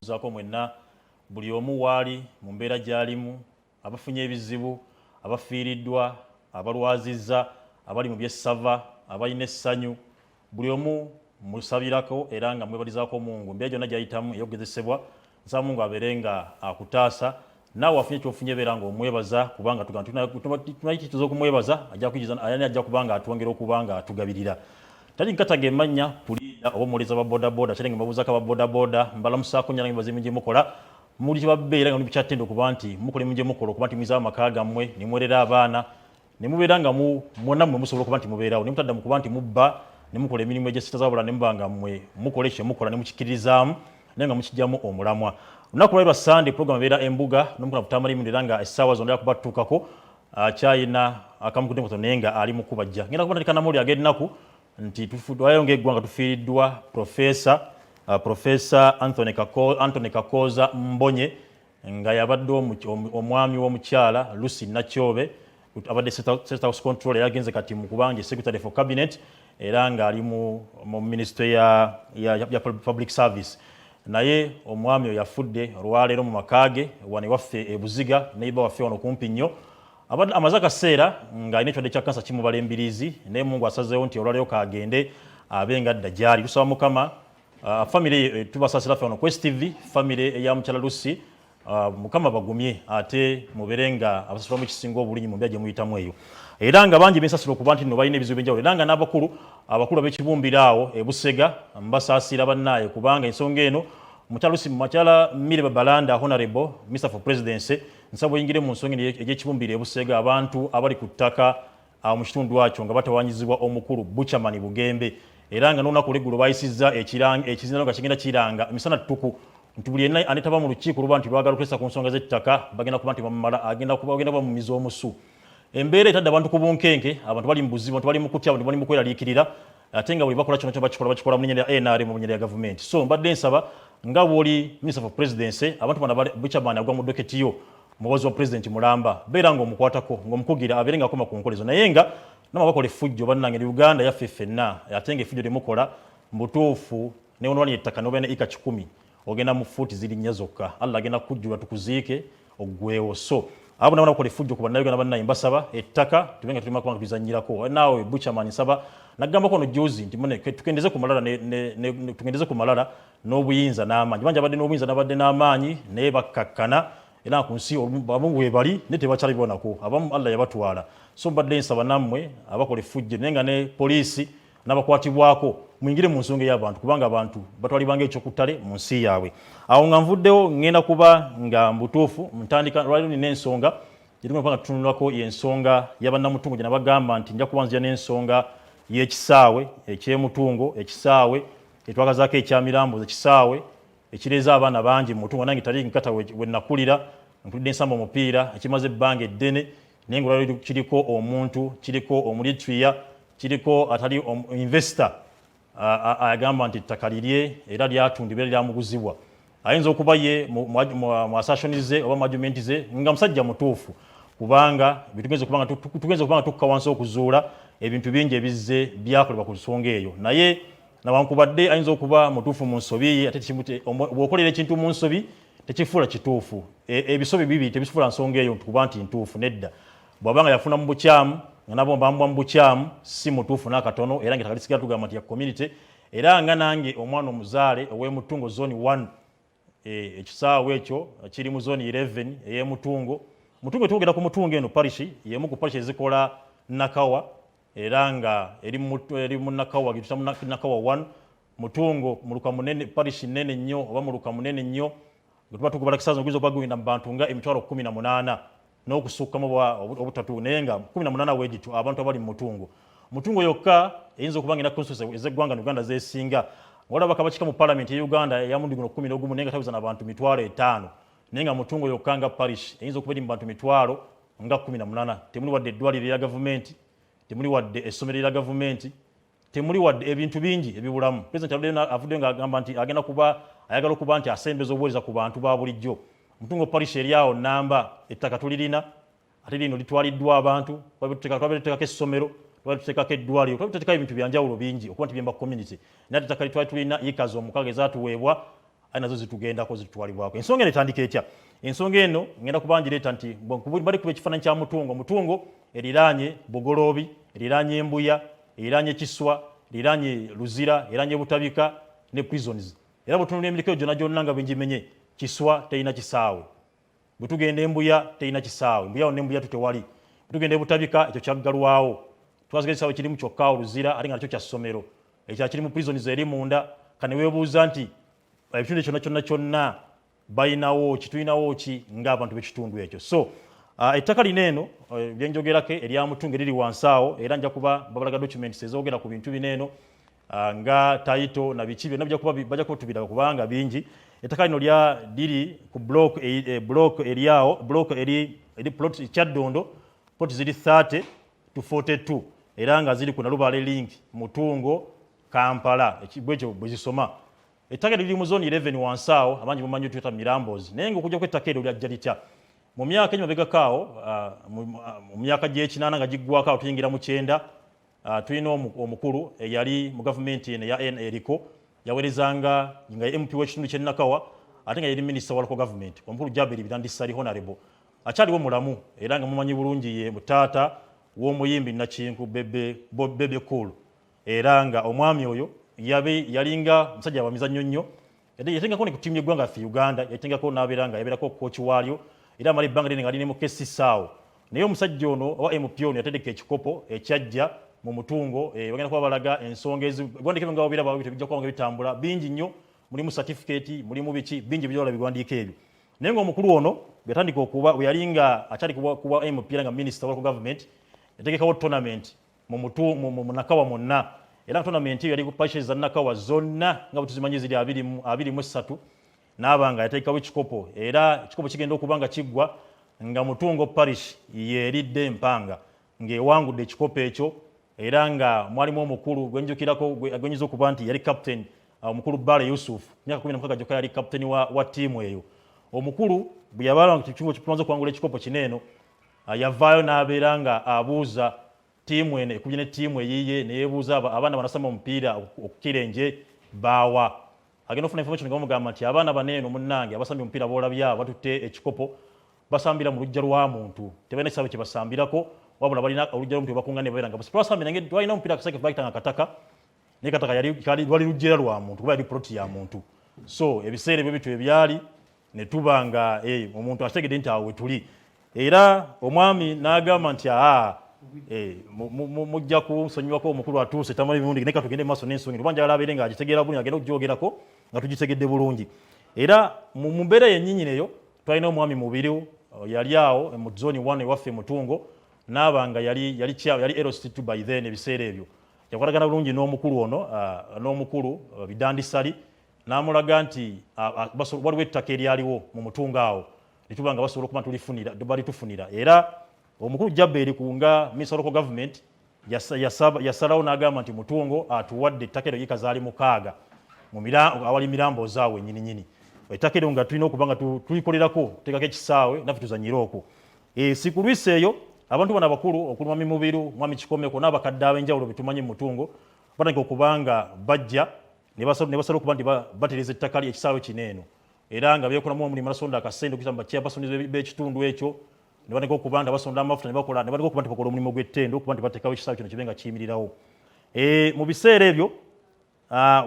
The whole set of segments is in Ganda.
Mbabuuzaako mwenna buli omu waali mu mbeera gy'alimu, abafunye ebizibu, abafiiriddwa, abalwazizza, abali mu byessava, abalina essanyu, buli omu musabirako era nga mwebalizaako Mungu embeera gyonna gy'ayitamu ey'okugezesebwa. Nsaba Mungu abeere nga akutaasa, naawe afunye kyofunye beera nga omwebaza, kubanga tumanyi okumwebaza ajja kuba nga atwongera okuba nga atugabirira. Tali nkataga emmannya puliida oba omuwuliriza ba bodaboda kyere nga mbabuuzako aba bodaboda, mbalamusaako nnyo nga gye mukola muli kyebabeera nga muli kyattendo okuba nti mukola emimu gye mukola okuba nti muyizaawo amaka gammwe ne mwerera abaana ne mubeera nga mwonna mmwe musobola okuba nti mubeerawo ne mutadda mu kuba nti mubba ne mukola emirimu egyesitazabula ne muba nga mmwe mukola ekyo mukola ne mukikkiririzaamu naye nga mukijjamu omulamwa. Olunaku lwali lwa Sande, program ebeera Embuga n'omukola Butamala Emirundi, era nga essaawa zonna yakuba tutuukako akyayina akamukudenkoto naye nga ali mu kubajja. Ngenda kuba ntandika namawulire ag'ennaku nti twayo ng'eggwanga tufiiriddwa Profesa Anthony Kakooza Mbonye, nga yabadde omwami w'omukyala Lucy Nakyobe, abadde State House Controller, yagenze kati mu kubanga Secretary for Cabinet era ng'ali mu ministry ya Public Service. Naye omwami oyo yafudde olwaleero mu maka ge wano ewaffe e Buziga, neighbor waffe wano kumpi nnyo. Abadde amaze akaseera ng'alina ekirwadde kya kansa kimubala embiriizi, naye Mungu asazeewo nti olwaleero kagende abe nga adda gy'ali. Tusaba Mukama family tubasaasira ffe wano ku STV, family eya mukyala Lucy, Mukama bagumye ate mubeere nga abasasulamu ekisinga obulungi mu mbeera gye muyitamu eyo. Era nga bangi bensasira okuba nti nno balina ebizibu ebyenjawulo, era nga n'abakulu abakulu ab'ekibumbiro awo e Busega mbasaasira bannaaye, kubanga ensonga eno mukyala Lucy, mukyala Milly Babalanda, Honorable Minister for Presidency, nsaba oyingire mu nsonga eno egy'ekibumbiro e Busega, abantu abali ku ttaka awo mu kitundu akyo nga batawanyizibwa omukulu Buchaman Bugembe, era nga n'olunaku olweggulo bayisizza ekizindaalo nga kigenda kiranga emisana ttuku nti buli yenna anetaba mu lukiiko luba nti lwagala okwesa ku nsonga z'ettaka bagenda kuba nti bamumala, agenda kuba bagenda bamumiza omusu. Embeera etadde abantu ku bunkenke, abantu bali mu buzibu, abantu bali mu kutya, abantu bali mu kweraliikirira, ate nga buli bakola kino kyo bakikola mu linnya lya NRM, mu linnya lya gavumenti. So mbadde nsaba nga bw'oli Minister for Presidency, abantu bano Buchaman agwa mu docket yo, mubazi wa President mulamba, beera ng'omukwatako ng'omukugira abeere ng'akoma ku nkolezo, naye nga namwe bakola effujjo. Bannange, Uganda yaffe ffenna, ate nga effujjo lyemukola mubutuufu newonwani ettaka nobeera ne ika 100 ogenda mu fuuti ziri nnya zokka, Allah agenda kukujjula tukuziike oggwewo. So abo nabo bakola effujjo ku Bannayuganda bannaye, mbasaba ettaka tube nga tulima kubanga tulizannyirako. Naawe Buchaman, nsaba nagambako ono juzi nti mune tukendeze ku malala tukendeze ku malala n'obuyinza n'amaanyi. Bangi abadde n'obuyinza n'abadde n'amaanyi naye bakkakkana, era ku nsi abamu weebali naye tebakyali bonako, abamu Allah yabatwala. So mbadde nsaba nammwe abakola effujjo naye nga ne poliisi n'abakwatibwako muyingire mu nsonga ey'abantu, kubanga abantu batwalibwa ng'ekyokuttale mu nsi yaabwe. Awo nga nvuddewo, ŋŋenda kuba nga mbutuufu ntandika lwaliro nina ensonga gyetukuba nga tutunulako, y'ensonga y'abannamutungo gye nabagamba nti nja kuba nzija n'ensonga y'ekisaawe ekyemutungo, ekisaawe etwagazaako ekyamirambuzi, ekisaawe ekireeza abaana bangi mu Mutungo. Nange tali nkata we nakulira mpulidde nsamba omupiira, ekimaze ebbanga eddene, naye nga olwaliro kiriko omuntu, kiriko Omulitria, kiriko atali investor agamba nti ettaka lirye era lyatundibwa era lyamuguzibwa. Ayinza okuba ye mu assertion ze oba mu argument ze nga musajja mutuufu, kubanga tugenze kubanga tukka wansi okuzuula ebintu bingi ebizze byakolebwa ku nsonga eyo. Naye nawankubadde ayinza okuba mutuufu mu nsobi ye, ate bw'okolera ekintu mu nsobi tekifuula kituufu. Ebisobi bibiri tebifuula nsonga eyo kuba nti ntuufu, nedda. Bw'aba nga yafuna mu bukyamu nga nabo bambwa mu bukyamu, si mutuufu n'akatono, era nga ettaka lisigala tugamba nti ya community. Era nga nange omwana omuzaale ow'emutungo zone 1, ekisaawe ekyo kiri mu zone 11 ey'emutungo. Mutungo, twogera ku Mutungo, eno parish y'emu ku parish ezikola Nakawa, era nga eri mu Nakawa, gyetuta mu Nakawa 1. Mutungo muluka munene, parish nene nnyo oba muluka munene nnyo. Gwe tuba tugubala kisaazi oguyinza okuba gugenda mu bantu nga 180,000 n'okusukkamu obutatu, naye nga 18 weegityo abantu abali mu Mutungo. Mutungo yokka eyinza okuba nga ena constituency ez'eggwanga Uganda zesinga. Walaba kabakika mu parliament ya Uganda eya mundi guno 11, naye nga taweza n'abantu 50,000, naye nga Mutungo yokka nga parish eyinza okuba eri mu bantu mitwalo nga 18. Temuli wadde eddwaliro erya gavumenti, temuli wadde essomero erya gavumenti, temuli wadde ebintu bingi ebibulamu. President avuddeyo ng'agamba nti agenda kuba ayagala okuba nti asembeza obuweereza ku bantu ba bulijjo. Mutungo parish eri awo namba, ettaka tulirina, ate lino litwaliddwa abantu. Twabadde tuteekako essomero, twabadde tuteekako eddwaliro, twabadde tuteekako ebintu byanjawulo bingi okuba nti byemba community, naye ate ettaka litwali tulina yikazi 6 ezatuweebwa. Aye nazo zitugendako, zitutwalibwako. Ensonga eno etandika etya? Ensonga eno ngenda kuba ngireeta nti bali kuba ekifaananyi kya Mutungo. Mutungo eriraanye Bugoloobi, eriraanye Embuya, eriraanye Kiswa, eriraanye Luzira, eriraanye Butabika ne prisons. Era bwetunula emiriko eyo gyonna gyonna nga bwengimenye, Kiswa terina kisaawe, bwe tugenda Embuya terina kisaawe, Mbuya wonna Embuya tutewali, bwe tugenda Ebutabika ekyo kyaggalwawo, twasiga ekisaawe kirimu kyokka awo Luzira, ate nga nakyo kya ssomero, ekya kiri mu prisons eri munda. Kane weebuuza nti ebitundu kyonna kyonna kyonna balinawo ki, tulinawo ki ng'abantu b'ekitundu ekyo? So ettaka lino eno lyenjogerako erya Mutungo eriri wansi awo, era nja kuba babalaga documents ezoogera ku bintu bino eno nga title na biki byonna bajja kuba tubiraba kubanga bingi. Ettaka lino lya liri ku block, block eri awo, block eri plot Kyaddondo, plot ziri 30 to 42, era nga ziri ku Nalubaale Link, Mutungo, Kampala. Bwekyo bwe zisoma. Ettaka liri mu zone 11 wansi awo, abangi mumanyi tuyita Mirambozi. Naye nga okujja kw'ettaka eryo lyajja litya? Mu myaka emabegako awo, mu myaka gy'ekinaana nga giggwako awo tuyingira mu 90, tulina omukulu eyali mu gavumenti eno eya eriko, yaweerezanga nga MP w'ekitundu ky'e Nakawa, ate nga yali minisita wa local government, omukulu Jaberi Bidandi Ssali. Honorable akyaliwo mulamu, era nga mumanyi bulungi, ye taata w'omuyimbi Nakinku Bebe Cool. Era nga omwami oyo yabe yalinga musajja wa mizannyo nnyo, yatengako ne ku ttiimu y'eggwanga ffe Uganda, yatengako n'abeera nga yabeerako coach waalyo, era amala ebbanga ddene nga ali ne mu KCC awo. Naye omusajja ono owa MP ono yatereka ekikopo ekyajja mu Mutungo. Bagenda kuba balaga ensonga ezi ebiwandiiko ebyo nga babiraba bijja kuba nga bitambula bingi nnyo, mulimu certificate, mulimu biki bingi byolaba biwandiiko ebyo. Naye ng'omukulu ono bwe yatandika okuba, bwe yali nga akyali kuba MP era nga minisita wa local government, yategekawo tournament mu Nakawa mwonna. Era nga tournament eyo yali ku parishes za Nakawa zonna nga bwe tuzimanyi ziri 23, n'aba nga yateekawo ekikopo, era ekikopo kigenda okuba nga kiggwa nga Mutungo Parish yeeridde empanga ng'ewangudde ekikopo ekyo. Era nga mwalimu omukulu gwenjukirako, gwenyinza okuba nti yali captain, omukulu Bale Yusuf, myaka 16 gyokka yali captain wa ttiimu eyo. Omukulu bwe yabala nga kimaze okuwangula ekikopo kino eno, yavaayo n'abeera nga abuuza ttiimu eno ekubye ne ttiimu eyiye, neyeebuuza abaana banasamba omupiira okukira enje baawa. Agenda okufuna information nga bamugamba nti abaana bano eno munnange abasambye omupiira boolabye abo batutte ekikopo basambira mu luggya lwa muntu, tebalina kisaawe kye basambirako, wabula balina oluggya lw'omuntu webakunga ne babeera nga twasambira ngeri twalina omupiira akasake bagitanga kataka, naye kataka yali lwali luggya lwa muntu kuba yali plot ya muntu. So ebiseera ebyo bityo ebyali ne tuba nga omuntu akitegedde nti awo wetuli. Era omwami n'agamba nti aa mujja kunsonyiwako, omukulu atuuse tamala ebirundi, naye katugende maaso n'ensonga kuba njagala abeere ng'agitegeera bulungi, agende okugyogerako nga tugitegedde bulungi. Era mu mbeera yennyini eyo twalina omwami Mubiru, yali awo mu zone 1 ewaffe Mutungo, naaba nga yali LC2 by then. Ebiseera ebyo yakwatagana bulungi n'omukulu ono, n'omukulu Bidandi Ssali, n'amulaga nti waliwo ettaka eryaliwo mu Mutungo awo netuba nga basobola okuba tulifunira, balitufunira. Era omukulu Jaberi kunga minister local government yasalawo n'agamba nti Mutungo atuwadde ettaka eryo yiika zaali 6 awali mirambo zaawe nyini nyini. Ettaka eryo nga tulina okuba nga tulikolerako, tuteekako ekisaawe naffe tuzanyire okwo. Si ku lwisi eyo abantu bano abakulu okuli mwami Mubiru, mwami Kikomeko n'abakadde ab'enjawulo betumanyi mu Mutungo batandika okuba nga bajja ne basala okuba nti batereeza ettaka li ekisaawe kino eno, era nga beekolamu omulimu, basonda akasente okuyita mu bachairperson b'ekitundu ekyo, ne batandika okuba nga basonda amafuta ne bakola, ne batandika okuba nti bakola omulimu gw'ettendo okuba nti bateekawo ekisaawe kino kibe nga kiyimirirawo. Mu biseera ebyo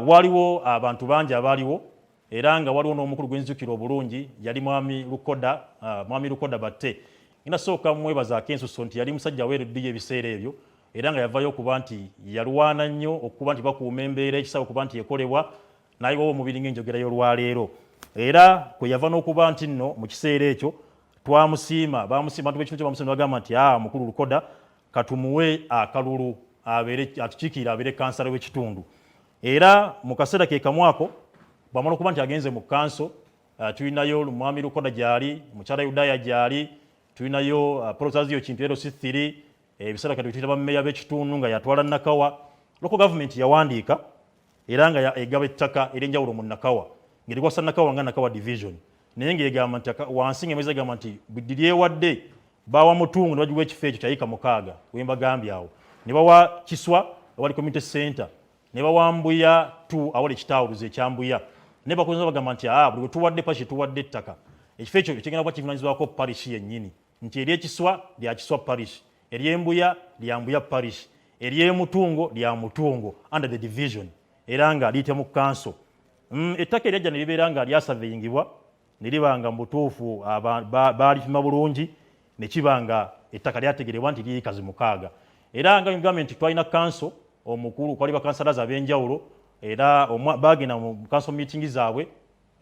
waliwo abantu bangi abaaliwo, era nga waliwo n'omukulu gwenzijukira obulungi, yali mwami Lukoda, mwami Lukoda Batte. Ngenda sooka mwebazaako ensuso nti yali musajja weeruddiyo ebiseera ebyo, era nga yavayo okuba nti yalwana nnyo okuba nti bakuuma embeera ekisaawe okuba nti ekolebwa, n'ayiwawo omubiri ng'enjogera y'olwaleero. Era kwe yava n'okuba nti nno mu kiseera ekyo twamusiima, bamusiima abantu b'ekitundu kyo, bamusiima ne bagamba nti aa mukulu Lukoda katumuwe akalulu abeere atukiikirire, abeere kansala w'ekitundu. Era mu kaseera ke kamu ako bwamala okuba nti agenze mu kanso, tulinayo mwami Lukoda gyali, mukyala Yudaya gyali, tulinayo Protazio Kintu LC3, ebiseera kati tuyita bammeeya b'ekitundu nga yatwala Nakawa. Local government yawandiika era nga egaba ettaka ery'enjawulo mu Nakawa ng'erikwasa Nakawa nga Nakawa division, naye ng'egamba nti wansi ng'emeza egamba nti buli lyewadde bawa Mutungo ne bagiwa ekifo ekyo kya yiika 6 wembagambye awo, ne bawa Kiswa awali community center, ne bawa Mbuya 2 awali ekitawuluzi ekyambuya. Naye bakunze bagamba nti aa buli wetuwadde parish, tuwadde ettaka, ekifo ekyo kigenda kuba kivunanyizibwako parish yennyini, nti eryekiswa lya Kiswa Parish, eryembuya lya Mbuya Parish, eryemutungo lya Mutungo under the division, era nga liyite mu kanso. Ettaka eryajja ne libeera nga lyasurveyingibwa ne liba nga mu butuufu baalipima bulungi, ne kiba nga ettaka lyategerebwa nti liri acres 6. Era nga ngambye nti twalina kanso omukulu, kwali bakansalazi ab'enjawulo, era bagenda mu council meeting zaabwe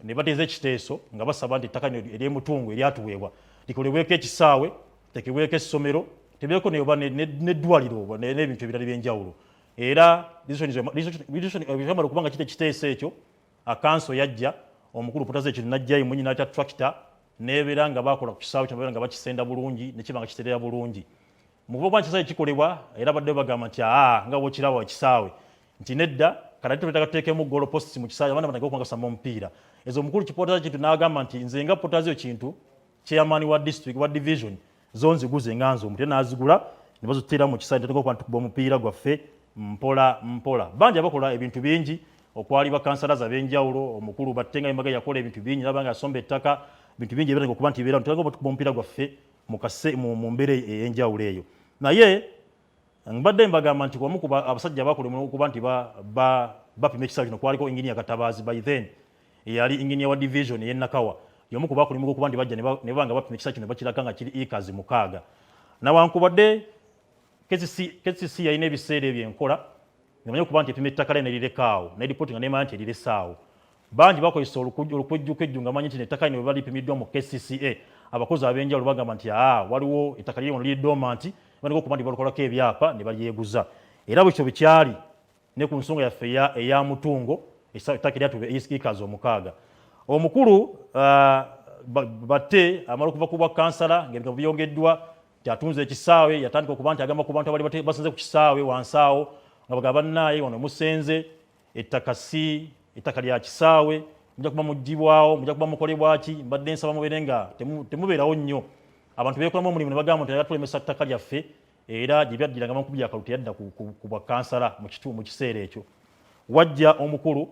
ne bateeza ekiteeso nga basaba nti ettaka lino ery'emutungo eryatuweebwa likolebweko ekisaawe, tekebweko essomero, tebeeko neoba n'eddwaliro oba n'ebintu ebirala ebyenjawulo. Era byamala okuba nga kita ekiteeso ekyo, akanso yajja, omukulu Potazi ekintu najjayo mwenyi n'atya tractor nebeera nga bakola ku kisaawe kino, babeera nga bakisenda bulungi nekiba nga kiterera bulungi. Mu kuba kisaawe kikolebwa, era badde bagamba nti aa nga bwokiraba ekisaawe nti nedda, kati ate twetaaga tuteekemu goal posts mu kisaawe, abaana batandike okuba nga basamba omupiira. Ezo omukulu Kipotazi Kintu n'agamba nti nze nga Potazi Kintu, chairman wa district, wa division, zo nziguze nga nze omutya, n'azigula ne baziteera mu kisaawe, netandika okuba ntukuba omupiira gwaffe mpola mpola. Bangi abakola ebintu bingi, okwali bakansalazi ab'enjawulo, omukulu Battenga Embaga yakola ebintu bingi, naba nga asomba ettaka, bintu bingi ebiratandika okuba nti bibeera tutandika okuba omupiira gwaffe mu mbeera ey'enjawulo eyo. Naye mbadde mbagamba nti wamu ku abasajja abakola omulimu okuba nti bapima ekisaawe kino kwaliko Engineer Katabaazi, by then eyali engineer wa division ey'e Nakawa, y'omu ku bakola omulimu okuba nti bajja ne baba nga bapima ekisaawe kino, bakiraga nga kiri acres 6. Nawankubadde KCC yalina ebiseera ebyo enkola ngamanyi okuba nti epima ettaka lye nerireka ne ripooti nga nemanya nti eriresaawo. Bangi bakozesa olukwejjukejju nga manyi nti ettaka lino bwe balipimiddwa mu KCCA, abakozi ab'enjawulo bagamba nti aa waliwo ettaka liri wano liri dormant, bandika okuba nti balukolako ebyapa ne balyeguza. Era bwekyo bwekyali ne ku nsonga yaffe eya Mutungo, ettaka eryatuba acres 6. Omukulu Batte amala okuva ku bwa kansala ng'ebigambo byongeddwa nti atunze ekisaawe, yatandika okuba nti agamba ku bantu abali basenze ku kisaawe wansi awo nga bagamba, bannaaye wano musenze ettaka si ettaka lya kisaawe, mujja kuba mugibwawo, mujja kuba mukolebwaki. Mbadde nsaba mubeere nga temubeerawo nnyo. Abantu beekolamu omulimu ne bagamba nti tulemesa ttaka lyaffe. Era gye byajjira nga bamukubi akalulu, teyadda ku bwakansala mu kiseera ekyo. Wajja omukulu,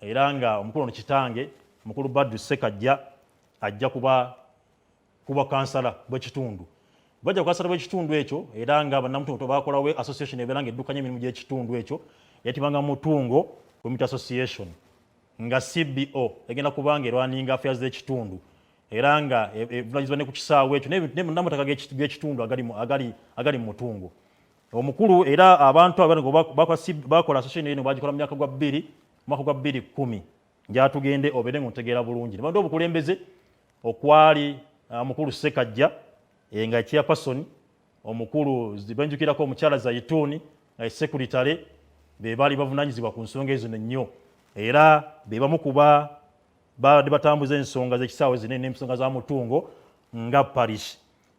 era nga omukulu ono kitange mukulu Badru Sekajja, ajja kuba kansala bw'ekitundu. Bajja ku kansala bw'ekitundu ekyo, era nga bannamutungo bakolawo association ebeera nga eddukanya emirimu gy'ekitundu ekyo, eyitibwanga Mutungo Community Association, nga CBO egenda kubanga erunninga affairs z'ekitundu, era nga evunanyizibwa ne ku kisaawe ekyo n'amataka g'ekitundu agali mu Mutungo. Omukulu era abantu abo bakola association eno, bagikola mu myaka gwa bbiri, mwaka gwa 2010. Njatugende obeere nga ontegeera bulungi. Ne banda obukulembeze okwali omukulu Sekajja nga chairperson, omukulu benjukirako omukyala Zaituni nga secretary, be baali bavunanyizibwa ku nsonga ezo nnyo, era be bamu kuba babadde batambuza ensonga z'ekisaawe zino n'ensonga za Mutungo nga parish.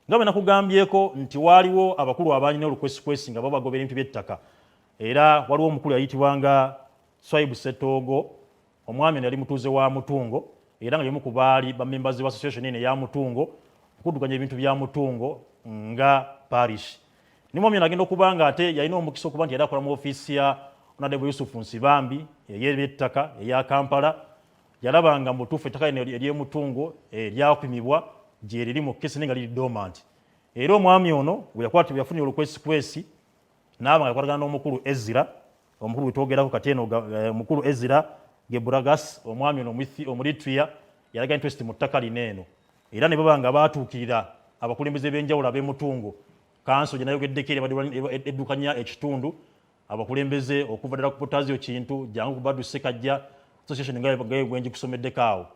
Nga bwe nakugambyeko nti waaliwo abakulu abalina olukwesikwesi nga babagobera ebintu by'ettaka, era waliwo omukulu yayitibwanga Swaibu Setoogo. Omwami ono yali mutuuze wa Mutungo, era nga y'omu ku baali bamembers ba association eno eya Mutungo okuddukanya ebintu bya Mutungo nga parish. Ni mwami ono agenda okuba nga ate yalina omukisa okuba nti yali akola mu ofiisi ya Honorable Yusufu Nsibambi ey'ebyettaka eya Kampala. Yalaba nga mu butuufu ettaka lino ery'emutungo eryapimibwa gye riri mu kesi naye nga liri dormant. Era omwami ono bwe yakwatibwa, yafunye olukwesikwesi n'aba nga yakwatagana n'omukulu Ezra, omukulu gwetwogerako kati eno, omukulu Ezra Gebragas. Omwami ono Omuritria yalaga interest mu ttaka lino eno, era ne baba nga baatuukirira abakulembeze b'enjawulo ab'emutungo, kanso gye nayogeddeko eri ebadde eddukanya ekitundu, abakulembeze okuva ddala ku Potazio Kintu jangu ku Badu Sekajja, association nga bwe ngikusomeddeko awo,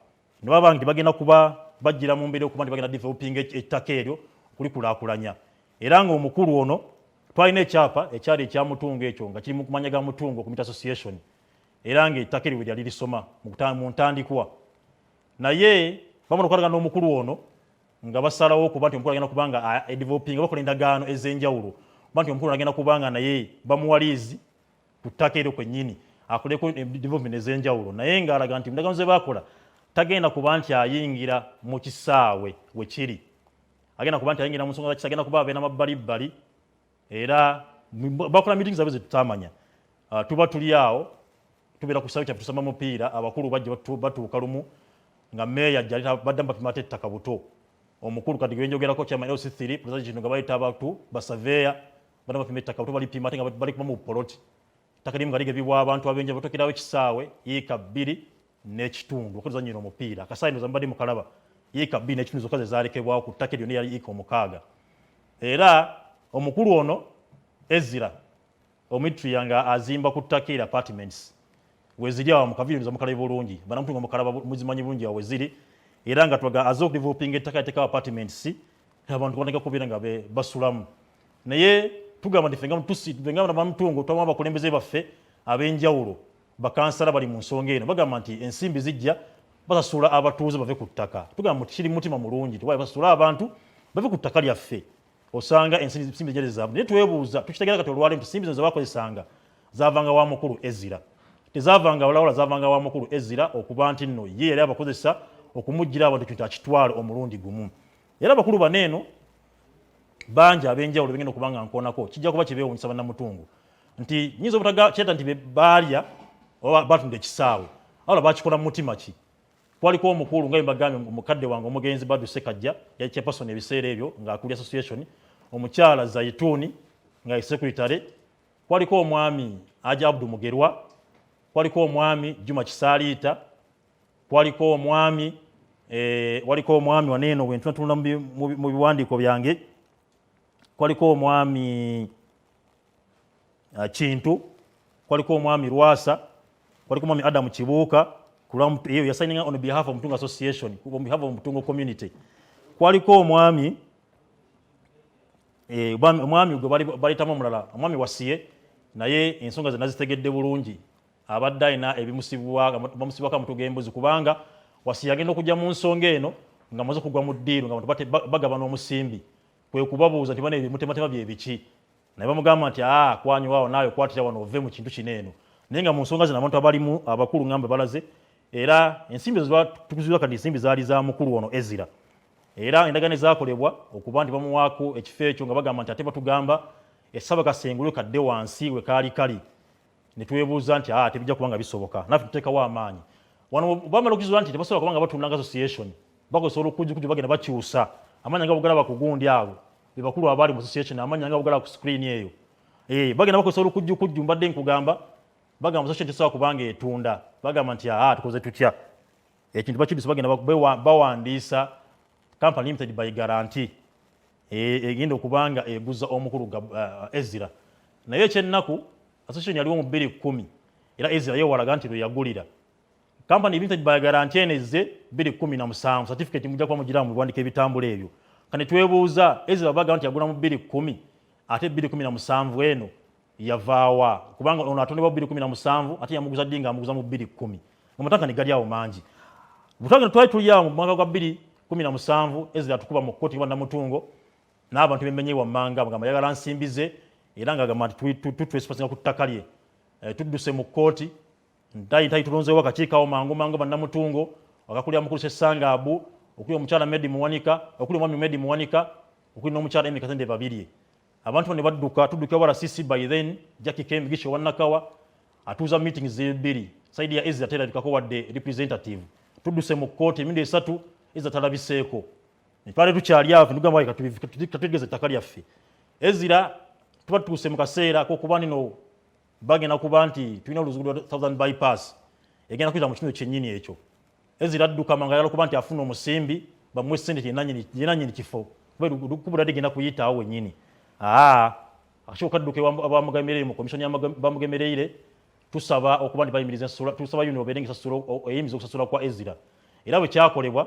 ne baba nti bagenda kuba bajjira mu mbeera okuba nti bagenda developing ettaka eryo okulikulaakulanya. Era ng'omukulu ono twalina ekyapa ekyali ekya Mutungo ekyo nga kiri mu kumanya ga Mutungo Community Association, era ng'ettaka eryo bwe lyali lisoma mu ntandikwa. Naye bamala okukwatagana n'omukulu ono nga basalawo okuba nti omukulu agenda kuba nga developing, bakola endagaano ez'enjawulo kuba nti omukulu agenda kuba nga naye bamuwa liizi ku ttaka eryo kwennyini akoleko development ez'enjawulo. Naye ng'alaga nti endagaano ze bakola tagenda kuba nti ayingira mu kisaawe we kiri, agenda kuba nti ayingira mu nsonga za kisa, agenda kuba abeera mabbalibbali. Era bakola meeting zaabwe zetutamanya. Tuba tuli awo. Tubeera ku kisaawe kyaffe tusamba mupiira, abakulu bajja batuuka lumu nga meeya ajja, baddamu bapima ate ettaka buto. Omukulu kati gwenjogerako, chairman LC3 Professor Kino, nga bayita abantu basaveya, baddamu bapima ettaka buto, balipima ate nga balikuba mu poloti. Ettaka limu nga ligabibwa abantu ab'enjawulo, batokerawo ekisaawe yiika 2.5 okuzannyira omupiira. Akasaawe ndoza mubadde mukalaba, yiika 2.5 zokka ze zaalekebwawo ku ttaka eryo, yali yiika 6. Era omukulu ono Ezira Omitria nga azimba ku ttaka eryo apartments weziri awo mu kaviiri, nza mukalabe bulungi, banamutunga mukalaba, muzimanyi bulungi awo weziri. Era nga twaga aze okudevelopinga ettaka, yateekawo apartments, abantu batandika kubeera nga basulamu. Naye tugamba nti ffe nga bamutungo twamu abakulembeze baffe ab'enjawulo, bakansala bali mu nsonga eno, bagamba nti ensimbi zijja basasula abatuuze bave ku ttaka. Tugamba nti kiri mutima mulungi, tuwaye basasula abantu bave ku ttaka lyaffe, osanga ensimbi zijja zaavu. Naye twebuuza, tukitegera kati olwaleero nti ensimbi zino zebakozesanga zavanga wa mukulu Ezira, tezavanga walawala, zavanga wa mukulu Ezira, okuba nti nno ye yali abakozesa okumuggira abantu kintu akitwale omulundi gumu. Era abakulu bano eno bangi ab'enjawulo begenda okuba nga nkoonako, kijja kuba kibeewuunyisa bannamutungu nti nyinza obutaga kyeta nti baalya oba batunda ekisaawe, awula bakikola mu mutima ki. Kwaliko omukulu nga mbagambye, mukadde wange omugenzi Badu Sekajja, yali chairperson ebiseera ebyo ng'akulira association, omukyala Zaituni nga ye secretary, kwaliko omwami Aja Abdu Mugerwa, kwaliko omwami Juma Kisaaliita, kwaliko omwami waliko omwami waneeno bwe ntunula mu biwandiiko byange, kwaliko omwami Kintu, kwaliko omwami Lwasa, kwaliko omwami Adamu Kibuuka eyo yasigninga on behalf of Mutungo Association, on behalf of Mutungo community. Kwaliko omwami omwami gwe balitamu omulala, omwami Wasiye, naye ensonga ze nazitegedde bulungi, abadde alina ebimusibwako amatu g'embuzi, kubanga Wasiye agenda okujja mu nsonga eno nga maze okugwa mu ddiiru, nga bantu bagabana omusimbi, kwe kubabuuza nti bana ebimutematema bye biki, naye bamugamba nti aa kwanywawo naawe kwatira wano ove mu kintu kino eno. Naye nga mu nsonga zino abantu abalimu abakulu ngamba balaze, era ensimbi tukuzibwa kati ensimbi zaali za mukulu ono Ezira. Era endagaano ezakolebwa okuba nti bamuwaako ekifo ekyo, nga bagamba nti ate batugamba essaba kasengulwe kadde wansi we kaali kali, ne twebuuza nti aa tebijja kuba nga bisoboka, naffe tuteekawo amaanyi wano. Bamala okukizula nti tebasobola kuba nga batunda nga association, bakozesa olukujjukuju, bagenda bakyusa amanya nga bugalaba ku gundi. Abo be bakulu abaali mu association, amanya nga bugalaba ku screen eyo. Bagenda bakozesa olukujjukujju. Mbadde nkugamba, bagamba association tesobola kubanga etunda. Bagamba nti aa tukoze tutya? Ekintu bakiduse, bagenda bawandiisa company limited by guarantee egenda okubanga eguza omukulu Ezira. Naye ekyennaku, association yaliwo mu 2010, era Ezira yewalaga nti lwe yagulira company limited by guarantee eno ezze 2017. Certificate mujja kuba mugira mu biwandiiko ebitambula ebyo. Kane twebuuza, Ezira bagamba nti yagula mu 2010, ate 2017 eno yavaawa? Kubanga ono atondebwa 2017, ate yamuguza ddi nga amuguza mu 2010? Amataka ne gali awo mangi. Butanga twali tuli awo mu mwaka gwa 2017, Ezira atukuba mu kkooti Namutungo n'abantu bemenye wammanga, bagamba yagala nsimbize, era nga agamba nti tutresipassinga ku ttaka lye. Tudduse mu kkooti, ntayi ntayi, tulonzeewo akakiiko awo mangu mangu, bannamutungo akakulira mukulu Sessanga Abu, okuli omukyala Medi Muwanika, okuli omwami Medi Muwanika, okuli n'omukyala Emi Katende Babirye. Abantu bano ne badduka, tuddukira wa RCC by then Jackie Kemigisha owannakawa atuuza meetings bbiri, side ya Ezra terabikako wadde representative. Tudduse mu kkooti emirundi esatu, Ezra talabiseeko. Twali tukyali awo, tugamba katutegeze ettaka lyaffe. Ezira tuba tutuuse mu kaseera kokuba nino bagenda kuba nti tulina oluguudo lwa Southern Bypass egenda kuyita mu kitundu kyennyini ekyo. Ezira adduka mangu, ayagala kuba nti afuna omusimbi bamuwe sente yenanyini kifo kubula ligenda kuyita awo wennyini. Aa akakiiko kadduka bamugemereire mu commission bamugemereire, tusaba okuba nti bayimiriza ensasula, tusaba UNRA obeere nga eyimiza okusasula kwa Ezira. Era bwe kyakolebwa,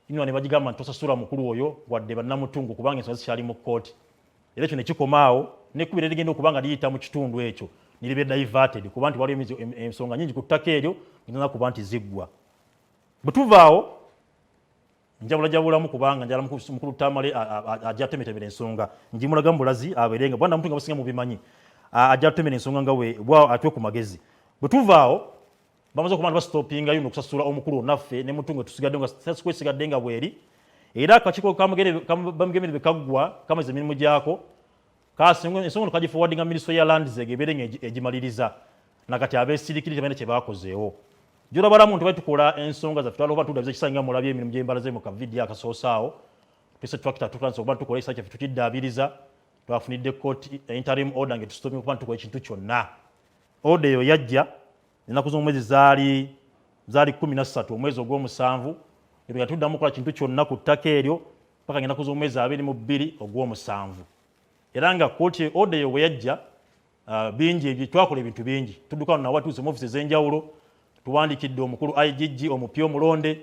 UNRA ne bagigamba nti tosasula mukulu oyo wadde bannamutungu, kubanga ensonga zikyali mu kkooti. Era ekyo ne kikoma awo, n'ekkubo ligenda okuba nga liyita mu kitundu ekyo ne libe diverted, kuba nti waliwo ensonga nyingi ku ttaka eryo ngenda kuba nti ziggwa. Bwe tuvaawo, njabulajabulamu, kubanga njala mukulu Tamale ajja atemetemera ensonga, njimulaga mu bulazi abeere nga bwana mutunga basinga mubimanyi, ajja atemera ensonga nga we atwe ku magezi. Bwe tuvaawo, bamaze okuba nti basitopinga yuno okusasula omukulu naffe ne mutungo tusigadde nga status quo esigadde nga bweri. Era akakiiko bamugemere bwe kaggwa kamaze emirimu gyako, ensonga eno kagiforwardinga Ministry ya Lands egebeere nga egimaliriza. Nakati abeesirikiri tebalina kye bakozeewo. Gyolabalamu nti tukola ensonga zaffe, twala oba tuddabiza ekisanja nga mulabye emirimu gyembalaze mu kavidiyo akasoose awo. Twese tractor, tutandise okuba tukola ekisa kyaffe, tukiddaabiriza. Twafunidde court interim order nga etustopping okuba tukola ekintu kyonna. Order eyo yajja ennaku z'omwezi zaali 13 omwezi ogw'omusanvu, nga tuddamu kukola kintu kyonna ku ttaka eryo paka nga ennaku z'omwezi 22 ogw'omusanvu. Era nga court order eyo bwe yajja, bingi ebyo twakola, ebintu bingi tudduka nawa, tuuse mu ofisi ez'enjawulo, tuwandikidde omukulu IGG omupya omulonde,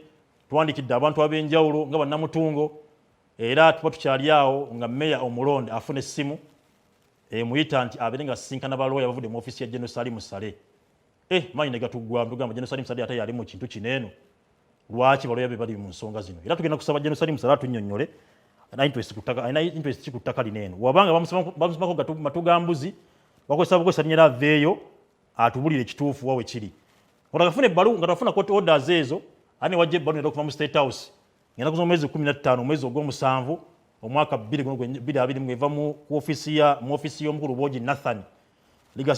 tuwandikidde abantu ab'enjawulo nga bannamutungo. Era tuba tukyali awo nga meya omulonde afuna essimu emuyita nti abeere nga asisinkana balooya bavudde mu ofiisi ya General Salim Saleh. Maanyi ne gatuggwamu, tugamba General Salim Saleh ate yali mu kintu kino eno, lwaki balooya be bali mu nsonga zino? Era tugenda kusaba General Salim Saleh atunnyonnyole alina interest ku ttaka, alina interest ki ku ttaka lino eno. Wabanga bamusimako matu ga mbuzi, bakozesa bukozesa linnya, era aveeyo atubulire ekituufu wa we kiri. Nga twakafuna ebbaluwa, nga twafuna court orders ezo, ate ne wajja ebbaluwa okuva mu State House ngenda kuza omwezi 15 omwezi ogw'omusanvu omwaka 2020, ng'eva mu ofiisi ya mu ofiisi y'omukulu Bwogi Nathan, legal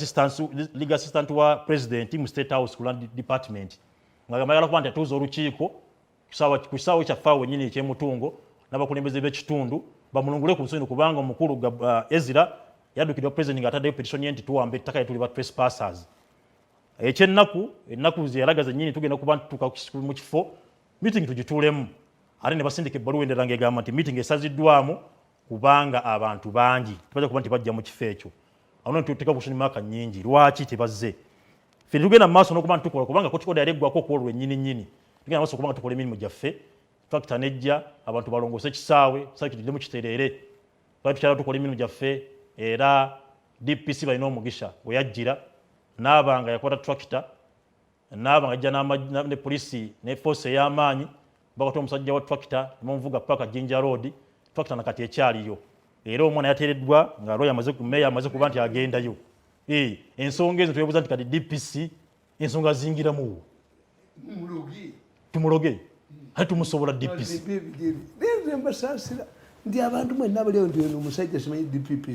assistant wa president mu State House ku land department, ng'agamba ayagala kuba nti atuuza olukiiko ku kisaawe kyaffe awo wennyini ekyemutungo n'abakulembeze b'ekitundu, bamulungule ku nsonyi, kubanga omukulu Ezra yaddukidwa president ng'ataddeyo petition ye nti tuwamba ettaka ye, tuli ba trespassers. Ekyennaku, ennaku ze yalaga zennyini tugenda kuba ntutuuka mu kifo meeting tugituulemu, ate ne basindika ebbaluwa endala ng'egamba nti meeting esaziddwamu kubanga abantu bangi tebajja kuba nti bajja mu kifo ekyo. Awo nno tuteeka question mark nnyingi, lwaki tebazze? Ffe tugenda mu maaso n'okuba nti tukola, kubanga court order yali eggwako okwolwo lwennyini nnyini. Tugenda mu maaso okuba nga tukola emirimu gyaffe. Tractor nejja, abantu balongoose ekisaawe, kisaawe kiddemu kitereere. Twali tukyala tukola emirimu gyaffe, era DPC balina omugisha we yajjira naaba nga yakwata tractor, naaba nga ajja ne polisi ne force ey'amaanyi, bakwata omusajja wa tractor nebamuvuga paka Jinja Road. Tractor nakati ekyaliyo, era omwana yateereddwa nga lawyer amaze, meya amaze kuba nti agendayo. Ensonga ezo twebuuza nti kati DPC ensonga zingiramu tumuloge, ate tumusobola DPC? Nze mbasaasira nti abantu mwenna abaliwo nti ono omusajja simanyi DPP.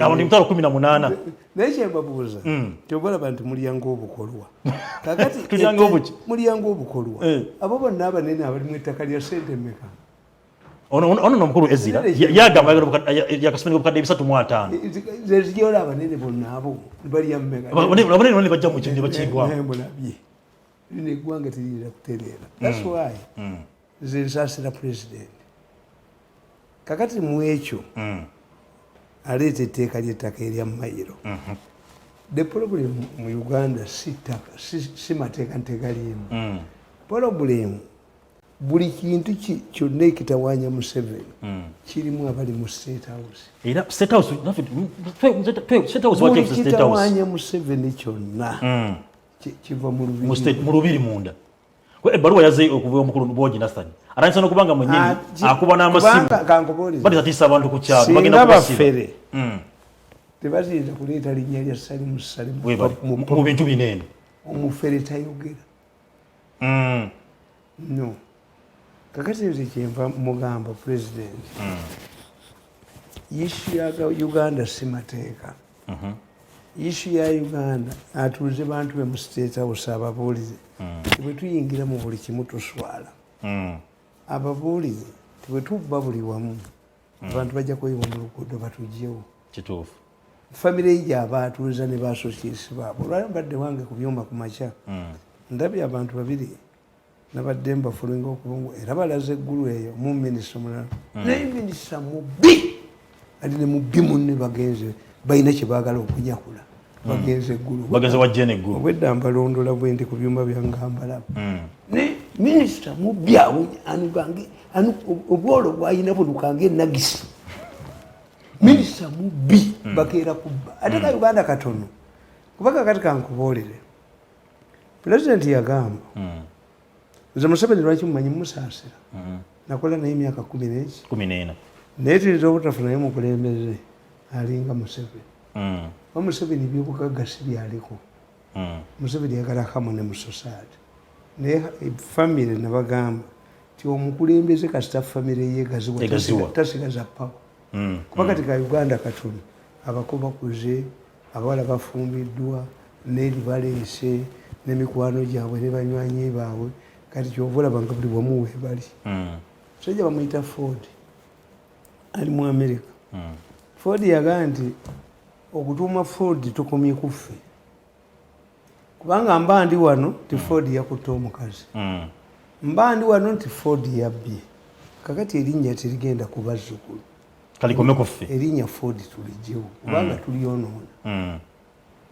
Abo ndi 180,000. Naye kyembabuuza, kyobalaba nti mulyanga obukolwa kakati. Tulyanga obuki? Mulyanga obukolwa. Abo bonna abanene abalimu ettaka lya sente mmeka? Ono nomukulu Ezira yagamba yakasomera obukadde 350. Zezijoola abanene bonna abo balya mmeka? Abanene bonna bajja mu kintu ne bakigwamu. Naye mulabye lino eggwanga teriyinza kutereera. That's why nze nsaasira president. Kakati mu ekyo aleeta etteeka ly'ettaka erya mayiro. The problem mu Uganda si ttaka, si mateeka ntegaliimu. Problem, buli kintu kyonna ekitawaanya Museveni kirimu abali mu State House. Era State House naffe State House buli waki State House kitawaanya Museveni kyonna kiva mu mu lubiri. Mu lubiri munda. Kwa ebbaluwa yaze okuva omukulu Bwogi Nathan atandisa n'okubanga mwennyini akuba n'amasimu. Kubanga kankubuulize. Batiisatiisa abantu ku kyalo, bagenda Singa kubasiba. bafere tebayinza kuleeta linnya lya Salimu Salimu Webale. Mu bintu bino eno. Omufere tayogera. No, kakati nze kyenva mugamba president, issue ya Uganda si mateeka. Issue ya Uganda, atuuze bantu be mu State House ababuulize bwe tuyingira mu buli kimu tuswala. Ababuulize ti bwe tubba buli wamu, abantu bajja kweyiwa mu luguudo batugyewo. Kituufu. Famire ye gyaba atuuza ne ba associates baabwe. Olwali mbadde wange ku byuma ku makya, ndabye abantu babiri nabadde mbafollowinga okubungu, era balaze eggulu eyo mu minisita omulala. Naye minisita mubi ali ne mubbi munne, bagenze balina kyebaagala okunyakula, bagenze eggulu. Bagenze wa Jane eggulu. Obwedda mbalondola bwe ndi ku byuma byange mbalaba. Ne minisita mubbi awo anugange obwolo bwalina bunukange enagisi. Minisita mubbi, bakeera kubba. Ate ka Uganda katono, kuba kakati kankubuulire, pulezidenti yagamba nze Museveni lwaki mumanyi musaasira, nakola naye emyaka kumi neki. 14. Naye tuyinza obutafunayo mukulembeze alinga Museveni. Ba Museveni ebyobugagga si byaliko. Museveni yagala harmony mu society, naye famire nabagamba ti omukulembeze kasita famire ye gaziwa, Egaziwa. tasigaza power. Kuba kati ka Uganda katono, abako bakuze, abawala bafumbiddwa. Neri baleese n'emikwano gyabwe ne banywanyi baabwe. Kati kyova olaba nga buli wamu webali. Musajja bamuyita Ford, ali mu America. Ford yagaa nti okutuuma Ford tukomye ku ffe, kubanga mba ndi wano ti Ford yakutta omukazi, mba ndi wano nti Ford yabbye. Kakati erinnya terigenda ku bazzukulu. Kalikome ku ffe. Erinnya Ford tuligyewo, kubanga tulyonoona.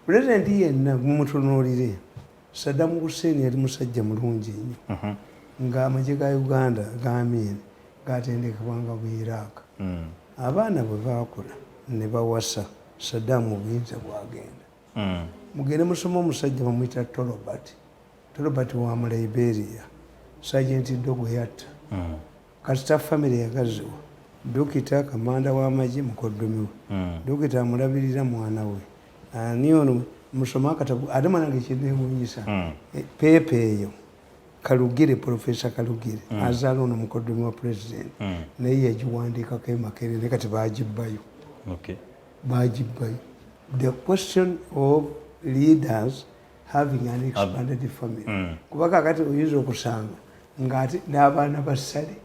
Pulezidenti yenna mumutunuulire, Saddam Hussein yali musajja mulungi nnyo, ng'amagye ga Uganda g'Amin gatendekebwanga mu Iraq. Abaana bwe baakula ne bawasa, Saddam obuyinza bwagenda. Mugende musome omusajja bamuyita Tolbert. Tolbert wa mu Liberia, Sergeant Dogo yatta. Kasita famire yagaziwa, dokita kamanda w'amagye mukoddomi we, dokita amulabirira mwana we. Ani ono? Musome akatabu. Ate mwanange, kyenewunyisa, paper eyo Kalugire, Profesa Kalugire, azaala ono mukoddomi wa president, naye yagiwandiikako emakere, naye kati bagibbayo. Bagibbayo. The question of leaders having an expanded family, kuba kakati oyinza okusanga ngaate n'abaana basale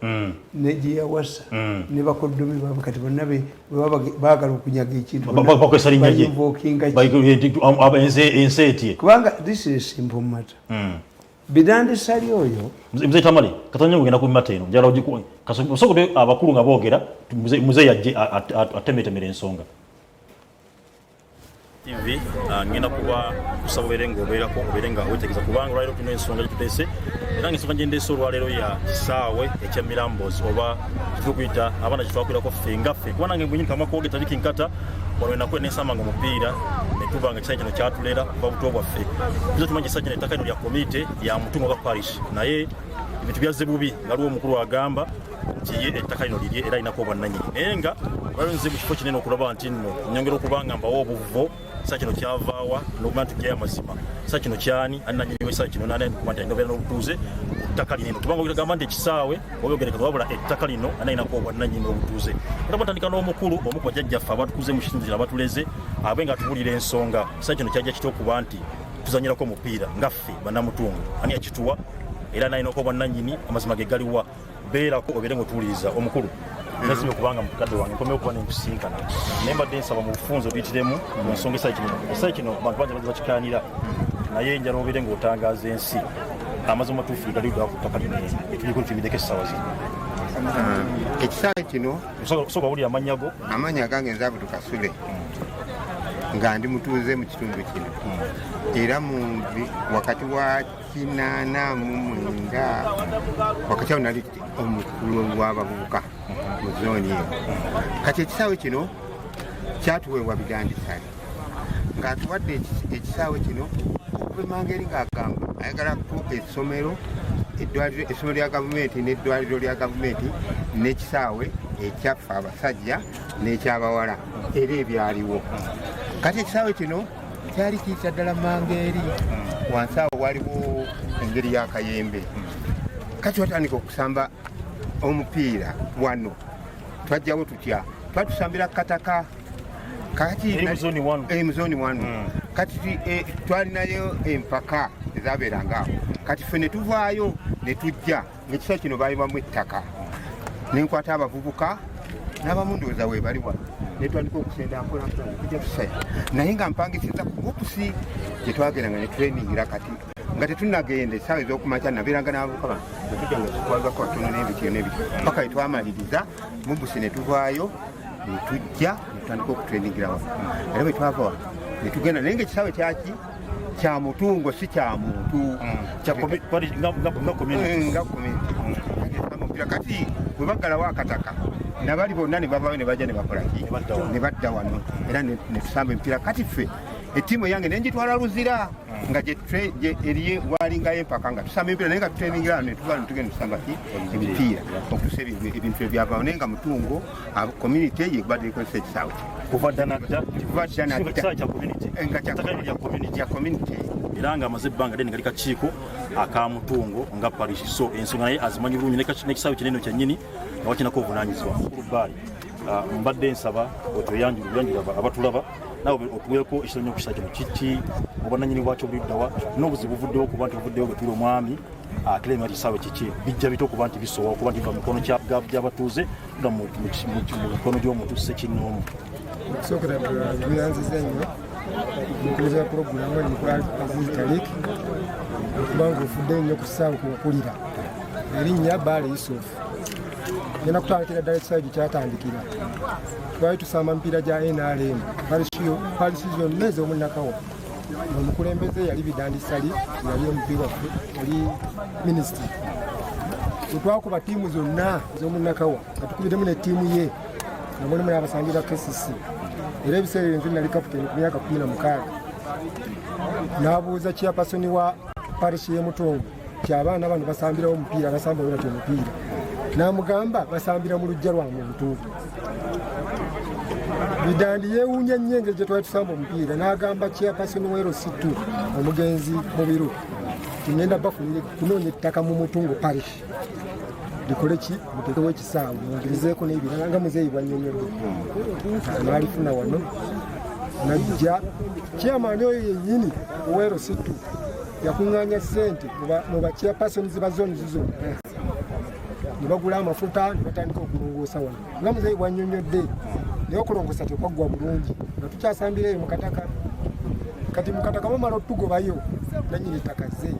negye yawasa ne bakoddomi baabwe, kati bonna bwe baba baagala okunyaga ekintu, bakozesa linnya lye. Bainvokinga ki? Ensi etye? Kubanga this is a simple matter. Bidandi Ssali oyo. Mzee Tamale, katono ngenda ku mata eno, njagala osooke abakulu nga boogera, muzeeyi ajje atemetemera ensonga. TV, ngenda kuba kusaba obeere ng'obeerako, obeere nga weetegeza, kubanga olwaleero tulina ensonga gyetuteese, era ng'ensonga gye ndeese olwaleero ya kisaawe ekya Mirambozi, oba kituli kuyita abaana kyetwakulirako ffe nga ffe, kuba nange mwenyini kamakoge taliki nkata wano enaku nensamba nga omupiira netuba nga ekisaawe kino kyatulera kuva buto bwaffe. Tuze tumanyi ekisaawe kino, ettaka lino lya komite ya Mutungo oba parish, naye ebintu byazze bubi nga waliwo omukulu agamba nti ye ettaka lino lirye era alinako obwannanyini. Naye nga olwaleero nze mu kifo kinene okulaba nti nno nyongera okuba nga mbawo obuvo, sa kino kyavaawa nokuba nti tujjayo amazima, sa kino kyani, ani nanyini wekisaawe kino, nani kuba nti alina obeera n'obutuuze ku ttaka lino, kubanga ogamba nti ekisaawe oba oyogereka, wabula ettaka lino ani alinako obwannanyini n'obutuuze. Era batandika n'omukulu omu ku bajjajjaffe abatukuze mu kitundu kino, abatuleze, abe nga atubulira ensonga sa kino kyajja kitya okuba nti tuzanyirako omupiira nga ffe bannamutungo, ani yakituwa era nalinako obwannanyini, amazima ge galiwa. Beerako obeere ngaotuwuliriza. Omukulu, nasibye kubanga mukadde wange nkomewo okuba nenkusinkana, naye mbadde nsaba mu bufunze otuyitiremu mu nsonga esayi kino. Esayi kino abantu bangi bazze bakikaanira, naye njala obeere ng'otangaaza ensi amazima matuufu gali ddala ku ttaka lino eno etuliko tuyimiddeko essaawa zino. Ekisaawe kino. Sooka wulira amannya go. Amannya gange nze Abudu Kasule, nga ndi mutuuze mu kitundu kino, era mu wakati wa 89 wakati awo nali omukulu w'abavubuka mu zooni eyo. Kati ekisaawe kino kyatuweebwa Bidandi Ssali, ng'atuwadde ekisaawe kino okuva emanga eri, ng'agamba ayagalako essomero, eddwaliro, essomero lya gavumenti n'eddwaliro lya gavumenti n'ekisaawe ekyaffe abasajja n'ekyabawala, era ebyaliwo. Kati ekisaawe kino kyali kiyita ddala manga eri wansi awo, waliwo engeri y'akayembe. Kati watandika okusamba omupiira wano, twajjawo tutya? Twatusambira kataka. Kati Eri mu zone one. Mu zone one. Kati twalinayo empaka ezabeeranga awo. Kati ffe ne tuvaayo ne tujja ng'ekisa kino bayiwamu ettaka, nenkwata abavubuka n'abamu, ndowooza weebali wano, netwandika okusenda mpola mpola netujja tusaya, naye nga mpangisiza ku bukusi gye twagendanga ne trainingira. Kati nga tetunagenda essaawa ez'okumakya, nabeeranga n'abavubuka bano, netujja nga tutwalibako batono n'ebitiyo n'ebitiyo paka wetwamaliriza mubusi, ne tuvaayo netujja netutandika okutrainingira wano. Era bwe twava wano netugenda, naye nga ekisaawe kyaki? Kya Mutungo, si kya muntu. Nga community. Nga community omupiira. Kati bwe baggalawo akataka, nabali bonna ne bavayo ne bajja ne bakola ki? Ne badda wano. Ne badda wano, era ne tusamba emipiira. Kati ffe ettiimu eyange nenjitwala Luzira, nga eriye walingayo empaka, nga tusamba emipiira, naye nga tutrainingira wano, netuva netugenda tusamba ki? Emipiira, okutuusa ebintu ebyavaawo. Naye nga Mutungo community yebadde ekozesa ekisaawe kino. Kuva dda nadda. Kuva dda nadda. Ekisaawe kya community. Nga kya Ettaka lino lya community. Lya community. Era nga amaze ebbanga ddene nga li kakiiko aka Mutungo nga parish, so ensonga naye azimanyi bulungi n'ekisaawe kinene kyennyini nga bakinako obuvunaanyizibwa. Mukulu Bbaali, mbadde nsaba otweyanjula, oyanjula abatulaba. Nawe otuweeko ekitone ku kisa kino, kiki obwannannyini bwakyo buliddawa n'obuzibu buvuddewo okuba nti buvuddewo bwe tuli omwami akirema ekisaawe kiki bijja bita okuba nti bisobola okuba nti biva mu mikono gy'abatuuze nga mu mikono gy'omuntu ssekinnoomu? Okusookera ddala, tweyanziza nnyo omukulembeze wa pulogulaamu eno, mukulu Aziz Tariq, okubanga ofudde nnyo ku kisaawe kwewakulira. Erinnya Baale Yusuf. Ngenda kutandikira ddala ekisaawe gye kyatandikira. Twali tusamba mipiira gya NRM, parish zonna ez'omunnakawa. Omukulembeze yali Bidandi Sali, yali omubbi waffe, yali minisita. Bwe twakuba ttiimu zonna ez'omunnakawa nga tukubiremu ne ttiimu ye, nga mulimu n'abasambi ba KCC, era ebiseera ebyo nze nali kaputeni ku myaka 16. N'abuuza chairperson wa parish y'emutungo ti abaana bano basambirawo omupiira, basamba bati omupiira? N'amugamba basambira mu luggya lwange omutungo. Bidandi yeewuunya nnyo engeri gye twali tusamba omupiira, n'agamba chairperson wa LC2, omugenzi Mubiru, ti ngenda bafunire kunoonya ettaka mu Mutungo Parish, likole ki, muteekewo ekisaawe, mwongerezeeko n'ebirala nga muzeeyi bwannyonnyodde. N'alifuna wano, najja chairman oyo yennyini owa LC2 yakuŋŋaanya ssente mu ba chairpersons ba zones zonna, ne bagula amafuta ne batandika okulongoosa wano nga muzeeyi bwannyonnyodde. Naye okulongoosa tekwaggwa bulungi, nga tukyasambira eyo mu kataka. Kati mu kataka bamala otugobayo, nannyini ettaka zze,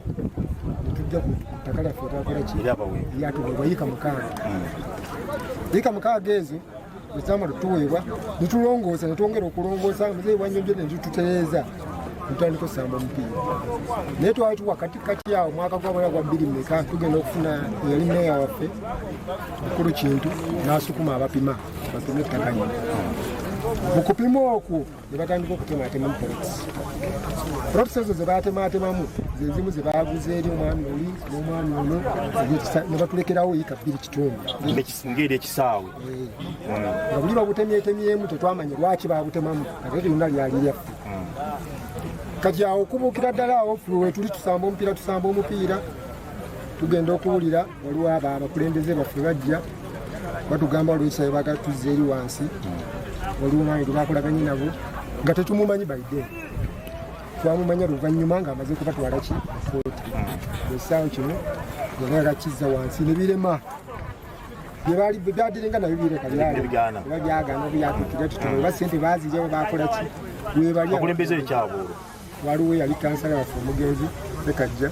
netujja ku ttaka lyaffe twakola ki? Eryabaweebwa. Eryatuweebwa yiika 6. Yiika 6 ezo ezamala otuweebwa, netulongoosa, netwongera okulongoosa, muzeeyi bwannyonnyodde, netututereeza, netutandika osamba omupiira. Naye twali tuwa kati kati awo mwaka gwabala gwa bbiri meka, tugenda okufuna eyali meeya waffe, mukulu Kintu, n'asukuma abapima bapime ettaka lino. Mu kupima okwo ne batandika okutematemamu plots. Plots ezo ze batematemamu zezimu ze baguze eri omwami oli n'omwami ono, ne batulekerawo yiika 2.5. Ngeri ekisaawe. Nga buli babutemyetemyemu, tetwamanye lwaki babutemamu, ate lyonna lyali lyaffe. Kati awo okubuukira ddala awo ffe wetuli tusamba omupiira, tusamba omupiira, tugenda okuwulira waliwo abo abakulembeze baffe bajja batugamba waliwo ekisaawe baagala tuzza eri wansi. Waliwo omwami gwe bakolaganye nabo nga tetumumanyi by then, twamumanya luvannyuma ng'amaze kubatwala ki kooti. Ekisaawe kino yali kizza wansi ne birema byebaali byadiringa nabyo bireka. Nebigaana. Oba byagaana oba byatuukira tutume oba sente baazirya oba bakola ki, webali. Abakulembeze ekyabwe olwo? Waliwo yali kansala waffe omugenzi Sekajja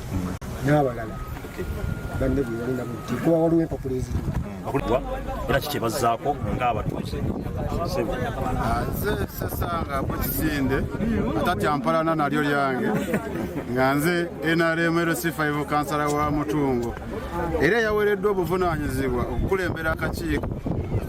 n'abalala banne bwe yali nabo nti kuba waliwo empapula eziriwo. Akulwa era kikyebazzaako ng'abatuuze, Ssebo. Nze Sesanga Bwekisinde, atatyampalana nalyo lyange, nga nze NRM LC5 kansala wa Mutungo, era yaweereddwa obuvunaanyizibwa okukulembera akakiiko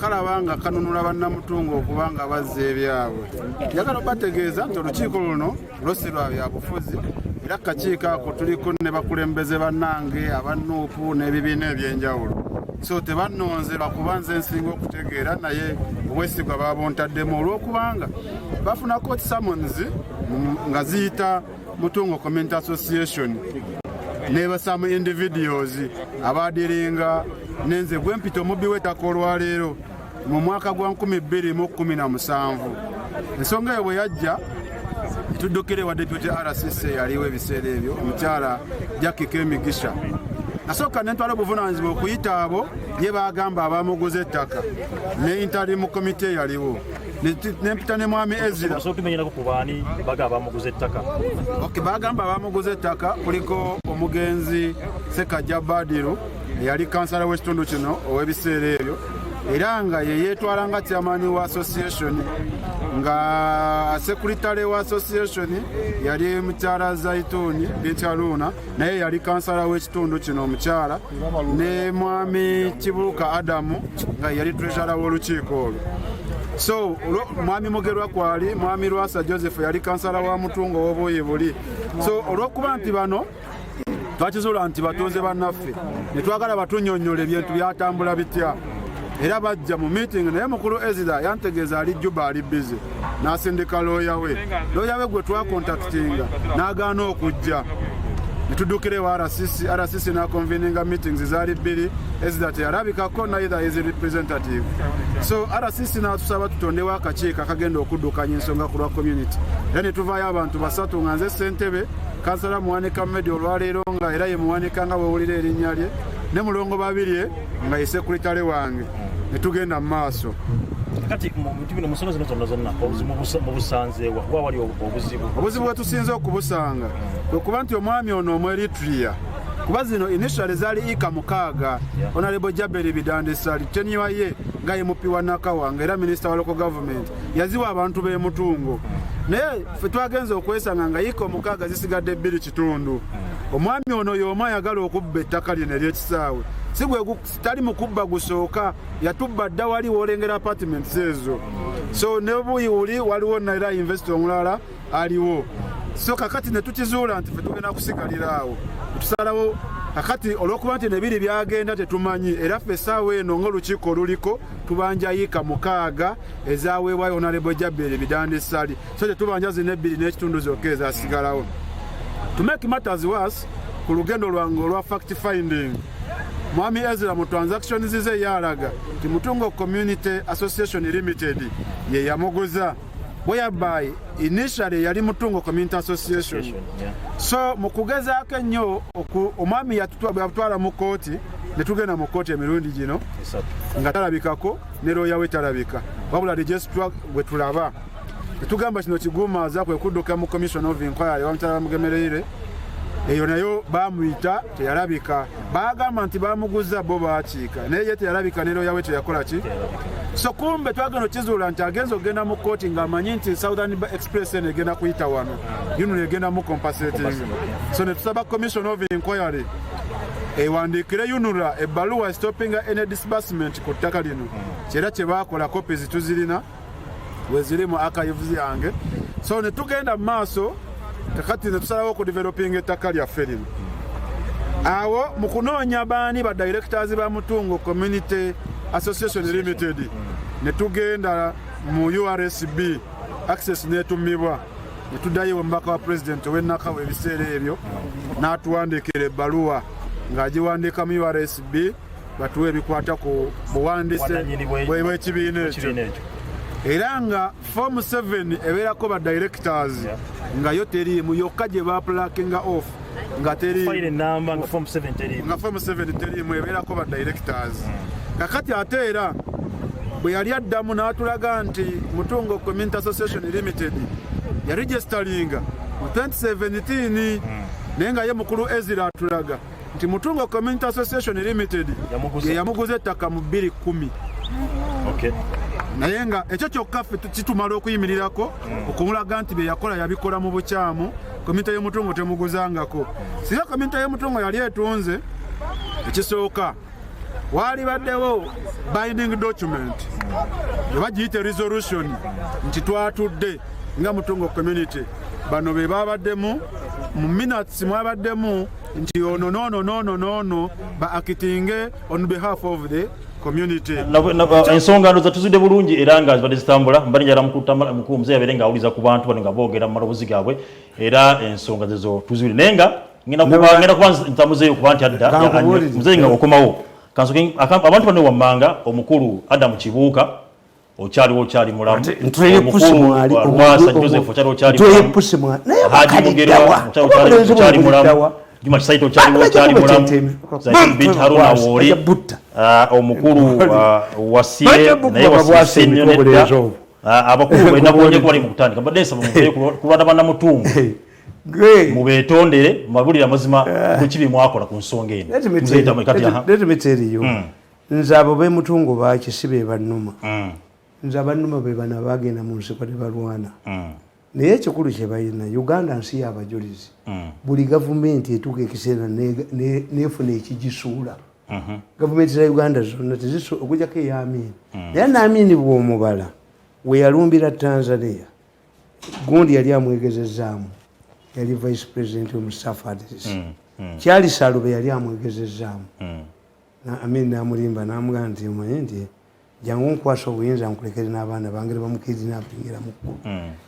kalaba nga kanunula bannamutungo okuba nga bazza ebyabwe. Njagala obategeeza nti olukiiko luno lwo si lwa byabufuzi, era akakiiko ako tuliko ne bakulembeze bannange aba NUP n'ebibiina ebyenjawulo. So tebannonze lwakuba nze nsinga okutegeera, naye obwesigwa babuntaddemu olw'okubanga bafuna court summons nga ziyita Mutungo Community Association ne some individuals abadiringa nenze gwempita omubbi w'ettaka olwaleero mu mwaka gwa 2017. Ensonga eyo bwe yajja, tuddukire wa Deputy RCC yaliwo ebiseera ebyo, omukyala Jackie Kemigisha. Nasooka nentwala obuvunaanyizibwa okuyita abo ye bagamba abamuguza ettaka ne interim committee yaliwo, nempita ne mwami Ezira. Osobola otumenyerako ku baani baga bamuguza ettaka? Okay, bagamba abamuguza ettaka kuliko omugenzi Sekajja Badiru, eyali kansala w'ekitundu kino ow'ebiseera ebyo, era nga ye yeetwala nga chairman wa association, nga secretary wa association yali mukyala Zaituni Bintaluna, naye yali kansala w'ekitundu kino omukyala, ne mwami Kibuuka Adamu nga yali treasurer w'olukiiko olwo. So mwami Mugerwa kwali, mwami Lwasa Joseph yali kansala wa Mutungo w'obuuyi buli. So olw'okuba nti bano twakizuula nti batuuze bannaffe, ne twagala batunyonnyola ebintu byatambula bitya, era bajja mu meeting. Naye mukulu Ezira yantegeeza ali Juba, ali busy, n'asindika looya we. Looya we gwe twakontaktinga n'agaana okujja. Netuddukira ewa RCC. RCC naconveninga meetings zaali bbiri, Ezra teyalabikako, neither his representative. So RCC natusaba tutondewo akakiiko akagenda okuddukanya ensonga ku lwa community, era netuvaayo abantu basatu, nga nze ssentebe, kansala Muwanika Medi olwaleero nga era ye Muwanika nga bwewulira erinnya lye, ne Mulongo Babirye nga ye secretary wange, netugenda mu maaso. Kati mu bintu bino, mu nsonga zino zonna zonna, obuzibu mubusanzeewa wa? Wali obuzibu? Obuzibu bwe tusinze okubusanga kwe kuba nti omwami ono Omweritria, kuba zino initially zaali ika 6, Honorable Jaberi Bidandi Ssali, tenure ye nga ye MP wa Nakawa nga era minisita wa local government, yaziwa abantu b'emutungo, naye ffe twagenza okwesanga nga yiika 6 zisigadde 2.5. Omwami ono y'omu ayagala okubba ettaka lino ery'ekisaawe. Si gwe tali mu kubba gusooka, yatubba dda wali woolengera apartments ezo. So ne buyiwuli waliwo naera investor omulala aliwo. So kakati ne tukizuula nti ffe tugenda kusigalira awo, tusalawo kakati olw'okuba nti nebiri byagenda tetumanyi, era ffe essaawa eno ng'olukiiko oluliko tubanja yiika 6 ezaweebwayo Honorable Jaberi Bidandi Ssali, so tetubanja zino 2.5 zokka ezasigalawo. To make matters worse, ku lugendo lwange olwa fact finding, Mwami Ezra mu transactions ze yalaga nti Mutungo Community Association Limited ye yamuguza, whereby initially yali Mutungo Community Association. So mu kugezaako ennyo omwami yatutwala mu kooti, ne tugenda mu kooti emirundi gino 3 nga talabikako, ne looya we talabika, wabula registrar gwe tulaba. Netugamba kino kigumaaza, kwe kudduka mu commission of inquiry wa mukyala Bamugemereire. Eyo nayo bamuyita, teyalabika. Bagamba nti bamuguza, bo bakiika, naye ye teyalabika, ne looya we teyakola ki. So kumbe twagenda okizuula nti agenza okugenda mu kooti ng'amanyi nti Southern Express eno egenda kuyita wano, UNRA egenda mu compensating. So ne tusaba commission of inquiry ewandiikire UNRA ebbaluwa stopping any disbursement ku ttaka lino. Kyera kye baakola, copies tuzirina, weziri mu archives yange. So ne tugenda mu maaso kakati ne tusalawo okudevelopinga ettaka lyaffe lino. Awo mu kunoonya baani ba directors ba Mutungo Community Association Limited, ne tugenda mu URSB, access netumibwa, ne tuddayo omubaka wa president ow'enakawa ebiseera ebyo n'atuwandiikira ebbaluwa ng'agiwandiika mu URSB batuwe ebikwata ku buwandiise Bwannannyini bw'ekibiina ekyo. Ekibiina ekyo. Era nga form 7 ebeerako ba directors nga yo teriimu, yokka gye bapluckinga off nga fayiro teriimu. Enamba nga form 7 teriimu. Nga form 7 teriimu, ebeerako ba directors. Kakati ate era bwe yali addamu n'atulaga nti Mutungo Community Association Limited yaregisteringa mu 2017, naye nga ye mukulu Ezra atulaga nti Mutungo Community Association Limited Yamuguza. ye yamuguza ettaka mu 2010. Naye nga ekyo kyokka ffe kitumala okuyimirirako okumulaga nti bye yakola yabikola mu bukyamu. Komite y'omutungo temuguzangako. Singa komite y'omutungo yali etunze, ekisooka waali baddewo binding document oba giyite resolution nti twatudde nga Mutungo community, bano be babaddemu, mu minutes mwabaddemu nti ono noono noono noono ba actinge on behalf of the community. Ensonga ndoza tuzudde bulungi era nga zibadde zitambula. Mbadde njagala mukulu muzeeyi abeere ng'awuliza ku bantu bano nga boogera mu maloboozi gaabwe, era ensonga zezo tuzibiri, naye nga ngenda kuba nta muzeeyi okuba nti adda. Kankubuulire. Muzeeyi nga okomawo, kansooke abantu bano wammanga: omukulu Adamu Kibuuka, okyaliwo, okyali mulamu? Ntweye pusi Omukulu mwali. Lwasa Joseph, okyaliwo, okyali Ntweye mulamu? pusi mwali, naye Haji bakaliddawa. Mugerwa, okyali mulamu? Juma Kisaita, okyaliwo, okyali mulamu? Zaitun bint Haruna, wooli? Butta. Omukulu Wasiye Bajja bukuba naye babwase wasiise nnyo emitwe nedda. obulenzi obwo. Abakulu benabonye bali mu kutandika, mbadde nsaba muveeyo ku lwa bannamutungo, mubeetondere, mubabulire amazima ku kibi mwakola ku nsonga eno. Muzeeyi Tamale, kati aha. Let me tell you, nze abo bemutungo bakisi be bannuma. Nze abannuma be bano abagenda mu nsiko ne balwana. Naye ekikulu kye balina, Uganda nsi y'abajulizi. Buli gavumenti etuuka ekiseera nefuna ekigisuula. Gavumenti za Uganda zonna okujjako eya Amini, naye naamini bw'omubala we yalumbira Tanzania, gundi yali amwegezezaamu, yali vice president Mustafa Adris. Kyali Salube yali amwegezezaamu. Amin namulimba namugamba nti omanye nti jangu nkwasa obuyinza nkulekere n'abaana bange, bamukidnappingira mu kkubo.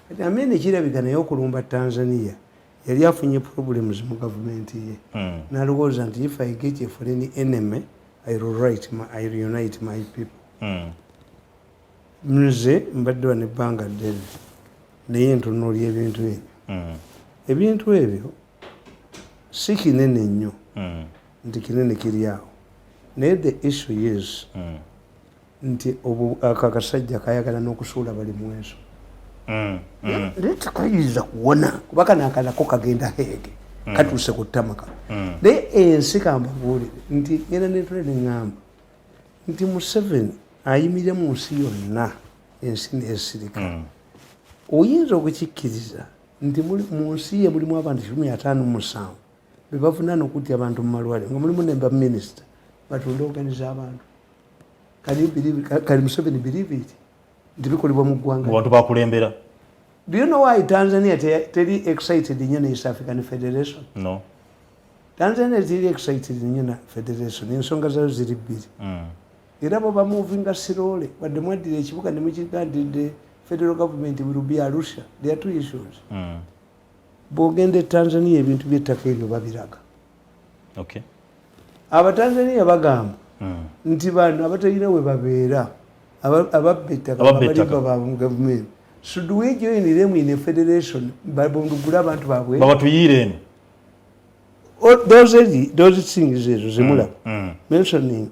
Kati Amin kirabika naye okulumba Tanzania. Yali afunye problems mu gavumenti ye, nalowooza nti if I get a foreign enemy, I will unite my people. Nze mbadde wano ebbanga ddene, naye ntunuulya ebintu ebyo. Ebintu ebyo si kinene nnyo nti kinene kiri awo, naye the issue is nti ako akasajja kayagala n'okusuula bali mweso, naye tekayinza kuwona kuba kano akalako kagenda Hague, katuuse ku ttamaka. Naye ensi, kambabuulire nti ngenda netule neŋŋamba nti Museveni ayimirira mu nsi yonna, ensi nesirika. Oyinza okukikkiriza nti mu nsi ye mulimu abantu 57 bebavunaana okutta abantu mu malwaliro, nga mulimu ne baminisita batunde organiza abantu? Can you believe? Can Museveni believe it nti bikolebwa mu ggwanga? Mu bantu bakulembera. Do you know why Tanzania teri excited nnyo ne East African Federation? No. Tanzania teri excited nnyo na federation, ensonga zayo ziri bbiri. Era bo bamovinga slowly, wadde mwaddira ekibuga ne mukigandidde, federal government will be Arusha. There are two issues. Bw'ogenda e Tanzania, ebintu by'ettaka ebyo babiraga. Abatanzania bagamba nti bano abatalina we babeera, ababba ettaka, Ababba ettaka. abalimba ba mu gavumenti, should we join them in a federation babundugule abantu baabwe? Babatuyiire eno. Oh, those things ezo zemulaba mentioning,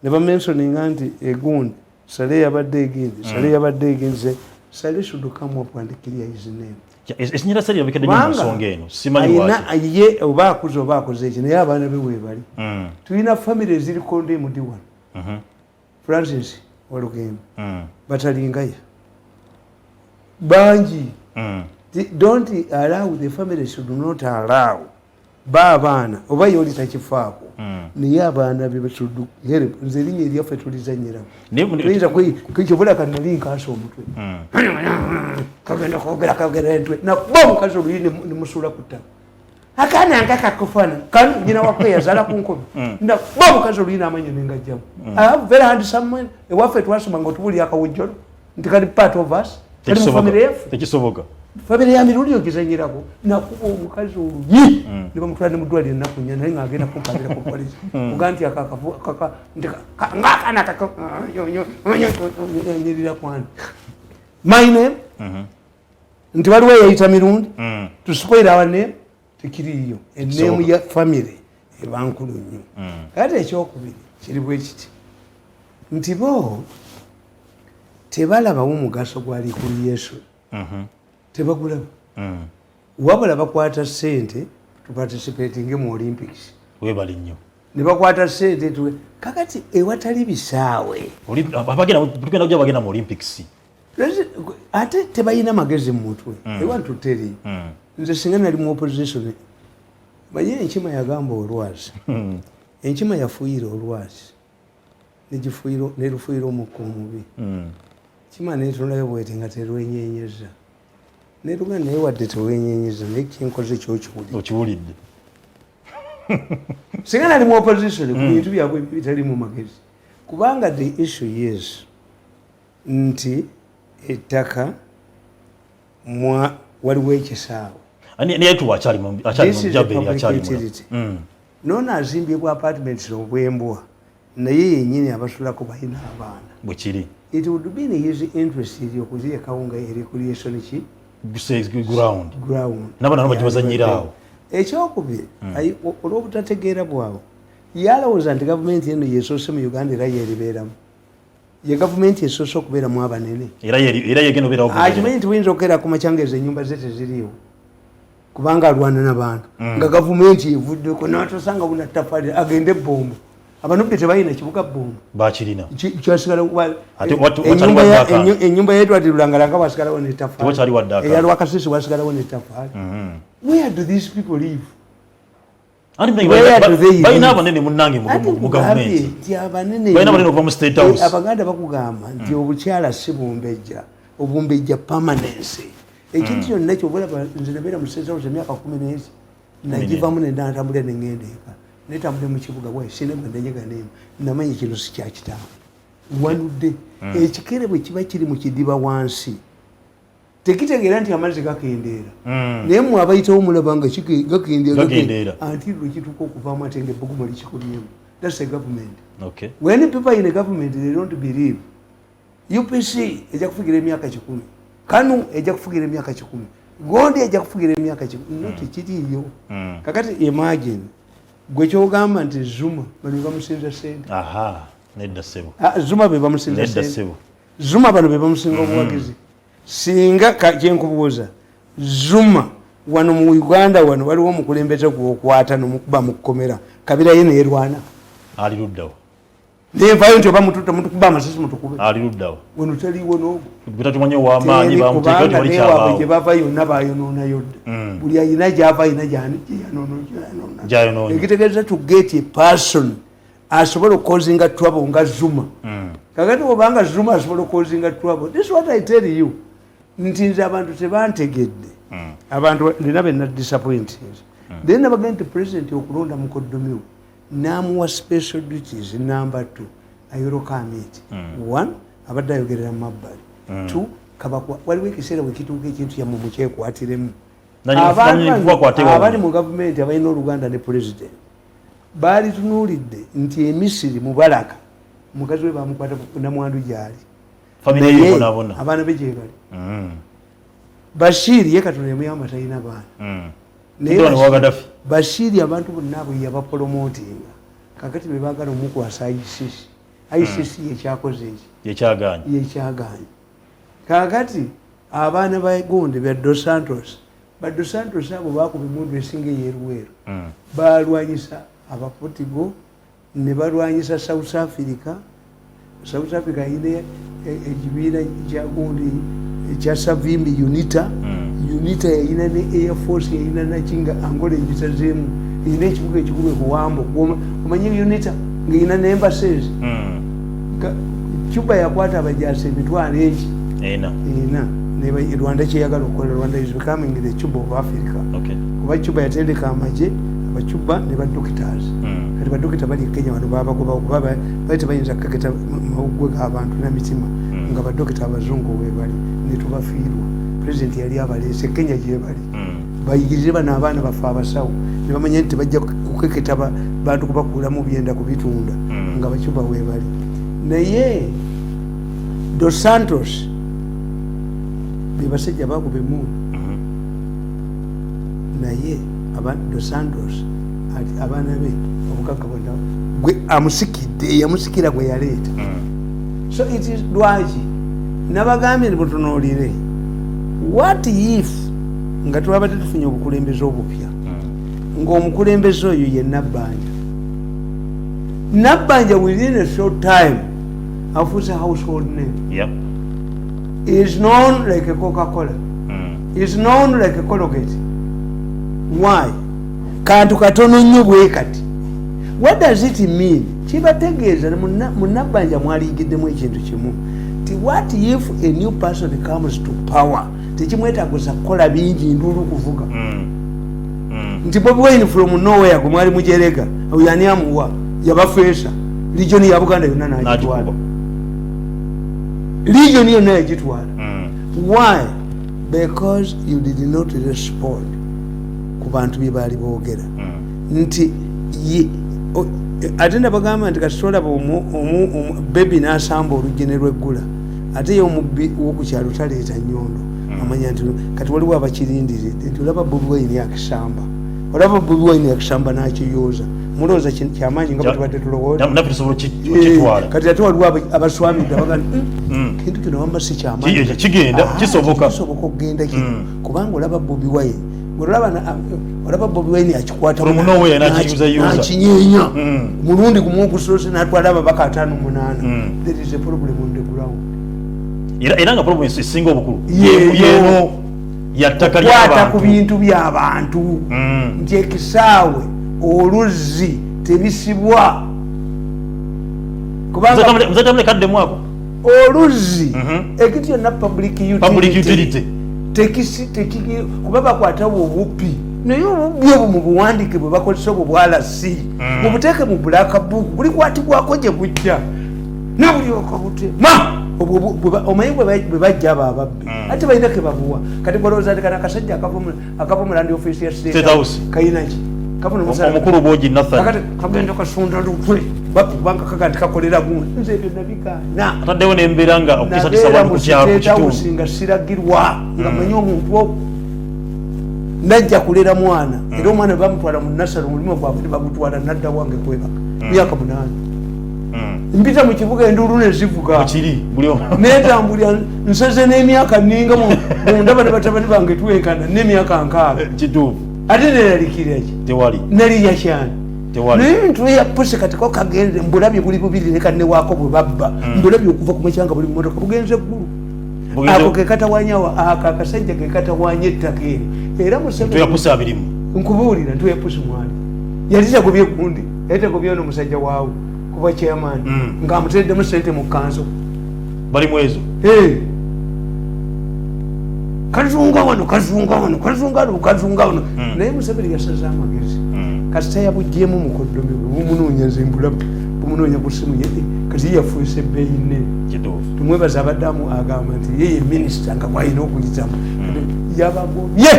ne bamentioninga nti egundi Saleh yabadde egindi, Saleh yabadde egenze. Saleh should come up and clear his name. Erinnya Saleh lirabikedde nnyo mu Kubanga nsonga eno, simanyi lwaki. Ye oba akuze oba akoze eki, naye abaana be weebali. Tulina family eziri condemned wano. Francis Walugembe, Batalingaya, bangi. Don't allow, the family should not allow ba abaana, oba yoli takifaako, naye abaana be should help. Nze erinnya eryaffe tulizanyiramu. Tuyinza kyobula kati nali nkaasa omutwe, kagenda kwogera, kagenda entwe nakuba omukazi oluyi nemusuula ku ttaka. Akaana nga kakufaana kanu nyina wako yazaala ku nkobe. Nakuba omukazi oluyi n'amanyo nengajjamu. I have very handsome man. Ewaffe twasoma nga otubulira akawujjolo nti kali part of us, kali mu family yaffe. Tekisoboka. Family ya mirundi ogizanyirako. Nakuba omukazi oluyi ne bamutwala ne muddwaliro ennaku 4, naye ng'agenda kumpabira ku polisi kuga nti nti ngaakaana nyirira kwani my name, nti waliwo eyayita Mirundi to spoil our name. Tekiriiyo. Enneemu ya family eba nkulu nnyo. Kati ekyokubiri kiri bwe kiti nti bo tebalabawo mugaso gwa recreation, tebagulaba, wabula bakwata sente tuparticipatinge mu Olympics. Webali nnyo. Ne bakwata sente kakati ewatali bisaawe. Tugenda kujja bagenda mu Olympics. Ate tebalina magezi mu mutwe. I want to tell you, nze singa nali mu opposition, manye enkima yagamba olwazi, enkima yafuuyira olwazi nelufuuyira omukka omubi. Kima netunulayo bwete nga terwenyenyeza, neruga, naye wadde tewenyenyeza, naye kyenkoze kyokiwulire. Okiwulidde. Singa nali mu opposition, ku bintu byabwe bitali mu magezi, kubanga the issue is nti ettaka waliwo ekisaawe. Naye tuwa akyali mujaberi akyali. Noono azimbye bwa apartments obwembwa, naye yenyini abasulako balina abaana. Bwekiri. It would be in his interest okuzirekawo nga recreation ki? Ground. Ground. N'abaana nabo bagibazanyira awo. Ekyokubiri, olw'obutategeera bwabwe, yalowooza nti gavumenti eno yesoose mu Uganda era yeribeeramu, ye gavumenti esoose okubeeramu abanene. Era yegenda obeerawo. Akimanyi nti buyinza okukeera ku makya nga ezo ennyumba ze teziriiwo, kubanga alwana n'abantu nga gavumenti evuddeko natosanga bunatafali agende Ebombo. Abanubbi tebalina kibuga Bombo. Bakirina. Kyasigala enyumba ya Edward Lulangalanga, wasigalawo netafaali eya Lwakasisi, wasigalawo netafaali. Where do these people live? Balina abanene munange mu gavumenti. Nti abanene Balina abanene okuva mu State House. Abaganda bakugamba nti obukyala si bumbejja, obumbejja permanence. Ekintu kyonna kyobulaba, nze nabeera mu State House emyaka 11, nagivamu nenatambulira nengenda eka, netambulira mu kibuga bwayi, sina gwe ndanyaga nemu, namanyi kino si kyakitaawe wanudde. Ekikere bwe kiba kiri mu kidiba wansi. Tekitegeera nti amazzi gakendeera, naye mwe abayitawo mulaba nga gakendeera. Gakendeera. Anti lwe kituuka okuvaamu ate nga ebbugumu likikubyemu. That's a government. Okay. When people in a government, they don't believe. UPC ejja kufugira emyaka 100, KANU ejja kufugira emyaka 100, gondi ejja kufugira emyaka 100. No, tekiriiyo. Kakati imagine gwe kyogamba nti Zuma bano bebamusinza sente. Aha, nedda ssebo. Ah, Zuma be bamusinza Nedda sente. ssebo. Zuma bano be bamusinga obuwagizi. Singa kyenkubuuza, Zuma wano mu Uganda wano waliwo omukulembeze gwokwata nomukuba mukukomera kabira ye neyerwana? Ali luddawo? Nenvayo nti oba mututa mutukuba amasasi mutukube. Ali luddawo? Wano taliwo n'ogwo. Gwe wamaanyi Teri, bamuteeka kubanga tewali newaabwe kyabaawo. Gye bava yonna bayonoonayo dda. Buli ayina gyava ayina gyeyanoonya. Gyayonoonya. Ekitegeeza to get a person asobola okucausinga trouble nga Zuma. Kakati obanga Zuma asobola okucausinga trouble, this is what I tell you, nti nze abantu tebantegedde. Abantu nina bena disappointed. Then nabagenda nti president okulonda mukoddomiwo namuwa special duties. Number two, ayorokamiti. One, abadde ayogerera mu mabbali. Two, kabakwa waliwo ekiseera bwe kituuka ekintu kyammwe mukyekwatiremu. Abantu Nanyi bano kubakwate wammwe. abali mu gavumenti abalina oluganda ne president baali tunuulidde nti emisiri mubalaka mukazi we bamukwata namwandu gyali. Family ye Naye ebonaabona. abaana be gyebali. Bashiri ye Katonda yamuyamba talina baana. Naye Mutabani wa Gaddafi. Bashiri abantu bonna abo yabapromotinga. Kakati bebagala omukwasa ICC. ICC yekyakoze eki? Yekyaganye. Yekyaganye. Kakati abaana ba gundi ba Dos Santos, ba Dos Santos abo bakuba emundu esinga eyeruweru. Balwanyisa abapotigo ne balwanyisa South Africa. South Africa yine ekibiina kya gundi ekya Savimbi, UNITA. UNITA yayina ne air force, yayina nakinga Angola egitazeemu, erina ekibuga ekikulu ekuwambo. Omanyi UNITA ngaerina ne embassies. Cuba yakwata abajasi emitwalo egi 4. Ena. Rwanda kyeyagala okukola, Rwanda is becoming the Cuba of Africa. Kuba Cuba yatendeka amagye abacuba ne badoctors. Kati badokita bali e Kenya wano babagoba kuba bali tebayinza kukeketa mawugwe g'abantu namitima. Nga badokita abazungu webali netubafiirwa. President yali abaleese Kenya gyebali. Bayigirize bano abaana baffe abasawo ne bamanya nti tebajja kukeketa bantu kubakuulamu byenda kubitunda. Nga bacuba webali. Naye Dos Santos be basajja bakuba emundu. Naye Dos Santos ati abaana be obugagga bwonna gwe amusikidde, yamusikira gwe yaleeta. So it is lwaki nabagambye nti butunuulire what if nga twaba tetufunye obukulembeze obupya, ng'omukulembeze oyo ye Nabbanja. Nabbanja within a short time afuuse household name. Is known like a Coca-Cola, is known like a Colgate. Why? Kantu katono nnyo bwe kati. What does it mean? Kibategeeza munabbanja mwaliyigiddemu ekintu kimu ti what if a new person comes to power, tekimwetagusa kukola bingi ndulu kuvuga. Nti Bobi Wine from nowhere gwe mwali mujerega oyo ani amuwa yabafeesa region ya Buganda yonna nagitwala. N'agikuba. Region yonna yagitwala. Why? Because you did not respond ku bantu bye baali boogera. Nti ate nabagamba nti kasita olaba bebi n'asamba oluggi ne lweggula, ate ye omubbi wokukyalo taleeta nnyondo. Amanya nti kati waliwo abakirindiridde nti olaba Bobi Wine akisamba, olaba Bobi Wine akisamba n'akiyooza, mulowooza kyamaanyi nga bwe tubadde tulowooza. Naffe tusobola okitwala. Kati ate waliwo abaswamidde abaga kintu kino wamba si kyamaanyi. Kigenda, Ah, kisoboka. Kisoboka okugenda kino. Kubanga olaba Bobi Wine, olaba Bobi Wine akikwata From nowhere n'akiyuzayuza. n'akinyeenya mulundi gumu ogusoose n'atwala ababaka 58. There is a problem on the ground. Era nga problem esinga obukulu Yeeyo. yeeno ya ttaka Kwata ku ly'abantu. bintu by'abantu. Nti ekisaawe, oluzzi tebisibwa kubanga Mzee Tamale kaddemu ako. Oluzzi, ekintu kyonna public Public utility. Utility. Tekisi tekigi kuba bakwata obubbi, naye obubbi obwo mu buwandiike bwe bakozesa obwo bwalasi mubuteeke mu black book, bulikwatibwako gye bujja nabulyoka butema. Omanyi bwe bajja abo ababbi, ate balina ke babuwa. Kati gwalowooza nti kano akasajja akava mu land office ya State House. Kayina ki? Kafuna omusala. Omukulu Bwogi Nathan. Kakati kagenda kasunda lutwe, bakubanga kaga nti kakolera gundi. Nze ebyo nabigaana. Ataddewo n'embeera nga okutiisatiisa Nabeera abantu mu ku kyalo, ku State kitundu. House nga siragirwa, nga manyi omuntu najja kulera mwana, era omwana bamutwala mu nasale, omulimu gwabwe bagutwala, nadda wange kwebaka myaka 8. Mpita mu kibuga, enduulu nezivuga. Bwekiri, buli omu. Netambulira nsaze n'emyaka ninga mundaba ne batabani bange twenkana n'emyaka 60. Kituufu. Ate neralikira ki? Tewali. Naliya kyani? Tewali. Naye ntwe ya pusi kati ko kagenze, mbulabye buli bubiri ne kanne waako bwe babba, mbulabye okuva ku macyanga buli mmotoka bugenze eggulu. Ako ke katawanyawo, ako akasajja ke katawanya ettaka eryo. Era Museveni Ntwe ya pusi abirimu. Nkubuulira, ntwe ya pusi mwali yali tagobye gundi, yali tagobye ono musajja waawe kuba chairman, ng'amuteereddemu sente mu kanso. Bali mu ezo. Hey. Kazunga wano, kazunga wano, kazunga wano, kazunga wano. Naye Museveni yasaze amagezi. Kasita yabugyemu mukoddomi we, bumunoonya, nze mbulaba bumunoonya ku ssimu ye. Kati ye yafuuse ebbeeyi nnene. Tumwebaza abadde amu agamba nti ye ye minisita nga gwalina okuyitamu. Yabagobye.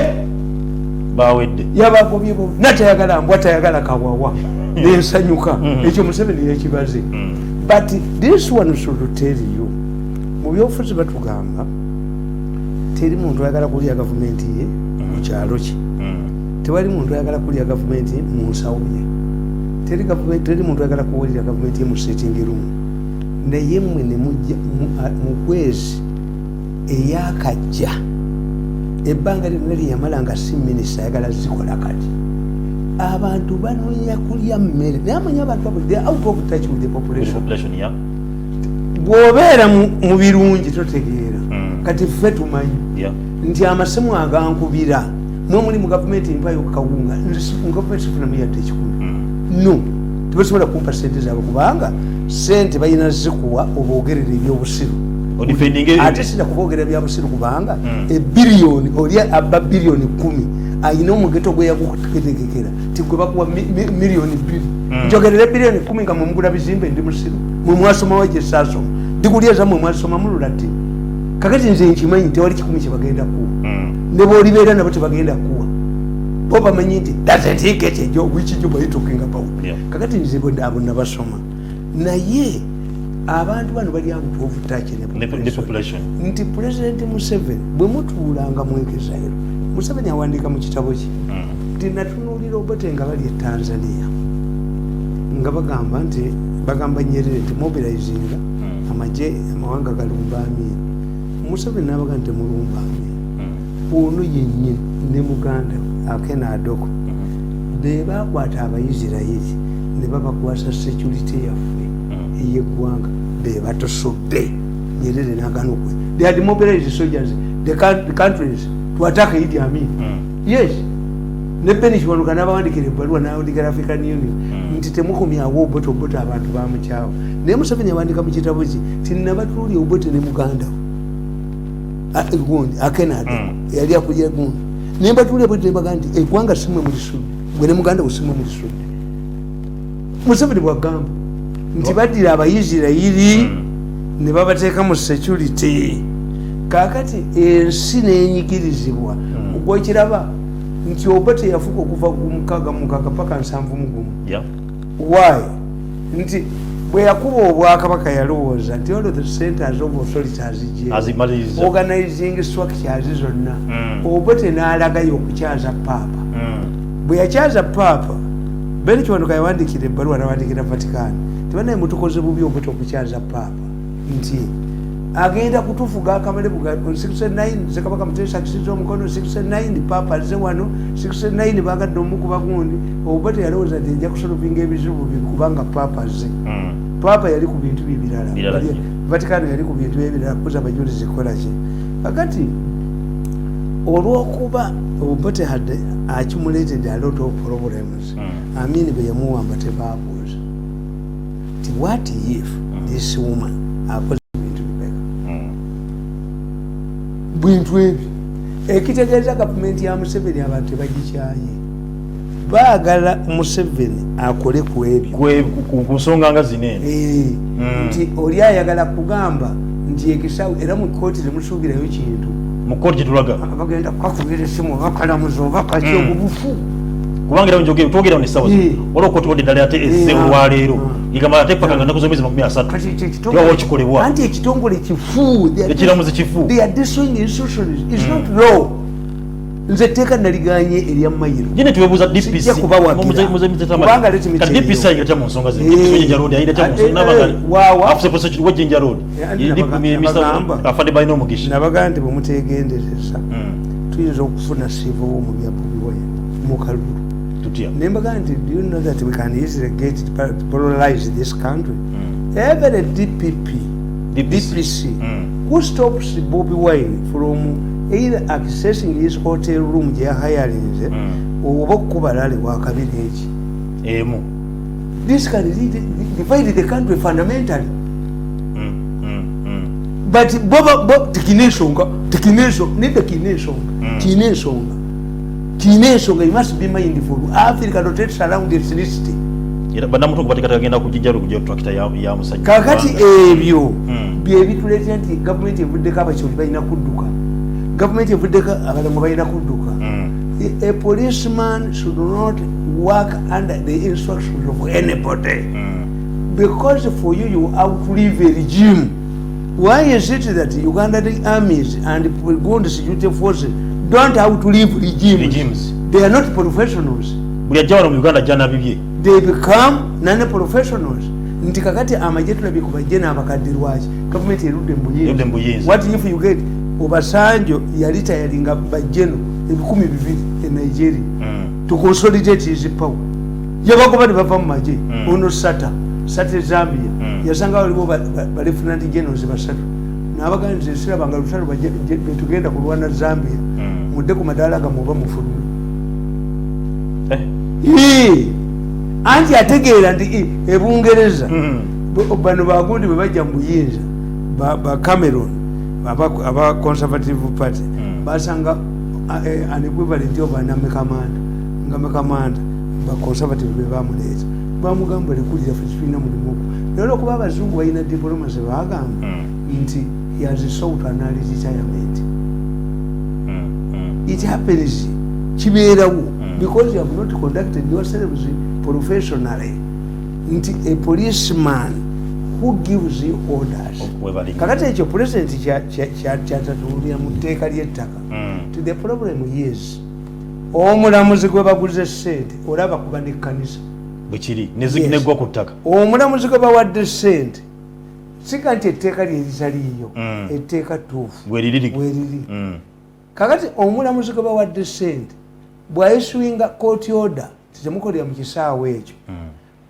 Bawedde. Yabagobye bonna, tayagala mbwa, tayagala kawawa, nensanyuka. Ekyo Museveni yekibaze. But this one should tell you, mu byobufuzi batugamba teri muntu ayagala kulya gavumenti ye mu kyalo kye. Tewali muntu ayagala kulya gavumenti mu nsawo ye. Teri gavumenti, teri muntu ayagala kuwulira gavumenti ye mu sitting room. Naye mmwe ne mujja mu kwezi eyakajja, ebbanga lyonna lyeyamala nga si minisita, ayagala zikola. Kati abantu banoonya kulya mmere, naye amanyi abantu abo, they are out of touch with the population. Population, yeah. Bw'obeera mu birungi totegeera. Kati ffe tumanyi nti amasimu agankubira, mwe muli mu gavumenti, mpayo kawunga. Nze mu gavumenti sifunamu yadde 100. No, tebasobola kumpa sente zaabwe, kubanga sente balina zikuwa oboogerera ebyobusiru. Odefendinge. Ate sina kuboogera byabusiru, kubanga ebiriyoni, oli abba biliyoni 10, ayina omugeto gwe yagutegekera ti gwe bakuwa miliyoni 2. Njogerere biliyoni 10 nga mwemugula bizimbe? Ndi musiru? Mwe mwasomawo gye saasoma, diguli ezammwe mwasoma mululatti. Kakati nze nkimanyi tewali 100 kyebagenda kuwa. Ne bwolibeera nabo tebagenda kuwa, bo bamanyi nti doesn't he get a job? Which job are you talking about? Kakati nze abo nabasoma, naye abantu bano bali out of touch ne Ne population. Nti President Museveni bwe mutuulanga mwekezairo, Museveni awandiika mu kitabo kye nti natunuulira Obote nga bali e Tanzania, nga bagamba nti, bagamba Nyerere nti mobilizinga amagye, amawanga galumba Amini. Museveni nabaga nti temulumba Amini. Ono yennyini ne muganda Akena Adoko be bakwata Abaisirairi ne babakwasa security yaffe ey'eggwanga, be batusudde. Nyerere nagana okwe, they had mobilized soldiers, the countries to attack Idi Amin. Yes, ne Ben Kiwanuka n'abawandikira ebbaluwa, n'awandikira African Union nti temukomyawo Obote, Obote abantu bamukyawo. Naye Museveni awandika mu kitabo kye ti nabatuuli Obote ne muganda we gundi Akenado yali akulira gundi, nembatuuli Obote nembaga nti eggwanga simwe mulisudde, gwe ne muganda we simwe mulisudde. Museveni bwagamba nti baddira Abaisirairi ne babateeka mu security, kakati ensi nenyigirizibwa. Gwekiraba nti Obote yafuka okuva ku 66 paka 71. Why? Nti bwe yakuba obwakabaka yalowooza nti all of the centers of authority azigye Azimaliriza. Organizing structures zonna. Obote n'alagayo okukyaza paapa. Bwe yakyaza paapa, Ben Kiwanuka yawandikira ebbaluwa, nawandikira Vatican tibanaye mutukoze bubi Obote okukyaza paapa, nti agenda kutufuga akamale buga 69. Sekabaka Muteesa akisiza omukono 69, paapa azze wano 69, bagadde omukuba gundi. Obote yalowooza nti ejja kusolvinga ebizibu bye kubanga paapa azze. Paapa yali ku bintu bibirala. Birala nnyo. Vatican yali ku bintu ebirala, kuza abajulizi kolaki. Kakati olwokuba Obote had accumulated a lot of problems, Amini bwe yamuwamba tebabuuza ti what if this woman akoze ebintu bibeka bintu ebyo? Ekitegeeza gavumenti ya Museveni abantu tebagikyaye, baagala Museveni akole ku ebyo. Ku nsonga nga zino eno. Eh, nti oli ayagala kugamba nti Nti ekisaawe era mu kooti temusuubirayo kintu. Mu kooti gyetulaga. Bagenda kukakubira esimu oba kalamuzi oba kaki, obubufu. Kubanga era njogera, twogera nesawa waliwo kooti wadde eddala ate ezze olwaleero, egamba ate paka nga nnaku z'omwezi 30 Kati ekyo tewawo kikolebwa. Anti ekitongole kifu. Ekiramuzi kifu. They are destroying institutions. Is not law. Nze etteeka naliganye erya mayiro. Gye twebuuza DPC. Sijja kubawagira. Kubanga let me kati tell you. DPC ayingira tya mu nsonga zino? DPC Jinja Road ayingira tya mu nsonga? Nabanga Waawa. afuse prosecutor wa Jinja Road. Anti nabagamba. Afande balina omugisha. Nabagaa nti bwemutegendereza, tuyinza okufuna civil war mu bya Bobi Wine mu kalulu. Tutya? Nembagaa nti, do you know that we can easily get to polarize this country? Every DPP, DPC. DPC who stops Bobi Wine from either accessing his hotel room gye yahayalinze oba okukuba rally wakabiri eki, emu. This can really divide the country fundamentally. But boba bo tikina ensonga, tikina ensonga, nedda, kiina ensonga, kiina ensonga, kiina ensonga. You must be mindful. Africa rotates around ethnicity. Era bannamutungu bateekateeka genda ku Jinja Road kujja tractor ya musajja. Kakati ebyo byebituleetera nti gavumenti evuddeko abakyoli balina kudduka, gavumenti evuddeko abalamu balina kudduka. A policeman should not work under the instructions of anybody, because for you, you outlive a regime. Why is it that Ugandan armies and gundi security forces don't outlive regimes? Regimes. They are not professionals. Buli ajja wano mu Uganda ajja nabibye. They become non professionals. Nti kakati amagye tulabye ku bajje n'abakadde, lwaki gavumenti erudde mu Erudde mu buyinza? buyinza. What if you get Obasanjo yali tayalinga bajjeno 2000 e Nigeria to consolidate his power, yabagoba ne bava mu magye. Ono Sata e Zambia yasanga waliwo ba lieutenant generals basatu, nabagaa nti sirabanga lutalo betugenda kulwana Zambia, mudde ku madaala gammwe oba mufulume. Eh. Anti ategeera nti ebungereza bano bagundi bwe bajja mu buyinza, ba Cameron aba Conservative Party, basanga an equivalent of an army commander, nga commander ba Conservative be bamuleeta, bamugamba lekulira, ffe tulina mulimu ogwo. Naye olwokuba abazungu balina diplomacy, bagamba nti he has sought an early retirement. It happens, kibeerawo, because you have not conducted yourselves professionally. Nti a policeman who gives you orders, Webalinga. Kakati ekyo president kyatatuulira mu tteeka ly'ettaka. To the problem is omulamuzi gwe baguze sente olaba kuba nekkanisa. Bwekiri. Yes. Neggwa ku ttaka. Omulamuzi gwe bawadde sente, sika nti etteeka lyeritaliiyo, etteeka ttuufu. Bweriri. Bweriri. Kakati omulamuzi gwe bawadde sente bw'aissuinga court order titemukolera mu kisaawe ekyo,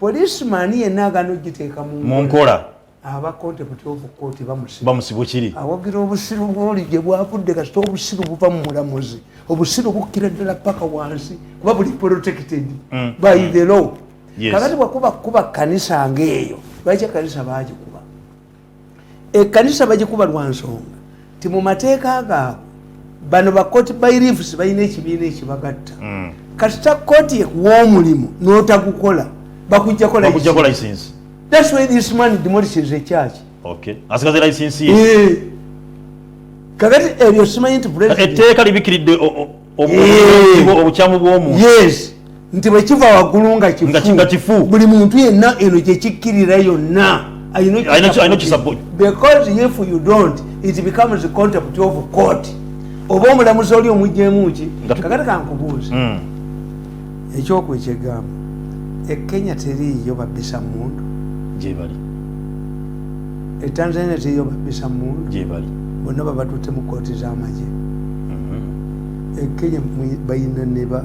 policeman yenna agana ogiteeka mu mu nkola, aba contempt of court, bamusiba. Bamusiba kiri. Awagira obusiru bwoli gye bwavudde, kasita obusiru buva mu mulamuzi, obusiru bukkira ddala paka wansi, kuba buli protected by the law. Kakati bwakuba kuba kanisa ngaeyo, lwaki ekanisa bagikuba? Ekkanisa bagikuba lwa nsonga ti mu mateeka gaabwe bano ba court bailiffs balina ekibiina ekibagatta. Kasita kooti ekuwa omulimu n'otagukola, bakuggyako bakuggyako license. License. That's why this man demolishes a church. Okay, asigaze license ye. Eh. Kakati ebyo simanyi nti president Etteeka libikiridde obukyamu bw'omuntu. Yes, nti bwe kiva waggulu nga Nga kifu. Buli muntu yenna eno gyekikkirira yonna alina Alina okisupport. Because if you don't, it becomes contempt of court, oba omulamuzi oli omugyemu ki? Kakati kankubuuza, ekyokwe kyegamba e Kenya teriiyo babbisa mundu? Gyebali. E Tanzania teriiyo babbisa mundu? Gyebali. Bonna babatutte mu kooti z'amagye. E Kenya bayina ne ba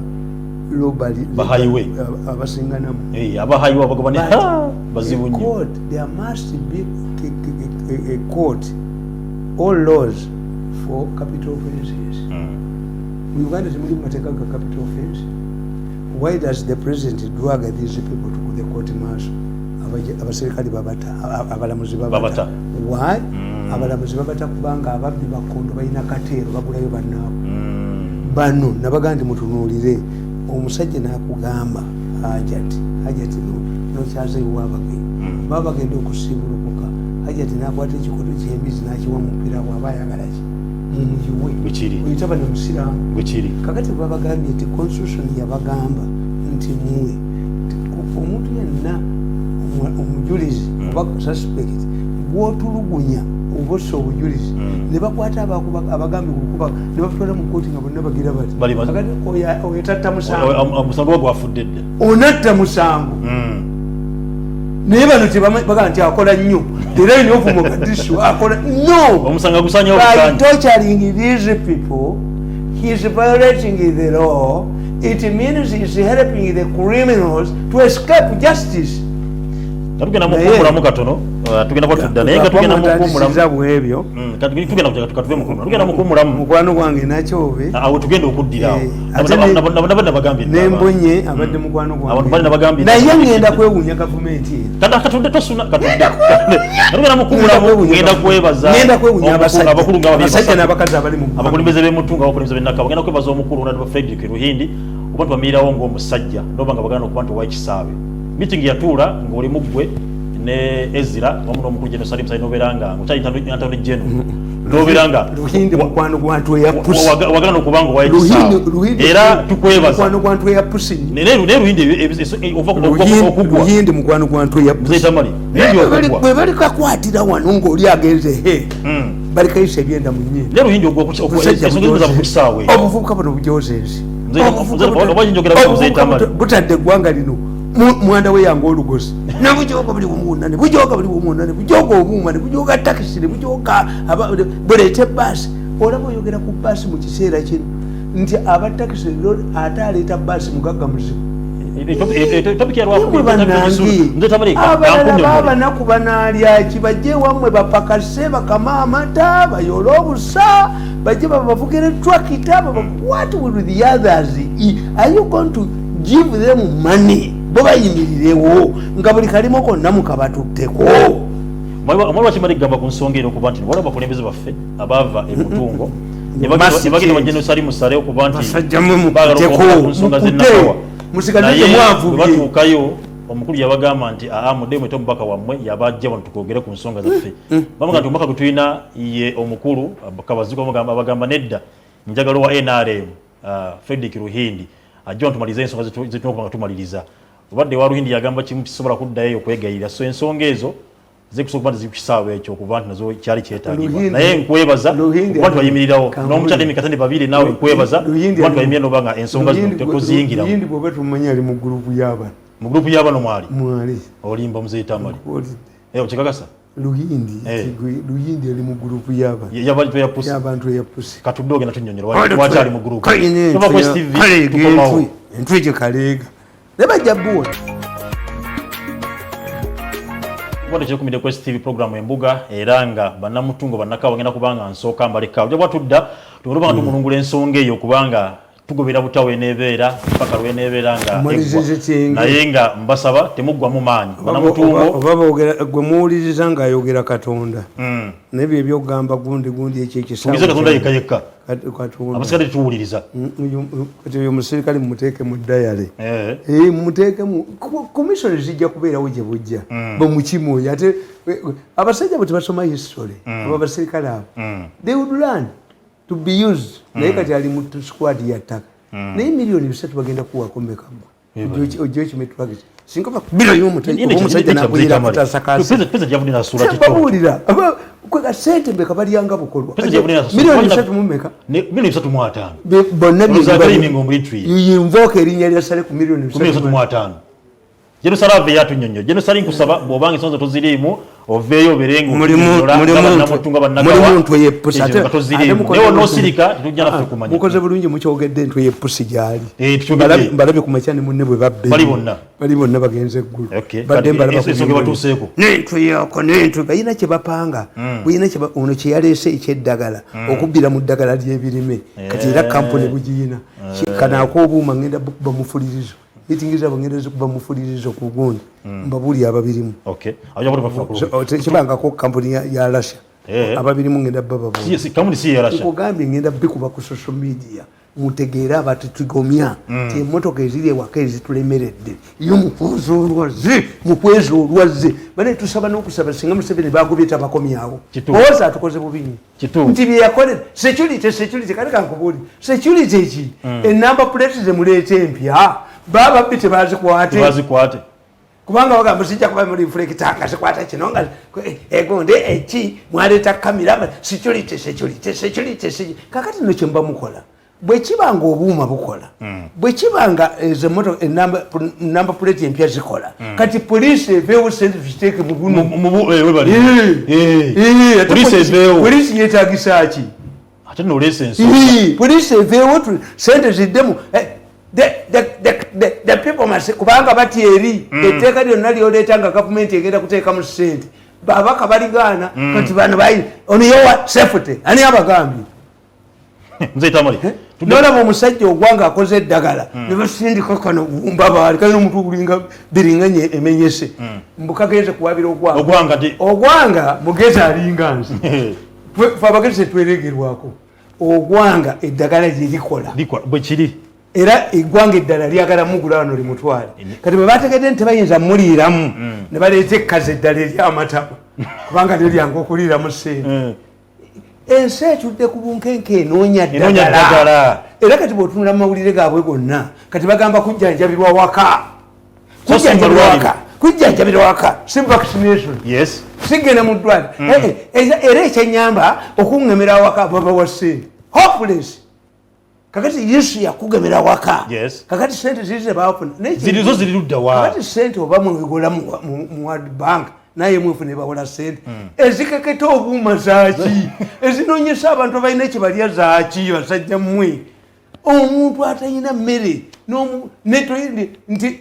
robbery Ba highway. abasinganamu. Eh, aba highway abagoba ne But bazibu a nnyo. court, there must be a court all laws for capital offenses. Mu Uganda temuli mu mateeka ga capital offense. Why does the president drag these people to the court martial? Abaserikale babata, abalamuzi babata. Babata. Why? Abalamuzi babata kubanga ababbi bakondo balina kateero, bagulayo bannaabwe. Bano nabaga nti mutunuulire omusajja n'akugamba hajati, hajati nokyazeewo abagenyi, baba bagenda okusiibulukuka. Hajati nakwata ekikoto kyembizi nakiwa mupira bwaba ayagalaki mumuyiwe. Bwekiri. Oyitaba ne musiraamu. Bwekiri. Kakati babagambye nti constitution yabagamba nti muwe omuntu yenna omujulizi oba suspect gwotulugunya oba ossa obujulizi, ne bakwata abagambye kukuba ne batwala mu kooti nga bonna bagira bati. Bali Kakati oyo tatta musango. Omusango gwa gwafudde dda. Onatta musango, naye bano tebagamba nti akola nnyo. The line of Mogadishu akola no. Omusango gusanyewo By busanyi. torturing these people, he is violating the law. It means he is helping the criminals to escape justice. Nga tugenda mukuumulamu katono, tugenda kuba tudda, naye nga tugenda mukuumulamu. Mutandisiza bwebyo. Tugenda katuve mukuumulamu, tugenda mukuumulamu. Mukwano gwange Nakyobe. Awo tugenda okuddira awo. Ate Nabo nabagambye dda abantu. Nembonye abadde mukwano Abantu bali gwange, nabagambye naye ngenda kwewuunya gavumenti eno. Kati katudde, tosuna, katudde tugenda mukuumulamu. Ngenda kwebaza Ngenda kwewuunya abasajja abakulu nga babiri, abasajja basatu. n'abakazi abali mu Abakulembeze b'emutunga, abakulembeze b'ennaka, bagenda kwebaza omukulu Honorable Frederick Ruhindi okuba nti bamirirawo ng'omusajja noba nga baganda okuba nti ow'ekisaawe meeting yatuula ng'oli muggwe ne Ezra wamu n'omukulu General Salim Saleh, nobeera nga okyali Attorney General, nobeera nga Luhindi mukwano gwa ntwe ya pusi. Wagana okuba nga ow'ekisaawe Luhindi era tukwebaza. Mukwano gwa ntwe ya pusi. Naye Ruhindi ova okugwa. Luhindi mukwano gwa ntwe ya Mzee pusi. Tamale, Ruhindi okugwa. Bwe balikakwatira wano ng'oli agenze he, balikayisa ebyenda mu nnyindo. Naye Ruhindi ogwa Omusajja ensonga bujoze. za ku kisaawe. Obuvubuka buno bujoze ensi. Oba njogera ku Mzee Obuvubuka Tamale. Butadde eggwanga lino mwanda we yange olugozi, nebujoga buli bumuna, nebujoga buli bumuna, nebujoga obuuma, nebujoga takisi, nebujoga buleete baasi. Olaba oyogera ku baasi mu kiseera kino nti abatakisi, ate aleeta baasi mugagga muzibu. Topic ya Mwe bannange, Mzee Tamale, abalala kankunyonnyole. baabanaku banaalyaki? Bajje ewammwe bapakase, bakame amata, bayole obusa, bajje babavugire twakita. What will the others eat? Are you going to give them money bo bayimirirewo nga buli kalimu konna mukabatutteko? Omwali lwaki gamba ku nsonga eno okuba nti waliwo abakulembeze baffe abaava emutungo ne Mass bagenda change. bagenda Sali Musale okuba nti Basajja mmwe baagala mukuteko, okwogera ku nsonga mukute. z'ennakawa. Musigadde Naye temwavubye. bwe batuukayo, omukulu yabagamba nti aa, mudde mwete omubaka wammwe yabajja wano tukwogere ku nsonga zaffe. Bamugamba nti omubaka gwe tulina ye omukulu Kabazigu. Abagamba nedda, njagala owa NRM, Frederick Ruhindi ajja wano tumalirize ensonga zetulina okuba nga tumaliriza. Obadde wa Ruhindi yagamba kimu, kisobola kuddayo okwegayirira. So ensonga ezo zikusobola okuba nti ziri ku kisaawe ekyo, okuba nti nazo kyali kyetaagibwa. Naye nkwebaza Luhindi okuba nti bayimirirawo Kankubulire. n'omukyala Emmy babiri, naawe nkwebaza Luhindi okuba nti bayimirira noba nga ensonga zino toziyingiramu. Luhindi bwoba tumanyi ali mu gurupu y'abano. Mu gurupu y'abano mwali? Mwali. Olimba, Muzeyi Tamale. Nkubuulidde. Okikakasa? Luhindi. Luhindi ali mu gurupu y'abano. Y'abantu ya pusi. Y'abantu eya pusi. Katudde ogenda tunnyonnyola lwaki ali mu gurupu. Tuva ku STV, tukomawo. Entwe gye kaleega naye bajja buwona. Kubadde kyekumidde ku STV, program Embuga, era nga bannamutungo bannakawa ngenda kubanga nsooka mbaleka ojja kuba tudda tugenda nga tumulungula ensonga eyo, kubanga tugobera butawa eneebeera paka lweneebeera nga Malirize eggwa. kyenge. Naye nga mbasaba temuggwamu maanyi, bannamutungo. Oba boogera gwe muwuliriza ng'ayogera Katonda, naye bye byogamba gundi gundi ekyo. Tuwulirize Katonda yekka yekka. Katonda. Abasikadde tetuwuliriza. Kati oyo omusirikale mumuteeke mu dayale. Mumuteeke mu commission zijja kubeerawo gye bujja bwemukimu oyo. Ate abasajja bwe tebasoma history, abo abasirikale abo, they would learn to be used. Naye kati ali mu squad ya ttaka, naye 3 miliyoni bagenda kuwako meka gwe ojja okime tractor singa bakubirayo omusajja nakuyira kutasa kasi? President yavudde nasuula kito. Babuulira kwega sente mbeka balyanga bukolwa. President yavudde nasuula 35 miliyoni mumeka? 35 miliyoni. Bonna. Olowooza claiming omulitri. Yinvoka erinnya lya Sale ku miliyoni Ku 35 miliyoni. Jerusalem yatunyonyo. Jerusalem, nkusaba bw'obanga ensonga toziriimu oveeyo obeere Mulimu ntwe yepusi. nga toziriimu, naye onoosirika tetujja naffe kumanya. Mukoze bulungi mukyogedde, entwe yepusi gyali. Tukyogedde. Mbalabye ku makya ne munne bwe babbe. Bali bonna? Bali bonna bagenze eggulu. Okay. Badde Kati mbalaba ku ensonga nyumba. ebatuuseeko. N'entwe yako n'entwe balina kye bapanga, bulina ono kye yaleese ekyeddagala okubbira mu ddagala ly'ebirime. Kati era kampuni bugiyina. Kano ak'obuuma ngenda bukuba mufulirizo, mitingi zaabwe ngenda zikuba mufulirizo ku gundi, mbabuuli ababirimu. Okay. Ajja kuba tubafuna ku Tekibangako kampuni ya Russia. Ababirimu ngenda bababuuli. Kampuni si ya Russia. Nkugambye ngenda bikuba ku social media. Mutegeere abatutugomya ti emmotoka eziri ewaka ezitulemeredde, yo mukweza olwazze, mukweza olwazze. Bane tusaba n'okusaba, singa Museveni bagobye tabakomyawo. Oza atukoze bubi nnyo nti byeyakolera security, security. Kale kankubuuli, security ki? Enamba plate zemuleeta empya, bababbi tebazikwate. Tebazikwate. Kubanga bagamba sijja kuba muri reflector nga sikwata kino nga egonde eki mwaleeta kamera. Security, security, security, security. Kakati no kyemba mukola, bwe kiba nga obuuma bukola, bwe kiba nga ezo moto enamba plate empya zikola, kati poliisi eveewo, sente tuziteeke mu buno. Webali. Poliisi eveewo. Poliisi yeetagisa ki? Ate noleesa ensonga. Poliisi eveewo, sente ziddemu. The people must, kubanga bati eri etteeka lyonna lyoleeta nga gavumenti egenda kuteekamu sente, babaka baligaana. Kati bano bayi ono yowa safety, ani abagambye? Nze Tamale. Nolaba omusajja ogwanga akoze eddagala ne basindika kano mbabaali kalina omutwe gulinga biringanye emenyese, mbu kagenze kuwabira Ogwanga. Ogwanga Ogwanga mugezi alinga nze. Fe abagezi tetweregerwako. Ogwanga eddagala lyerikola. Likola bwe kiri. Era eggwanga eddala lyagala mugula wano limutwale. Kati bwe bategedde nti tebayinza muliiramu, ne baleeta ekkazi eddala eryamataba, kubanga lyo lyangu okuliiramu sente. Ensi etudde ku bunkenke, enoonya Enoonya ddagala. Ddagala. Era kati bw'otunula mu mawulire gaabwe gonna, kati bagamba kujjanjabirwa waka. So si Kujjanjabirwa malwaliro. waka, kujjanjabirwa waka, si vaccination. Sigenda mu ddwaliro. Era ekyenyamba okuŋŋemera awaka, babawa ssente. Hopeless. Kakati Yesu yakugemera waka. Kakati sente ziri zebafuna. Zirizo ziri ludda wa? Kakati sente oba mwegola mu World Bank, naye mwefu ne bawola sente ezikeketa obuuma zaaki, ezinonyesa abantu abalina ekibalya zaaki? Basajja mmwe, omuntu atalina mmere nti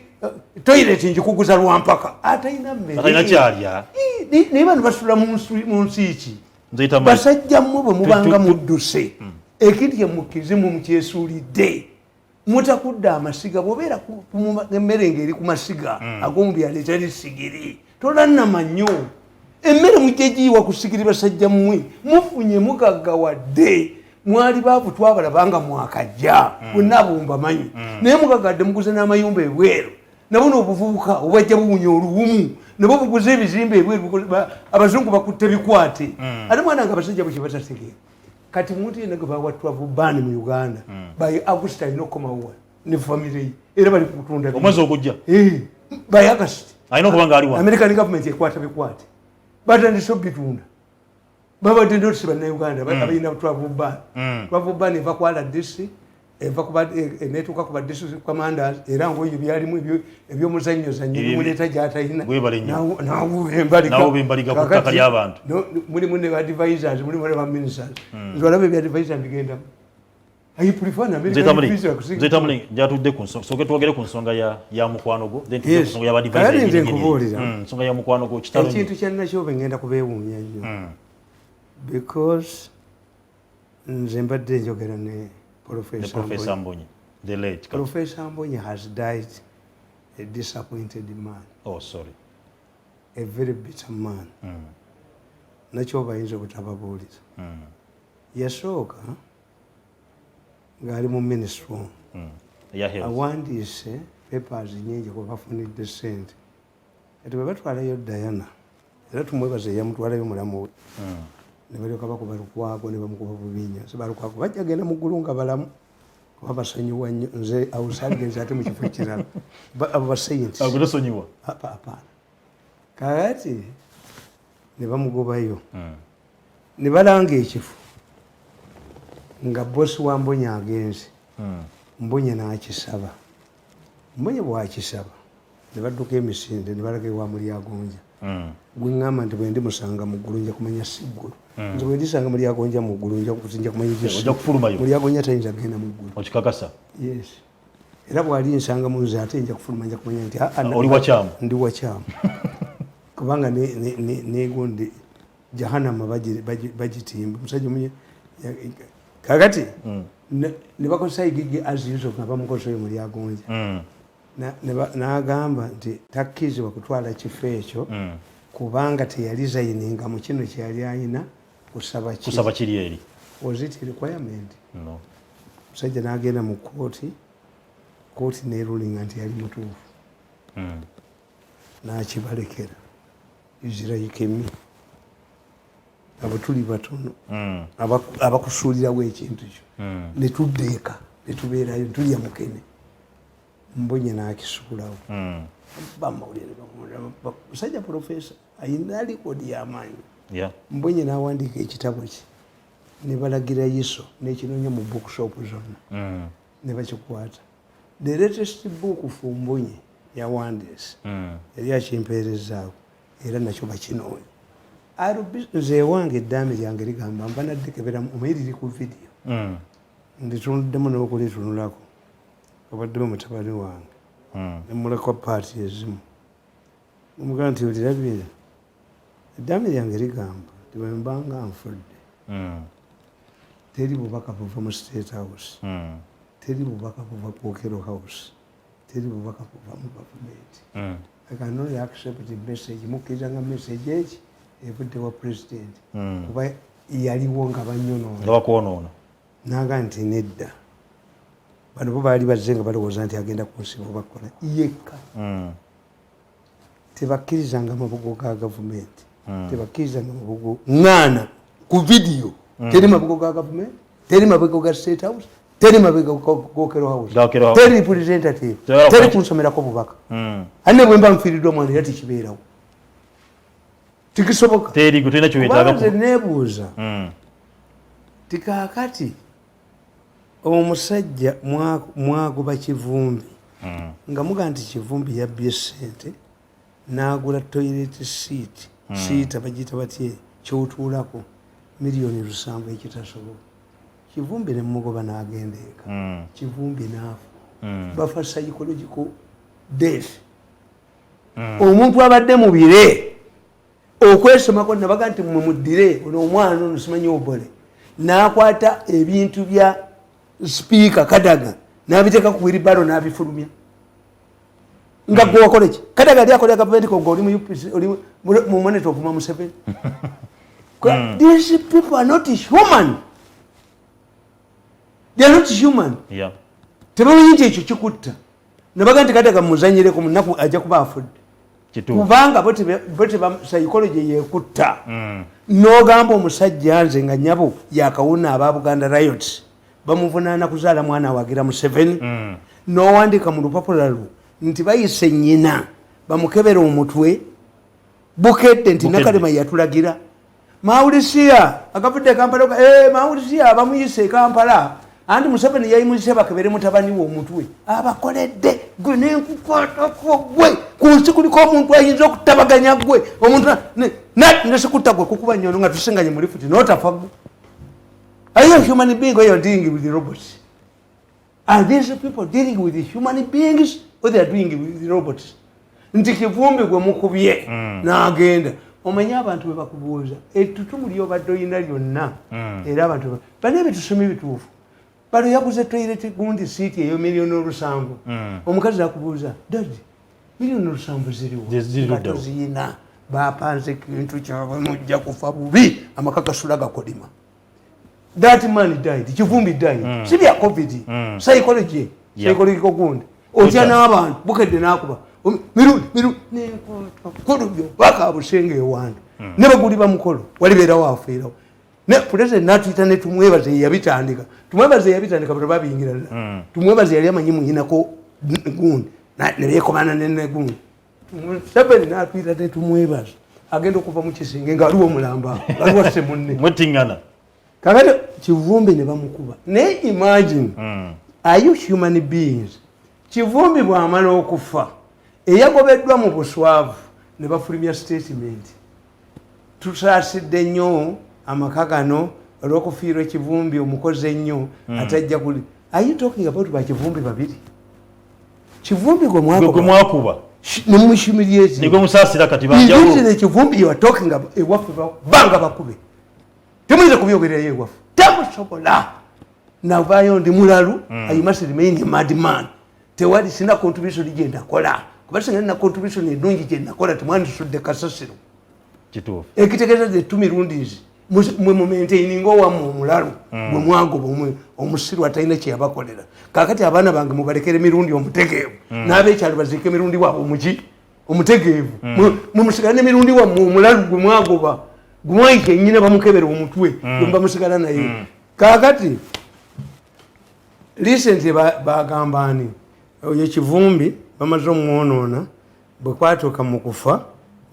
toilet njikuguza lwampaka, atalina mmere. Atalina kyalya. Naye bano basula mu nsi ki? Nze Tamale. Basajja mmwe, bwe mubanga mudduse, ekintu kyemukkirize mukyesuulidde, mutakudde amasiga. Bwobeera emmere ng'eri ku masiga ag'omubyalo etali sigiri, tolannama nnyo. Emmere mujja giyiwa ku sigiri. Basajja mmwe, mufunye, mugaggawadde. Mwali baavu, twabalabanga mwakajja bonna, abo mbamanyi. Naye mugaggadde, muguze n'amayumba ebweru. Nabo obuvubuka obwajja buwunya oluwumu nabo buguze ebizimbe ebweru. Abazungu bakutte bikwate. Ate mwana nga abasajja bwe kyebatategeera, kati muntu yenna gwe bawa travel ban mu Uganda, by August alina okukomawo ne famire ye, era bali kutunda. Omwezi ogujja. By August. Alina okuba nga ali wano. American government ekwata bikwate, batandise obitunda. Babadde notisi Bannayuganda abalina travel ban. Travel ban eva ku RDC, eva netuuka ku ba district commanders, era ngaoyo byalimu ebyomuzanyozanyo bimuleeta gyatalina. Webale nnyo. Nawuba embaliga. Nawuba embaliga ku ttaka ly'abantu. Mulimu ne advisors, mulimu ne baministers. Nze olaba ebya advisor mbigendamu. I prefer an Nze American Tamale, visa kusinga. Nze Tamale, njatudde ku nsonga, sooke twogere ku nsonga ya mukwano gwo, then tudde ku nsonga y'aba advisor Kakati nze yennyini. nkubuulira. Nsonga ya mukwano gwo, kitalo nnyo. Ekintu kya Nakyobe ngenda kubeewuunya nnyo, because nze mbadde njogera ne Ne Professor Professor Mbonye. Mbonye, the late. Professor Mbonye has died a disappointed man. Oh, sorry. A very bitter man. Nakyobe ayinza obutababuuliza. Yasooka ng'ali mu ministry omwo, Eya health. Awandiise papers nyingi kwe bafunidde sente. Kati bwe batwalayo Diana, era tumwebaza eyamutwalayo, mulamu we, ne balyoka bakuba Lukwago ne bamukuba bubi nnyo. Si balukwago bajja genda mu ggulu nga balamu, kuba basonyiwa nnyo. Nze awusagenze ate mu kifo ekirala. Abo basaints. Ago tosonyiwa. Hapana. Kakati ne bamugobayo, ne balanga ekifo nga bosi wa Mbonye agenze. Mbonye n'akisaba. Mbonye bwakisaba, ne badduka emisinde ne balaga ewa Mulyagonja. Gwe ŋŋamba nti bwe ndimusanga mu ggulu nja kumanya si ggulu. Nze bwe ndisanga Mulyagonja mu ggulu, nja kumanya gye. Ojja kufulumayo. Mulyagonja tayinza kugenda mu ggulu. Okikakasa? Yes, era bwali nsanga mu nze ate nja kufuluma, nja kumanya nti ah, ah, Oli wakyamu. Ndi wakyamu, kubanga negundi jahanama bagitimba musajja omunye. Kakati ne bakozesa igigi as usual nga bamukozesa oyo Mulyagonja. N'agamba nti takkirizibwa kutwala kifo ekyo kubanga teyalizayininga mu kino kyeyali ayina kusaba ki. Kusaba kiri eri. Was it a requirement? No. Musajja n'agenda mu kooti, kooti nerulinga nti yali mutuufu, n'akibalekera. Isiraikemi abo tuli batono abakusuulirawo ekintu kyo. Netudda eka, netubeerayo, tulya mukene. Mbonye n'akisuulawo. Bamawulire, musajja profesa ayina likodi y'amaanyi. Mbonye n'awandiika ekitabo kye, ne balagira ISO nekinoonya mu bookshop zonna, ne bakikwata. The latest book for Mbonye yawandiise, yali akimpeerezaako, era nakyo bakinoonya. Nze ewange eddaame lyange ligamba mba naddekeberamu, omanyi liri ku vidiyo, nditunuddemu n'okulitunulako, obaddemu mutabani wange, nemuleka parts ezimu, omugamba nti olirabye eddaame lyange ligamba nti bwe mbanga nfudde, teri bubaka buva mu State House, teri bubaka buva ku Okello House, teri bubaka buva mu gavumenti. I can only accept the message, mukkiriza nga message eki evudde wa president, kuba yaliwo nga banyonoona. Nga bakwonoona. Naga nti nedda, bano bo baali bazze nga balowooza nti agenda kunsiba obakola yekka. Tebakkirizanga mabugo ga gavumenti, tebakkirizanga mabugo ŋŋaana ku vidiyo. Teri mabugo ga gavumenti, teri mabugo ga State House, teri mabugo ga Okello House, Ga Okello House. teri representative, Tebala teri kunsomerako bubaka. Ane bwe mba nfiiriddwa mwana, era tekibeerawo, tikisoboka. Teri gwe tolina Kubanga kyewetaaga. nze neebuuza tikaakati omusajja mwagoba Kivumbi, nga mugaa nti Kivumbi yabbye sente n'agula toilet seat, siita bagiyita batye, kyotuulako, 7 million, ekitasoboka. Kivumbi nemugoba n'agenda eka. Kivumbi n'afa. Bafa psychological death. Omuntu abadde mu bire okwesomako, nabaga nti mwe muddire ono omwana ono simanyi obole, n'akwata ebintu bya sipiika Kadaga n'abiteeka ku wheelbarrow n'abifulumya. Nga gwe wakola ki? Kadaga yali akolera gavumenti, ko oli mu UPC, oli mu Monitor ovuma Museveni. These people are not human, they are not human. Tebamanyi nti ekyo kikutta. Nabaga nti Kadaga muzanyireko, munaku ajja kuba afudde. Kubanga bo psychology yekutta. N'ogamba omusajja nze nga nyabo yakawuna aba Buganda riots bamuvunaana kuzaala mwana awagira Museveni, n'owandika mu lupapula lwo nti bayise nnyina bamukebera omutwe, Bukedde nti Bukedde. Nakalema yatulagira Maurisia akavudde e Kampala, Maurisia bamuyise e Kampala, anti Museveni yayimuyise bakebere mutabani we omutwe. Abakoledde gwe nenkukwatako gwe ku nsi kuliko omuntu ayinza okutabaganya gwe omuntu nesikutta gwe kukuba nyono nga tusinganye mu lifuti notafa gwe. Are you a human being or you're dealing with the robots? Are these people dealing with the human beings or they are doing with the robots? Nti Kivumbi gwe mukubye n'agenda, omanye abantu bwe bakubuuza ettutumu lyobadde oyina lyonna, era abantu bane betusomye bituufu. Bano yaguze toilet gundi seat eyo 7 million. Omukazi akubuuza, "Daddy, 7 million ziriwo?" Ziri Nga luddawo. toziyina. Bapanze kintu kyabwe, mujja kufa bubi, amaka gasula gakolima. That man died, Kivumbi died, si bya COVID, psychology. Psychological gundi otya n'abantu. Bukedde n'akuba mirundi mirundi nenkolobyo bakabusenge ewantu ne baguli bamukolo walibeerawo afiirawo. Ne president natuyita netumwebaze yeyabitandika, tumwebaze yeyabitandika, bwe babiyingira ddala. Tumwebaze yali amanyi muyinako gundi nebekomana negundi. Museveni natuyita netumwebaza, agenda okuva mu kisenge nga aliwo omulamba, aliwo semunne. Mwettingana. Kakati Kivumbi ne bamukuba. Naye imagine, are you human beings? Kivumbi bw'amala okufa, eyagobeddwa mu buswavu, ne bafulumya statement: "Tusaasidde nnyo amaka gano olw'okufiirwa Kivumbi omukozi ennyo atajja kuli." Are you talking about bakivumbi babiri? Kivumbi gwe Gwe mwakuba mwakuba nemuhumiliate, nigwe musaasira kati banjawulo. Immediately Kivumbi you are talking about, ewaffe banga bakube, temuyinza kubyogererayo ewaffe, temusobola. Navaayo ndi mulalu. I must remain a madman. Tewali sina contribution gye nakola, kuba singa nina contribution ennungi gye nakola, temwandisudde kasasiro. Kituufu. Ekitegeeza the two mirundis Mwe mumaintaininga owammwe omulalu gwe mwagoba, omusiru atalina kyeyabakolera. Kakati abaana bange mubalekere Mirundi omutegeevu, n'abekyalo baziike Mirundi waabwe omuki omutegeevu. Mwe musigala n'Emirundi wammwe omulalu gwe mwagoba, gwe mwayita ennyina bamukebera omutwe, gwe muba musigala naye. Kakati recently bagamba ani oyo Kivumbi bamaze omwonoona, bwe kwatuuka mu kufa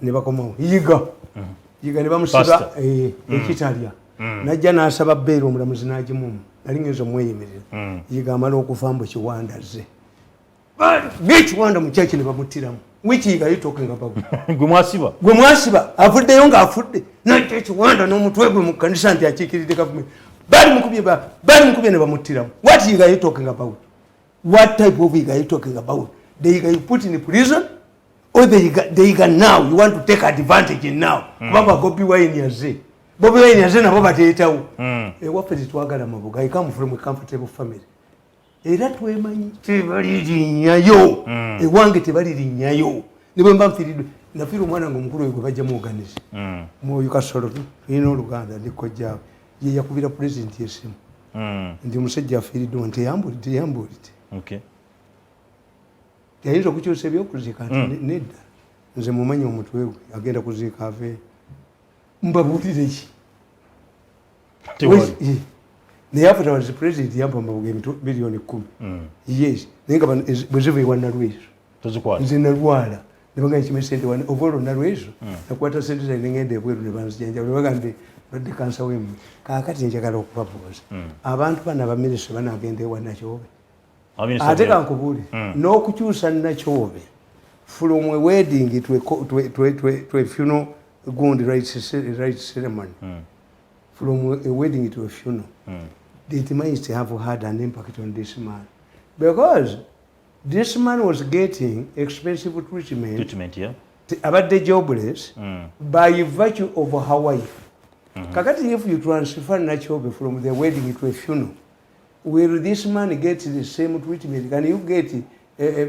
ne bakomawo Yiga, Yiga ne bamusiba. Pastor. Ekitalya najja n'asaba bail, omulamuzi n'agimumu. Nali ngenza omweyimirira. Yiga amala okufa, mbu Kiwanda azze ng'ekiwanda mu kyaki ne bamuttiramu. Which Yiga you talking about? Gwe mwasiba. Gwe mwasiba avuddeyo ng'afudde, najja ekiwanda n'omutwe gwe mu kanisa nti akiikiridde gavumenti. Bali mukubye, bali mukubye ne bamuttiramu. What Yiga you talking about? What type of Yiga you talking about? The Yiga you put in prison or the Yiga now you want to take advantage now? Kubanga Bobi Wine yazze, Bobi Wine yazze nabo bateetawo. Ewaffe tetwagala mabuga. I come from a comfortable family, era twemanyi tebalirinnyayo. Ewange tebalirinnyayo. Ne bwe mba nfiiriddwe, nafiira omwana nga omukulu oyo gwe bajjamu oganize mwoyo Kasolo, tulina oluganda, ndi kojjaawe, ye yakubira pulezidenti esimu nti omusajja afiiriddwa, nti teyambuulidde. Yayinza okukyusa ebyokuziika nti nedda, nze mumanyi omutwe gwe agenda kuziika aveeyo. Mbabuulire ki? Tewali. Naye afterwards president yampa amabuga 10 million. Yes, naye nga bwe ziva ewa Nalwezo Tozikwata. Nze nalwala nebagamba kime sente wane ova olwo Nalwezo nakwata sente zange nengenda ebweru nebanzijanjaba nebagamba nti badde kansa wemmwe. Kaakati njagala okubabuuza, abantu bano abaminisita banagenda ewa Nakyobe? Abaminisita Ate kankubuulire, n'okukyusa Nakyobe from a wedding to a funeral, gundi right ceremony, from a wedding to a funeral, it might have had an impact on this man, because this man was getting expensive treatment. Treatment, yeah. Abadde jobless by virtue of her wife. Kakati if you transfer Nakyobe from the wedding to a funeral, will this man get the same treatment? Can you get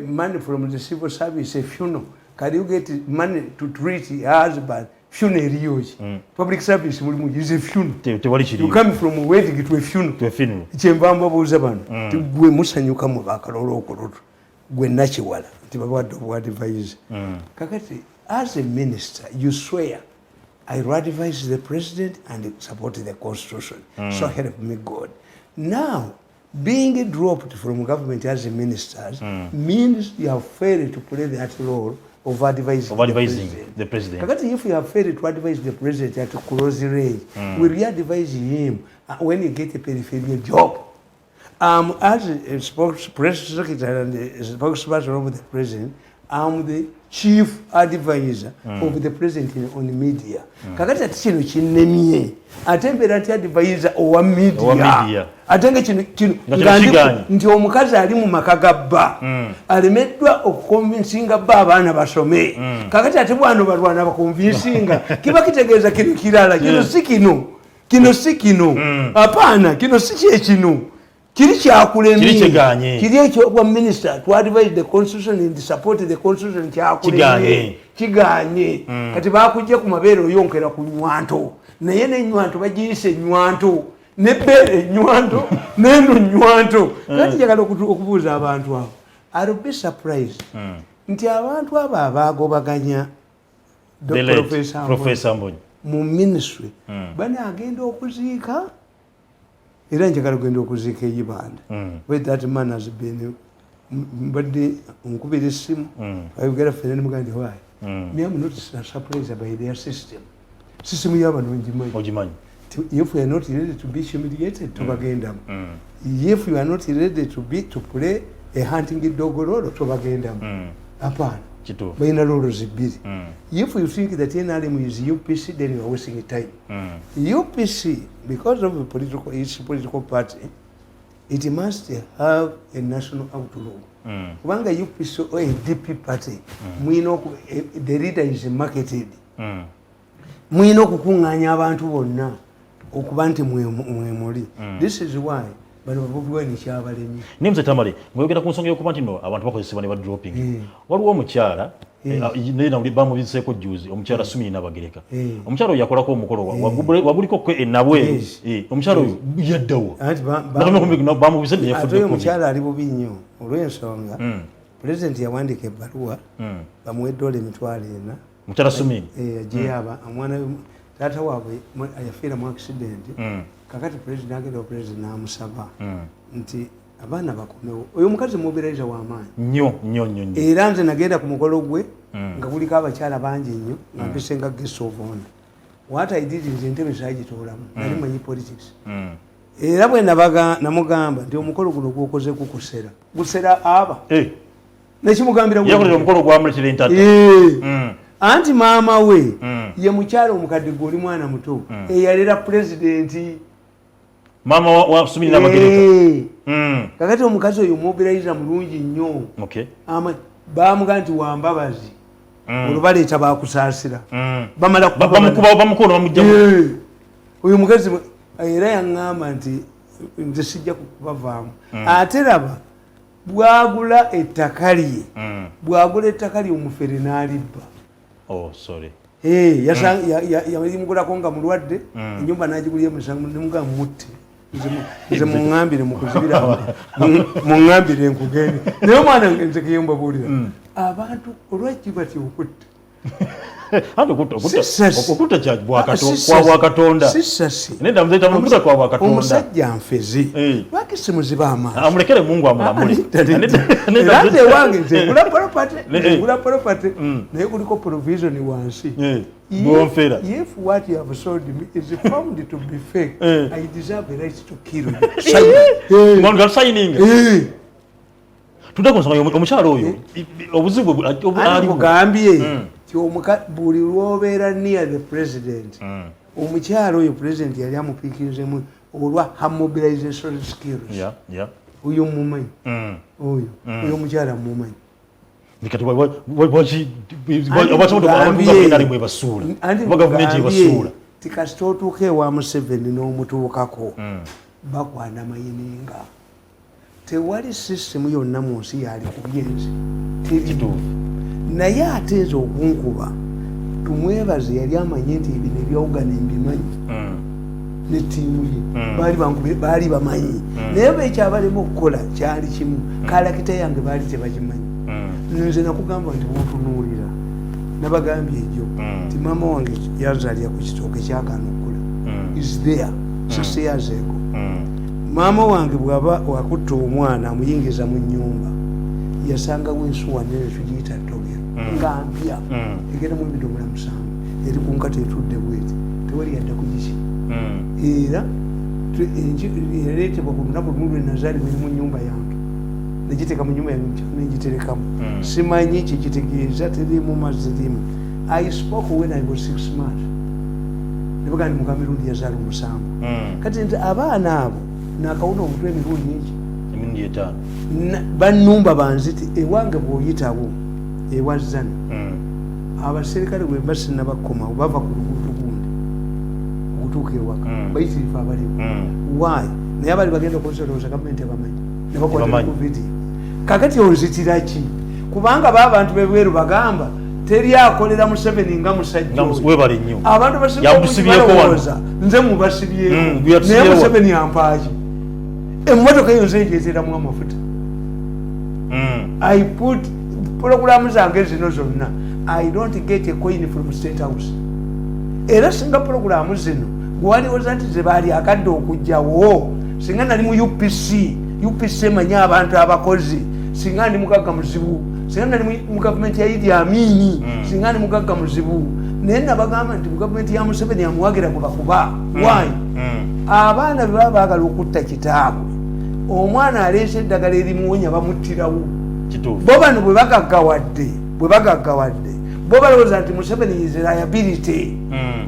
money from the civil service, a funeral? Can you get money to treat a husband? Funeral eriyoki? Public service mulimu is a funeral. Tewali You kiriyo. come from a wedding to a funeral. To a funeral. Kyenva mbabuuza bano ti gwe musanyuka mu bakalolo okulutu gwe Nakiwala nti babawadde obwadvise. Kakati as a minister you swear, "I will advise the president and support the constitution, so help me God." Now being dropped from government as a ministers means you have failed to play that role of advising, Of advising the president. the president. Kakati if you have failed to advise the president at close range, will you advise him when you get a peripheral job? As a spokes, press secretary and the spokesperson of the president, I'm the chief advisor of the president on media. Kakati ate kino kinnemye, ate mbeera nti advisor owa Owa media, media. Ate nga kino Nga kino nga kigaanye. Nti omukazi ali mu maka ga bba alemeddwa okuconvincinga bba abaana basome. Kakati ate bwano balwana baconvincinga, kiba kitegeeza kino kirala. Kino si kino, kino si kino, apaana, kino si kyekino, kiri Kiri kyakulemye. kyegaanye. Kiri ekyobwa minister to advise the constitution and support the constitution kyakulemye. Kigaanye. Kiganye. Kati bakujja ku mabeere oyonkera ku nywanto, naye nenywanto bagiyise enywanto, nebbeere enywanto, neno nywanto. Kati njagala okubuuza abantu abo, I'll be surprised nti abantu abo abagobaganya The late Professor Mbonyi Professor Mbonyi. mu ministry banagenda okuziika, era njagala kugenda okuziika eibanda. But that man has been, mbadde nkubira essimu, ayogera ffena nemugamba nti why me am not surprised by their system. System y'abano ngimanyi. Ogimanyi. If you are not ready to be humiliated, tobagendamu. If you are not ready to play a hunting dog role, tobagendamu, apaana. Kituufu. Balina roles bbiri. If you think that NRM is UPC, then you are wasting time. UPC, because of the political, its political party, it must have a national outlook, kubanga UPC or a DP party muyina the leader is marketed. Muyina okukuŋŋaanya abantu bonna okuba nti mwemuli. This is why bano babobi Wine kyabalemye. Naye Mzee Tamale, ng'oyogera ku nsonga y'okuba nti no abantu bakozesebwa ne badropping, waliwo omukyala Naye nawuli bamubiseeko juzi omukyala Sumi Nabagereka. Omukyala oyo yakolako omukolo waguliko kwe enabweru. Omukyala oyo yaddawo. Anti Bamubise ne ate yafudde oyo COVID. Omukyala ali bubi nnyo olw'ensonga pulezidenti yawandiika ebbaluwa bamuwe dola 400,000. Mukyala Sumi. Agiyaba omwana we, taata waabwe yafiira mu accident. Kakati pulezidenti agenda, pulezidenti n'amusaba nti abaana bakomewo. Oyo omukazi mobilizer w'amaanyi. Nnyo nnyo nnyo nnyo. Era nze nagenda ku mukolo gwe nga guliko abakyala bangi nnyo, nga mpise nga guest of honor. What I did, nze entebe saagitoolamu, nali manyi politics. Era bwe namugamba nti omukolo guno gwokoze kukusera gusera aba nekimugambira. Yakolera omukolo gwamuletera entata. Anti maama we ye mukyala omukadde, gwe oli mwana muto, eyalera pulezidenti. Maama wa Sumi Nabagereka. Kakati omukazi oyo mobilizer mulungi nnyo. Bamugaa nti wambabazi, olwo baleeta bakusaasira, bamala Bamukuba, bamukono bamugjamu. Oyo mukazi era yaŋŋamba nti nze sijja kubavaamu. Ate raba bwagula ettaka lye, bwagula ettaka lye omufere n'alibba. Oh, sorry. Yalimugulako nga mulwadde, enyumba nagigulya musango, nemugaa mutte. Nze muŋŋambire mukuzibira, muŋŋambire nkugende. Naye omwana nze keyembabuulira abantu olwaki batya okutta. Anti okutta kya kwa bwakatonda. Si sasi. Nedda muzeeta, okutta kwa bwakatonda. Omusajja nfezi, lwaki simuziba amaaso? Amulekere Mungu amulamule. Era nze ewange nze ngula property, ngula property, naye kuliko provision wansi. Bwonfera. If what you have sold me is found to be fake, I deserve a right to kill you. Nga signing. Tudde ku nsonga omukyalo oyo, obuzibu aliwo. Mugambye ti buli lwobeera near the president, omukyalo oyo president yali amupiikirizemu olwa her mobilization skills. Oyo mumanyi, oyo oyo omukyala mumanyi. Kati lwaki ebasuula oba gavumenti ebasuula? Ti kasita otuuka ewa Museveni n'omutuukako, bakwana mayininga. Tewali sisitemu yonna mu nsi yali kubyenzi. Kituufu. Naye ate nze okunkuba, tumwebaze yali amanye nti ebino ebyawugana mbimanyi ne ttiimu ye baali baali bamanyi, naye bekyabalema okukola kyali kimu, character yange baali tebagimanyi. Nze nakugamba nti bwotunuulira, nabagambye egyo nti maama wange yanzalira ku kitooke kyagaana okukula, is there 60 years ago. Maama wange bwaba wakutta omwana amuyingiza mu nyumba, yasangawo ensuwa nene tugiyita ttogero, nga mpya, egenda mu ebidomola 7, eri ku nkata etudde bweti, tewali yadda kugiki. Era ereetebwa ku lunaku lumu lwe nazaalibwa, eri mu nyumba yange, negiteeka mu nyumba yange negiterekamu. Simanyi kyekitegeeza, terimu mazzi rimu. I spoke when I was 6 months. Nebagaa ndi muka Mirundi yazaala omusango. Kati nti abaana abo nakawuna omutwe emirundi egi? Emirundi 5. Bannumba banziti ewange bw'oyitawo ewazana, abaserikale bwemba sinnabakomawo bava ku luguudo gundi okutuuka ewaka, bayitirifu abaliwo. Why? Naye abali bagenda okusolooza gavumenti ebamanyi, nebakwata Ebamanyi. ku vidiyo. Kakati onzitira ki? Kubanga ba abantu bebweru bagamba teri akolera Museveni nga musajja Nga oyo. Webale nnyo. Abantu basinga Yamusibyeko wano. balowooza nze mubasibyeko. Yatusibyeko. Naye Museveni ampaaki? Emmotoka eyo nze ngyeteramu amafuta. I put programu zange zino zonna, I don't get a coin from State House. Era singa programu zino gwewaliwoza nti zebaali akadde okugjawo, singa nali mu UPC, UPC emanyi abantu abakozi, singa ndi mugagga muzibu. Singa nali mu gavumenti ya Idi Amini, singa ndi mugagga muzibu. Naye nabagamba nti mu gavumenti ya Museveni amuwagira gwe bakuba. Why? Abaana bwe baba baagala okutta kitaabwe, omwana aleese eddagala erimuwonya, bamuttirawo. Kituufu. Bo bano bwe bagaggawadde bo balowooza nti Museveni is liability.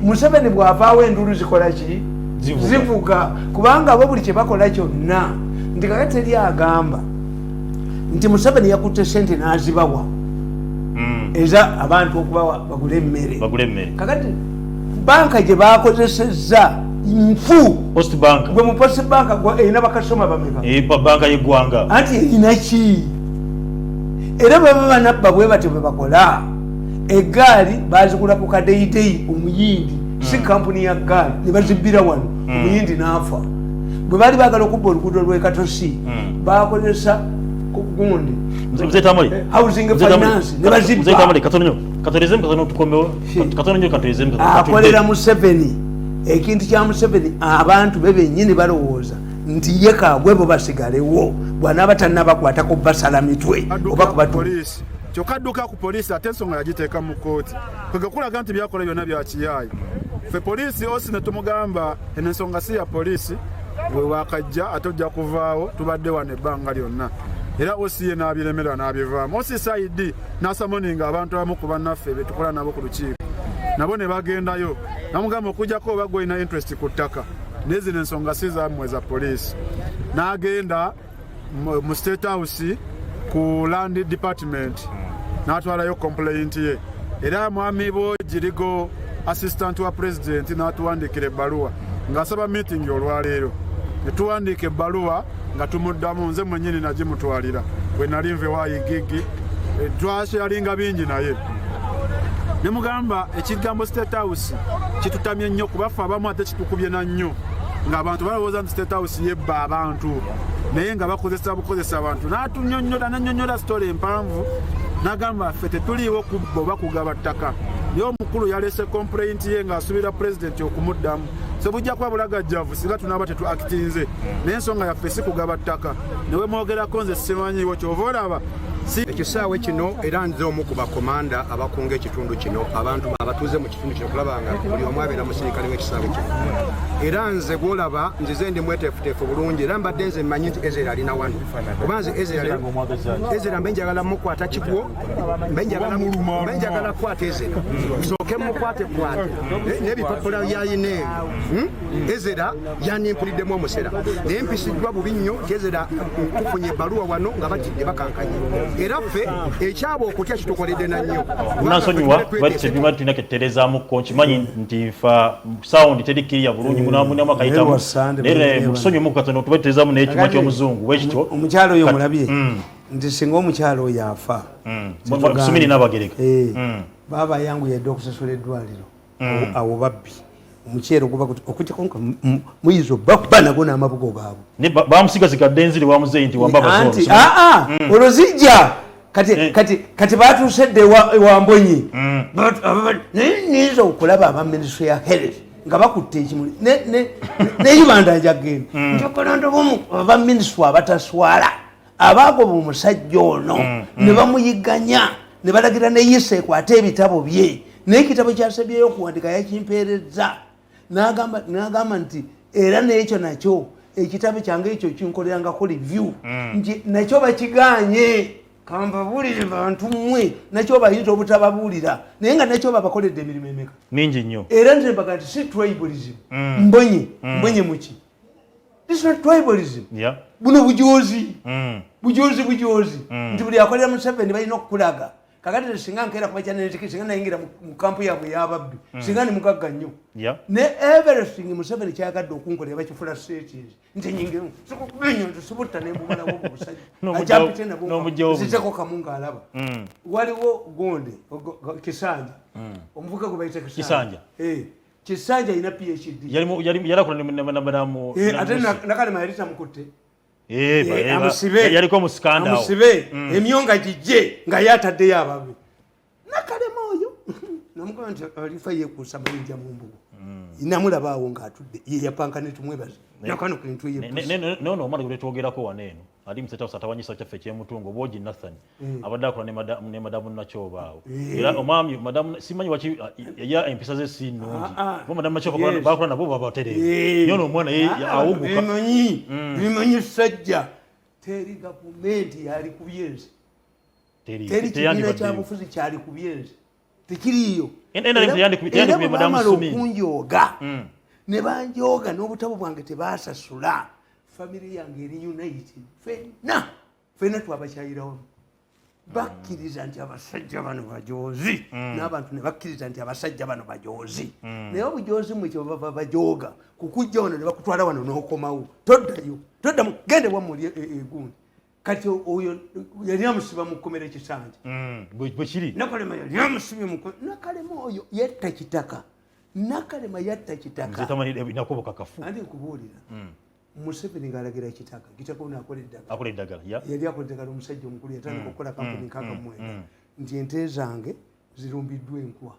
Museveni bw'avaawo endulu zikola ki? Zivuga. Zivuga, kubanga bo buli kyebakola kyonna nti kakati teri agamba nti Museveni yakutte sente n'azibawa eza abantu okubawa bagule emmere. Bagule emmere. Kakati banka gye bakozesezza nfu. Post Bank. Gwe mu Post Bank gwe erina bakasoma bameka? Banka y'eggwanga. Anti erina ki? Era baba banabba bwe batyo bwe bakola. Egaali bazigula ku kadeyideyi, omuyindi, si kampuni ya gaali, ne bazibbira wano, omuyindi n'afa. Bwe baali baagala okubba oluguudo lw'e Katosi, bakozesa gundi Mzee Tamale. Housing Mzee Tamale. finance ne bazibba. Mzee Tamale, katono nnyo, katolerezemu katono, tukomewo katono nnyo, katolerezemu. Akolera Museveni. Ekintu kya Museveni, abantu be bennyini balowooza nti ye kaagwe, bo basigalewo. Bw'anaaba tannabakwatako basala mitwe oba Adduka ku kubatu poliisi, kyokka adduka ku poliisi, ate ensonga yagiteeka mu kkooti. Kwega kulaga nti byakola byonna bya kiyaayi. Ffe poliisi osi ne tumugamba eno ensonga si ya poliisi, bwe wakajja ate ojja kuvaawo, tubadde wano ebbanga lyonna. Era osi ye n'abiremera n'abivaamu. Osi saidi n'asummoninga abantu abamu ku bannaffe be tukola nabo ku lukiiko, nabo ne bagendayo, namugamba okujjako oba gwolina interest ku ttaka, naye zino ensonga si zammwe, za poliisi. N'agenda mu State House ku land department n'atwalayo complaint ye, era mwami Bogirigo, assistant wa president, n'atuwandiikira ebbaluwa ng'asaba meeting olwaleero. Ne tuwandiika ebbaluwa nga tumuddamu, nze mwennyini nagimutwalira bwe nali nve wa Igigi. Twasharinga bingi naye ne mugamba ekigambo State House kitutamye nnyo, kubaffe abamu ate kitukubye na nnyo, ng'abantu balowooza nti State House yebba abantu, naye nga bakozesa bukozesa abantu. N'atunyonnyola, n'annyonnyola story empanvu, n'agamba ffe tetuliiwo kubba oba kugaba ttaka, naye omukulu yalese complaint ye ng'asuubira pulezidenti okumuddamu, so bujja kuba bulagajjavu singa tunaaba tetu actinze, naye ensonga yaffe si kugaba ttaka. Newe mwogerako nze simanyiiwo, kyova olaba si Ekisaawe kino, era nze omu ku bakomanda abakunga ekitundu kino, abantu abatuuze mu kitundu kino, kulaba nga buli omu abeera musirikale w'ekisaawe kino. Era nze gwolaba nzize ndi mweteefuteefu bulungi, era mbadde nze mmanyi nti Ezera alina wano, oba nze Ezera mbe njagala mukwata kigwo, mbe njagala kukwata Ezera, nsooke mukwate kwate n'ebipapula byayina ebyo. Ezera yanimpuliddemu omusera, naye mpisiddwa bubi nnyo nti Ezera tufunye ebbaluwa wano nga batidde bakankanye, era ffe ekyaba okutya kitukoledde na nnyo. Munansonyiwa, tuba tulina ketterezaamukko. Nkimanyi nti nfa sound teri kiriya bulungi, munamu akayitamu. Naye Sande naye bwe mutusonyiwemu katono, tuba tutereezaamu n'ekyuma ky'omuzungu bwekityo. Omukyalo oyo mulabye nti singa omukyalo oyo afa, Sumini n'Abagereka. Baaba yangu yadde okusasula eddwaliro. Awo babbi omukyere guba okujjako nga muyiza obakuba nago n'amabugo gaabwe. Naye bamusigasigadde enziri wa muzeeyi nti wamba. Anti abazoolo. aa, olwo zijja kati. Kati batuuse dde ewa Mbonyi. Naye nyinza okulaba aba ministry ya health nga bakutte ekimuli ne Uganda njagenda njagala ndabamu aba ministry abataswala abagoba omusajja ono ne bamuyiganya ne balagira ne yisa ekwate ebitabo bye, naye ekitabo kyasebyeyo okuwandika yakimpeereza, n'agamba nti era n'ekyo nakyo ekitabo kyange ekyo kinkolerangako review, nti nakyo bakiganye. Kambabuulire bantu mmwe, nakyo bayinza obutababuulira, naye nga nakyo babakoledde emirimu emeka? Mingi nnyo. Era nze mbaga nti si tribalism. Mbonye, mbonye muki? This is not tribalism. Buno bujozi. Bujozi, bujozi, nti buli akolera Museveni balina okukulaga. Kakati singa nkeera kuba kyanenziki, singa nayingira mu kampu yaabwe ey'ababbi, singa ni mugagga nnyo. Ne everything Museveni kyayagadde okunkolera bakifula settings nti nyingiremu sikubenyo nti sibutta nembumalawo obwo busajja. Ajampite nabwo N'omugjawo. Nziteko kamu ng'alaba. Waliwo gonde Kisanja, omuvuka gwe bayita Kisanja. Kisanja. Kisanja alina PhD. Yalakola ne madamu. Ate Nakalema yali tamukutte. Amusibe. Yaliko mu scandal. Amusibe, emyonga gijje nga ye ataddeyo ababe. Nakalema oyo namugamba nti alifa yekuusa mayinja mu mbugo, namulaba awo ng'atudde ye yapanka netumwebaza nakano kintu. Nono omwana gwe twogerako wano eno ali mu State House atawanyisa kyaffe ekyemutungo, Bwogi Nathan, abadde akola ne madamu Nakyoba awo. Era omwami madamu simanyi waki ya empisa ze si nnungi, bo madamu Nakyoba bakola nabo babatereevu. Naye ono omwana ye awuguka. Bimanyi, bimanyi sajja teri gavumenti yali ku byensi, teri kibiina Teyandibaddeyo. Kyabufuzi kyali ku byensi tekiriiyo. NRM Era teyandikubye bwe Madamu baamala Sumini. okunjooga ne banjooga n'obutabo bwange tebasasula, famire yange eri united, fenna fenna twabakyayirawamu. Bakkiriza nti abasajja bano bajoozi, n'abantu ne bakkiriza nti abasajja bano bajoozi. Naye obujoozi mmwe kyebava bajooga kukujja wano ne bakutwala wano n'okomawo, toddayo, toddamu, gende wammuli egundi. Kati oyo yali amusiba mu kkomera ekisanja. Bwe kiri. Nakalema yali amusibye mu Nakalema oyo yatta Kitaka. Nakalema yatta Kitaka. Nako kakafu. Anti nkubuulira, Museveni ng'alagira Kitaka, Kitaka ono akola eddagala. Akola eddagala ya. Yali akola eddagala, omusajja omukulu yatandika okukola kampuni 69, nti ente zange zirumbiddwa enkwa.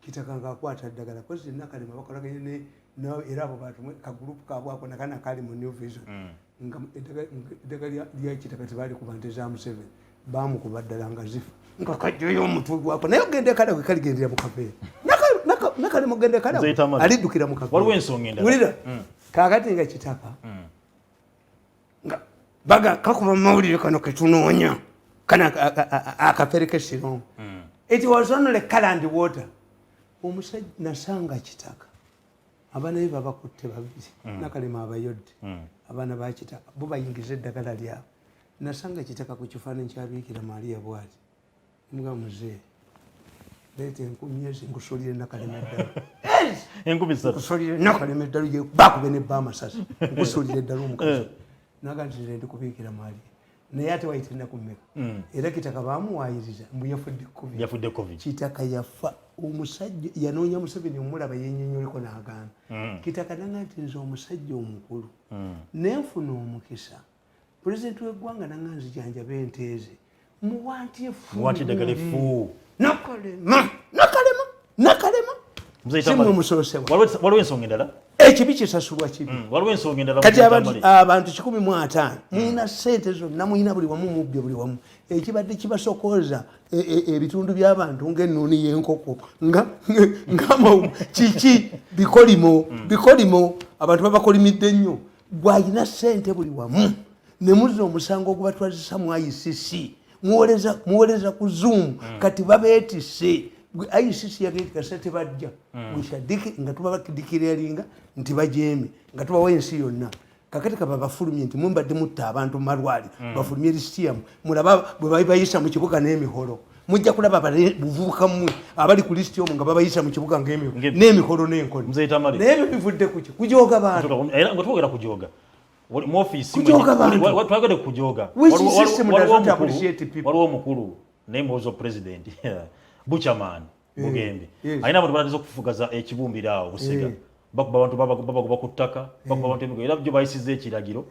Kitaka ng'akwata ddagala kozi Nakalema bakolaganye era abo bantu kagurupu kaabwe ako nakana kali mu New Vision, nga eddagala lya Kitaka tebaali kuba nte za Museveni, bamukuba ddala nga zifa, nga kajjayo omutwe gwako. Naye ogenda ekalagwe kaligendera mu kaveera. Nakalema ogenda ekalagwe Nze Tamale. aliddukira mu kaveera. Waliwo ensonga endala. Wulira, kaakati nga Kitaka nga baga kakuba mawulire kano ketunoonya kana akapere kesirongo. It was only color and water. Omusajja nasanga Kitaka, abaana be babakutte babiri. Nakalema abayodde abaana ba Kitaka, bo bayingiza eddagala lyabwe. Nasanga Kitaka ku kifaananyi kya Biikira Maria bwati, muga, "Muzee, leeta 3,000 nkusulire Nakalema eddala." 3,000. "Nkusulire Nakalema eddala, bakube nebba amasasi, nkusulire eddala." Omukazi naga nti, "Nze ndikubiikira Maria." Naye ate wayita ennaku mmeka, era Kitaka bamuwayiriza mbu yafudde Covid. Yafudde Covid. Kitaka yafa. Omusajja yanoonya Museveni omulaba yenyinyuliko n'agaana. Kitaka nanga nti, "Nze omusajja omukulu nenfuna omukisa, pulezidenti w'eggwanga nanga nzijanjaba ente ze, muwanti effu." Muwanti eddagala effu. Nakalema, Nakalema, Nakalema. Mzee Simwe Tamale. musoosewa. Waliwo ensonga endala. Ekibi kisasulwa kibi. Waliwo ensonga endala. Kati Mzee abantu Tamale. abantu 150 mulina sente zonna, mulina buli wamu, mubbye buli wamu. Ekibadde kibasokooza ebitundu by'abantu ng'ennuuni y'enkoko ng'amawu kiki, bikolimo, bikolimo. Abantu babakolimidde nnyo. Gwalina sente buli wamu ne muzza omusango ogubatwazisa mu ICC, muwoleza ku Zoom. Kati babeetisse. ICC yagetikasa tebajja nga tubabadikiraringa nti bajeeme, nga tubawa ensi yonna. Kakati kaba bafulumye nti mumbadde mutta abantu mu malwaliro, bafulumye lisiti yammwe, mulaba bwe babayisa mu kibuga n'emiholo. Mujja kulaba buvubuka mmwe abali ku lisiti omwo nga babayisa mu kibuga n'emiholo n'enkoni. Mzee Tamale. Naye ebyo bivudde kuki? Kujooga bantu. Era nga twogera kujoga, mu ofiisi Kujooga bantu. Twagede kujoga. Which system does not appreciate people? Waliwo omukulu naye muwozi wa president, Buchaman Bugembe, alina abantu balateza okufugaza ekibumbiro awo Busega. Bakuba abantu, babagoba ku ttaka, bakuba abantu emigo. Era byo bayisiza ekiragiro,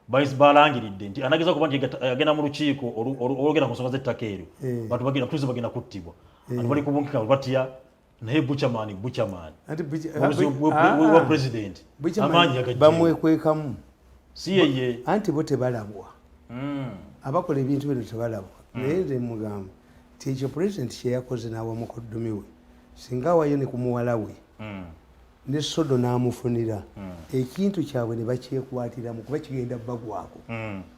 balangiridde nti anageza kuba nti agenda mu lukiiko olwogera ku nsonga z'ettaka eryo, bantu bagenda tuze bagenda kuttibwa. Abantu bali kubunkika batya, naye Buchaman, Buchaman Anti muwozi wa president, Buchaman amaanyi yagajja bamwekwekamu. Si yeye. Anti bo tebalabwa. Abakola ebintu bino tebalabwa. Naye nze mugamba ti ekyo pulezidenti kyeyakoze n'awa mukoddomi we, singa awayo ne ku muwala we ne sodo n'amufunira ekintu kyabwe ne bakyekwatiramu, kuba kigenda bagwako.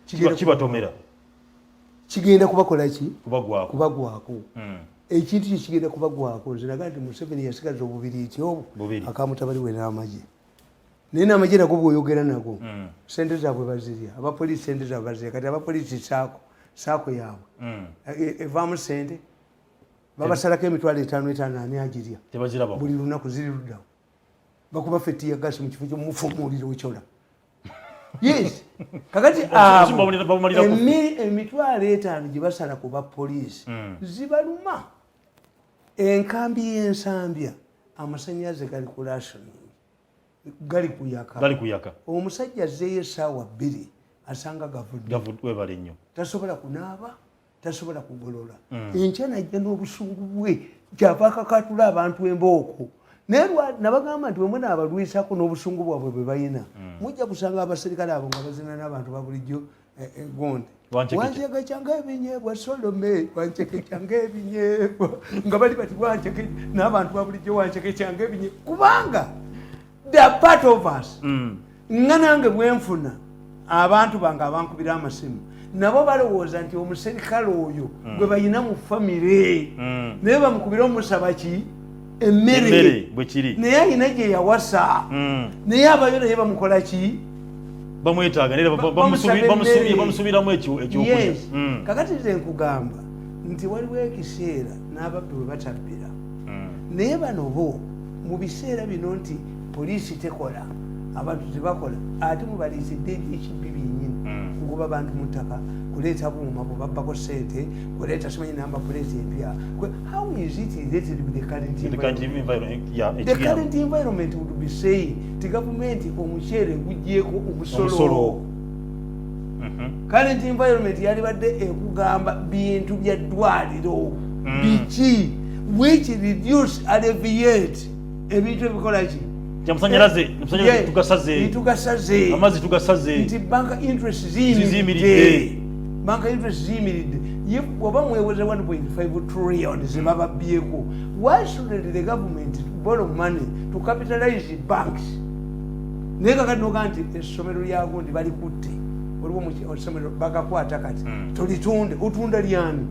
Kibatomera. Kigenda kubakola ki? Kubagwako. Kubagwako. Ekintu kyo kigenda kubagwako. Nze nagaa nti Museveni yasigaza obubiriiti obwo Bubiri. Akamutabali we n'amagye, naye n'amagye nago bwoyogera nago, sente zaabwe bazirya. Abapoliisi sente zaabwe bazirya. Kati abapoliisi SACCO, SACCO yaabwe evaamu sente, babasalako 5,000 5, ani agirya? Tebaziraba. Buli lunaku ziri luddawo, bakuba ffe tear gas mu kifo kyomufumuulira okyola. Yes, kakati abo Babumalira ku 50,000 gye basala ku bapoliisi zibaluma. Enkambi y'Ensambya amasanyalaze gali ku rationing, gali kuyaka. Gali kuyaka. Omusajja azzeeyo essaawa 2 asanga gavudde. Webale nnyo. Tasobola kunaaba, tasobola kugolola. Enkya najja n'obusungu bwe, kyava akakatula abantu embooko. Naye nabagamba nti bwe munaabalwisako n'obusungu bwabwe bwe balina, mujja kusanga abaserikale abo nga bazina n'abantu ba bulijjo. Gonde Wanchekecha. wanchekecha ngaebinyeebwa, Solome wanchekecha ngaebinyeebwa, nga bali bati wancheke n'abantu ba bulijjo, wanchekecha ngaebinyeebwa, kubanga they are part of us. Nga nange bwenfuna abantu bange abankubira amasimu, nabo balowooza nti omuserikale oyo gwe balina mu famire, naye bamukubira omusaba ki? Emmere. Emmere bwe kiri. Naye alina gye yawasa. Naye abayo naye bamukola ki? Bamwetaaga naye Bamusaba emmere. Bamusuubiramu ekyokulya. Yes. Kakati nze nkugamba nti waliwo ekiseera n'ababbi bwe batabbira, naye bano bo mu biseera bino nti poliisi tekola, abantu tebakola, ate mubaleetedde ebyekibbi byennyini. Kugoba bantu mu ttaka, kuleeta buuma bubabbako sente, kuleeta simanyi number plate empya. How is it related with the current The current environment? environment, yeah, The ekigenda. current environment would be saying ti gavumenti omuceere gugyeko omusolo. Omusolo. Current environment yalibadde ekugamba bintu bya ddwaliro biki which reduce, alleviate ebintu ebikola ki. Nti amasanyalaze tugasaze. Tugasaze. Amazzi tugasaze. Nti bank interest Ziyimiridde. ziyimiridde, bank interest ziyimiridde. Ye bw'oba mweweze 1.5 trillion zebababyeko, why should the government borrow money to capitalize banks? Naye kakati noga nti essomero lyagundi balikutte, waliwo essomero bagakwata, kati tolitunde, otunda lyani?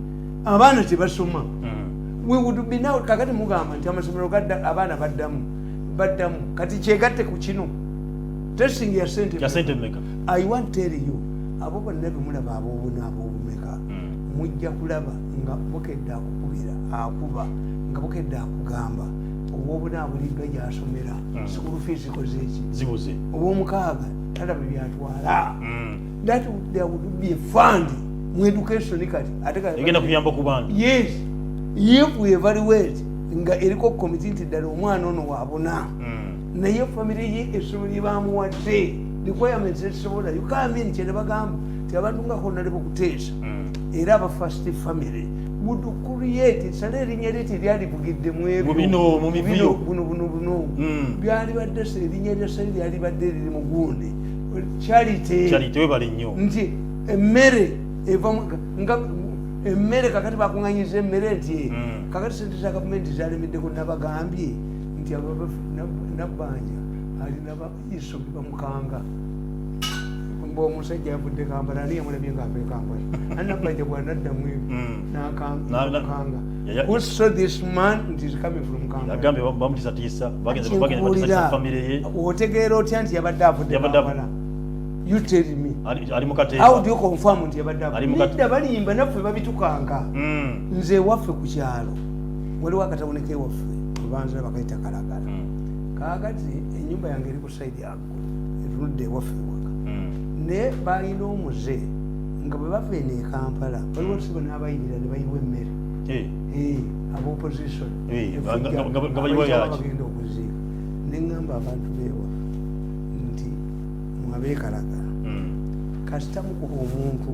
Abaana tebasoma. We would be now, kakati mugamba nti amasomero gadda, abaana baddamu baddamu. Kati kyegatte ku kino testing ya sente. Ya sente mmeka? I want tell you, abo bonna bemulaba ab'obuna ab'obumeka, mujja kulaba nga Bukedde akukubira, akuba nga Bukedde akugamba ow'obuna abuliddwa gyasomera, school fees koze eki. Zibuze. Ow'omukaaga talaba byatwala. That there would be a fund mu education kati ate Egenda kuyamba ku bantu. Yes, if we evaluate nga eriko komiti nti ddala omwana ono waabuna, naye famire ye essomero lye bamuwadde requirements ezisobola, you come in. Kyene bagamba ti abantu nga honalebo kuteesa era aba first family would create sale erinnya lye teryalivugidde mu ebyo. Mu bino, mu mivuyo. Buno buno buno byalibadde erinnya lya sale lyalibadde riri mu gundi charity. Charity, webale nnyo. Nti emmere eva nga emmere kakati bakuŋŋanyiza emmere nti kakati sente za gavumenti zalemeddeko. Nabagambye nti Nabbanja alina iso bamukanga mba omusajja yavudde Kampala, ani yamulabye ngaava e Kampala? Ani Nabbanja bwanaddamu ebyo nakanga. Who saw this man nti is coming from Kampala? Agambye bamutisatiisa, bagenda batisatiisa famire ye. Otegeera otya nti yabadde avudde Kampala? You tell me. Ali mu kateeba. How do you confirm nti yabadde Ali mu avudde? Nedda, balimba, naffe babitukanka. Nze ewaffe ku kyalo waliwo akatawuni kewaffe obanza bakayita Kalagala. Kakati enyumba yange eri ku side yaggulu etunudde ewaffe ewaka. Naye balina omuze nga bwe bava eno e Kampala, waliwo sibo n'abayirira ne bayiwa emmere. Eh, aba opposition. Nga bayiwa yaki? Bagenda okuziika. Neŋŋamba abantu beewaffe nti mwabeekalagala, kasita mukuba omuntu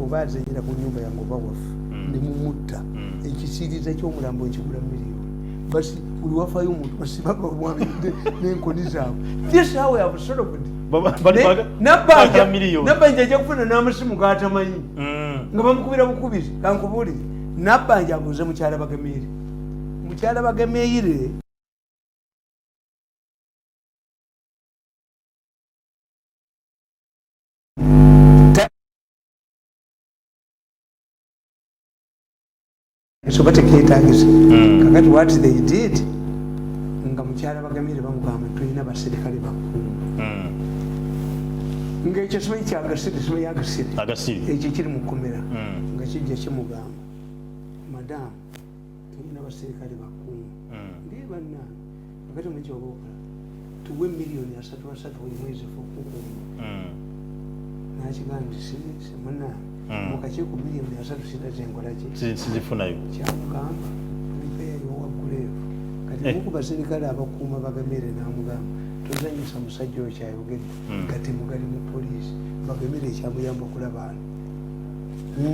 oba azenyera ku nyumba yange oba waffe ne mumutta, ekisiiriza ky'omulambo nkigula miliyoni. Basi buli wafayo omuntu basiba babwabidde n'enkoni zaabwe. This how we have solved. Baagala miliyoni. Nabbanja ajja kufuna n'amasimu gatamanyi nga bamukubira bukubizi. Kankubuulire, Nabbanja abuuze mukyala Bagemeire, mukyala Bagemeire. Ekyo teketagisa. Kakati what they did, nga mukyala Bagamire bamugamba tulina baserikale bakuuma, ngaekyo simanyi kyagasire, simanyi agasire. Agasire. Ekyo kiri mukomera nga kijja kimugamba, madamu tulina baserikale bakuuma. Ndiye bannange, kakati omanyi kyoba okola, tuwe miliyoni 30 asatu buli mwezi fe okukuuma. Nakigamba nti simunange, mukakiiko miliyoni 30 sina zenkolaki. Sizifunayo. Kyamugamba prepare your grave. Kati Eh. omu ku baserikale abakuuma Bagamire n'amugamba tozanyisa musajja oyo kyayogedde, nga temugali mu poliisi. Bagamire ekyamuyamba okulaba ano,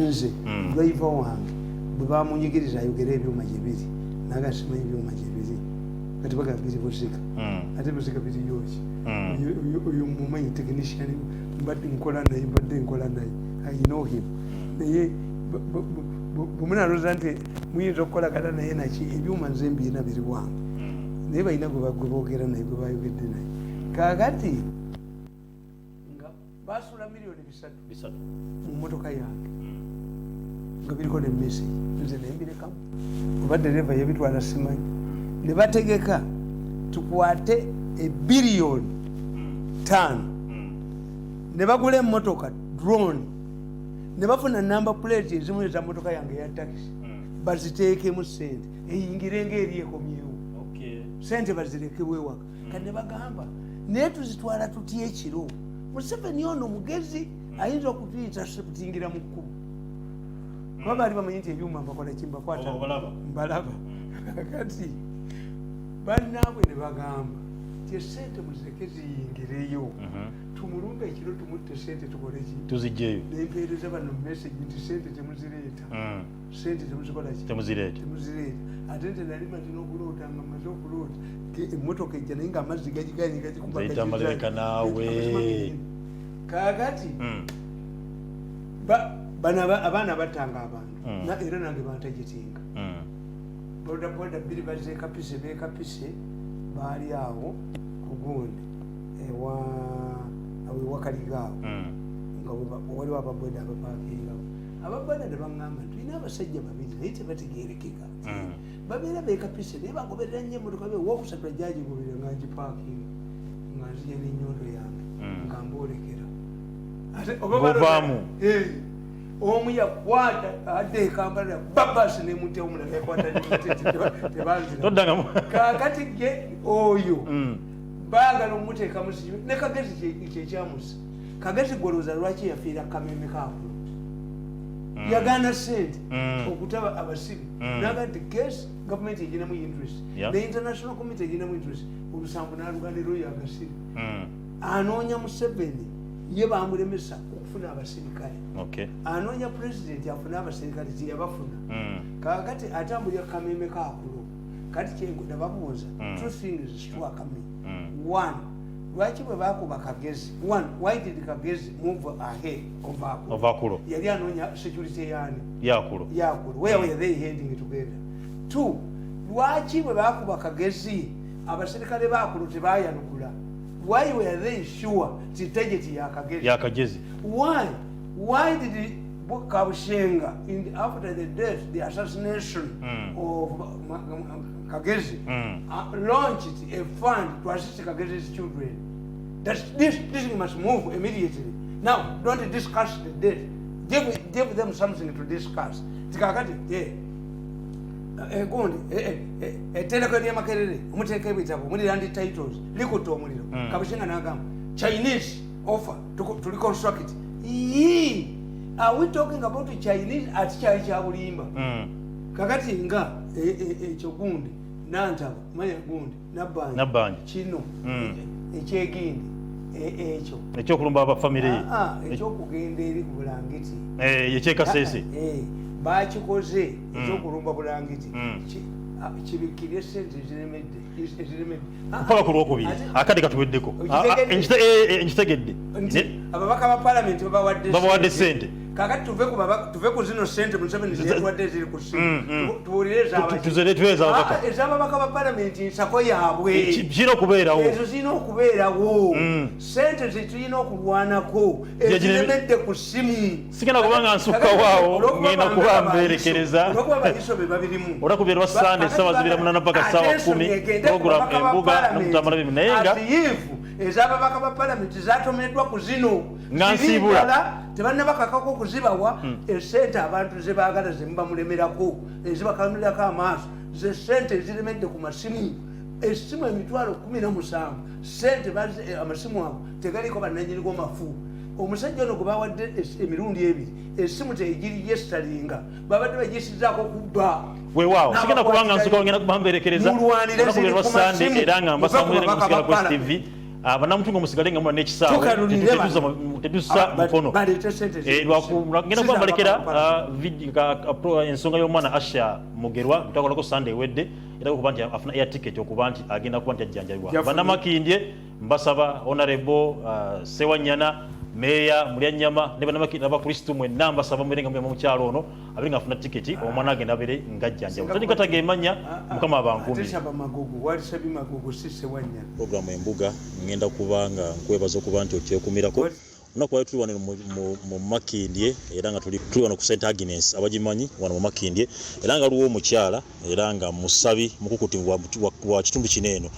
nze driver wange bwe bamunyigiriza ayogere ebyuma gye biri, naga simanyi ebyuma gye biri. Kati bagamba biri Busika, ate Busika biriyoki? Oyo mumanyi technician, mbadde nkola naye, mbadde nkola naye, I know him. Naye bwemunalooza nti muyinza okukolagana naye naki, ebyuma nze mbiina biri wange. Naye balina gwe boogera naye, gwe bayogedde naye. Kakati nga basula miliyoni 300 300. mu motoka yange nga biriko ne message, nze nembirekamu oba dereva yebitwala simanyi. Ne bategeka tukwate ebiliyoni 5, ne bagula emmotoka drone, ne bafuna number plate ezimu eza motoka yange eya takisi, baziteekemu sente eyingire ngaeri ekomyewo. Sente bazirekebwa ewaka. Kati ne bagamba naye tuzitwala tutya ekiro? Museveni ono mugezi. Ayinza okutuyita mu kkubo, kuba baali bamanyi nti ebyuma mbakola kimbakwata. Obalaba. Mbalaba. Kati bannaabwe ne bagamba ti esente muzireke ziyingireyo, tumulumbe ekiro, tumutte, sente tukole ki? Tuzijjeyo. Nempeereza bano message nti sente temuzireeta. Sente temuzikola ki? Temuzireeta. Temuzireeta. Ate nze nali maze n'okuloota, nga maze okuloota emmotoka ejja, naye nga amazzi gagiganye, gagikuba. Nzeyita Malereka naawe. Kaakati bano abaana battanga abantu. Era nange bantagitinga. Boda boda bbiri bazekapise, bekapise, baali awo ku gundi ewa awo ewakaliga awo, nga waliwo ababoda abapakingawo. Ababoda ne baŋŋamba nti tulina abasajja babiri naye tebategerekeka, babeera bekapise naye bagoberera nnyo emotoka. Be wokusatu ajja agigoberera nga ngipakinga, nga nzija n'ennyondo yange, nga mboolekera. Ate oba Ng'ovaamu. Eh, omu yakwata adde ekampala, babasi nemute, omulala yakwata nemute, tebanzira. Toddangamu. Kakati ge oyo baagala omuteekamu sibi ne Kagezi kyekyamusa. Kagezi golowooza lwaki yafiira kameme kaakulu? Yagaana sente okutaba abasibe. Naga nti case gavumenti eginamu interest, ne international committee eginamu interest. Olusanvu n'aluganira oyo agasibe. Anoonya Museveni, ye bamulemesa okufuna abasirikale. Anoonya pulezidenti afune abasirikale, teyabafuna. Kakati atambulira kameme kakulo. Kati kyenababuuza, two things struck me. One, lwaki bwe bakuba Kagezi, one, why did Kagezi move ahead of Akulo? Of Akulo. Yali anoonya security yani? Yakulo. Yakulo. Where were they heading together? Two, lwaki bwe bakuba Kagezi abaserikale bakulo tebayanukula? Why were they sure ti target ya Kagezi? Yakagezi. Why did Kabushenga after the death, the assassination of Kagezi, launched a fund to assist Kagezi's children? That this thing must move immediately. Now don't discuss the death, give them something to discuss. Tikakati gundi etterekero lyamakerere omuteeka ebitabo muli land titles likutta omuliro. Kabushenga nagamba Chinese offer to reconstruct. Yee, are we talking about Chinese? Ati kyali kya bulimba. Kakati nga ekyo gundi nantaba manya gundi Nabbanja. Nabbanja. Kino ekyegindi ekyo Ekyokulumba abafamire ye. Ah, ah, ekyokugenda eri ku Bulangiti. Eh, ekyekasese. Ah, eh, bakikoze ekyokulumba Bulangiti. Kibikirye sente eziremedde. Ah, mpaka ku lwokubiri. Akadde katuweddeko. Okitegedde? Nkitegedde. Nti ababaka ba palamenti babawadde. Babawadde sente. Kakati tuve ku zino sente Museveni zeyatuwadde eziri ku simu. Tuwulire ez'abaki. Tuzere ez'ababaka. Ah, ez'ababaka ba palamenti nsako yaabwe. Kirina okubeerawo. Ezo zirina okubeerawo. Sente zetulina okulwanako eziremedde ku simu. Sigenda kubanga nsukka waawo, ngenda kuba mberekereza. Olwokuba bayiso be babirimu. Olunaku lwa Sande, essaawa 28 paka ssaawa 10, program Embuga n'okutambula bimu, naye nga asiyiifu ez'ababaka ba palamenti zatomeddwa ku zino. Nga Ziri nsiibula. ndala, tebannabakakako okuzibawa. Esente abantu zebaagala zemuba mulemerako, ezibakamirako amaaso, ze sente eziremedde ku masimu. Esimu 170,000 sente amasimu ago tegaliko bannanyinigo mafu. Omusajja ono gwe bawadde emirundi ebiri esimu tegiriregisteringa, babadde bagisizaako kubba. Weewaawo, sigenda kubanga nsuka, ngenda kuba mberekereza. Mulwanire Olunaku ziri lwa ku Sande masimu. era nga mbasaba Muve ku mubeere nga babaka musigala ba ku STV. Bannamutungo musigale nga mula n'ekisaawe. Tukalulire bano. Tetussa mukono. Baleete sente ziri ku simu. Ngenda Si kuba mbalekera z'ababaka ba ensonga y'omwana Asha Mugerwa twakolako Sande ewedde, era okuba nti afuna air ticket okuba nti agenda kuba nti ajjanjabibwa. Yafunye. Bannamakindye mbasaba, Honorable Sewanyana, Meeya Mulyanyama ne bannamakindye n'abakristu mwenna mbasaba mubeere nga muyamba mukyalo ono abeere nga afuna tiketi, omwana agenda abeere ng'ajjanjabwa. Tandikataga emanya. Mukama abankuumire. Ate saba Magogo, walisabye Magogo, si Sewanyana. Programu Embuga, ngenda kuba nga nkwebaza okuba nti okyekumirako. Olunaku lwali tuli wano mu Makindye, era nga tuli wano ku St Agnes, abagimanyi wano mu Makindye, era nga waliwo omukyala era nga musabi mukukutivu wa kitundu kino eno,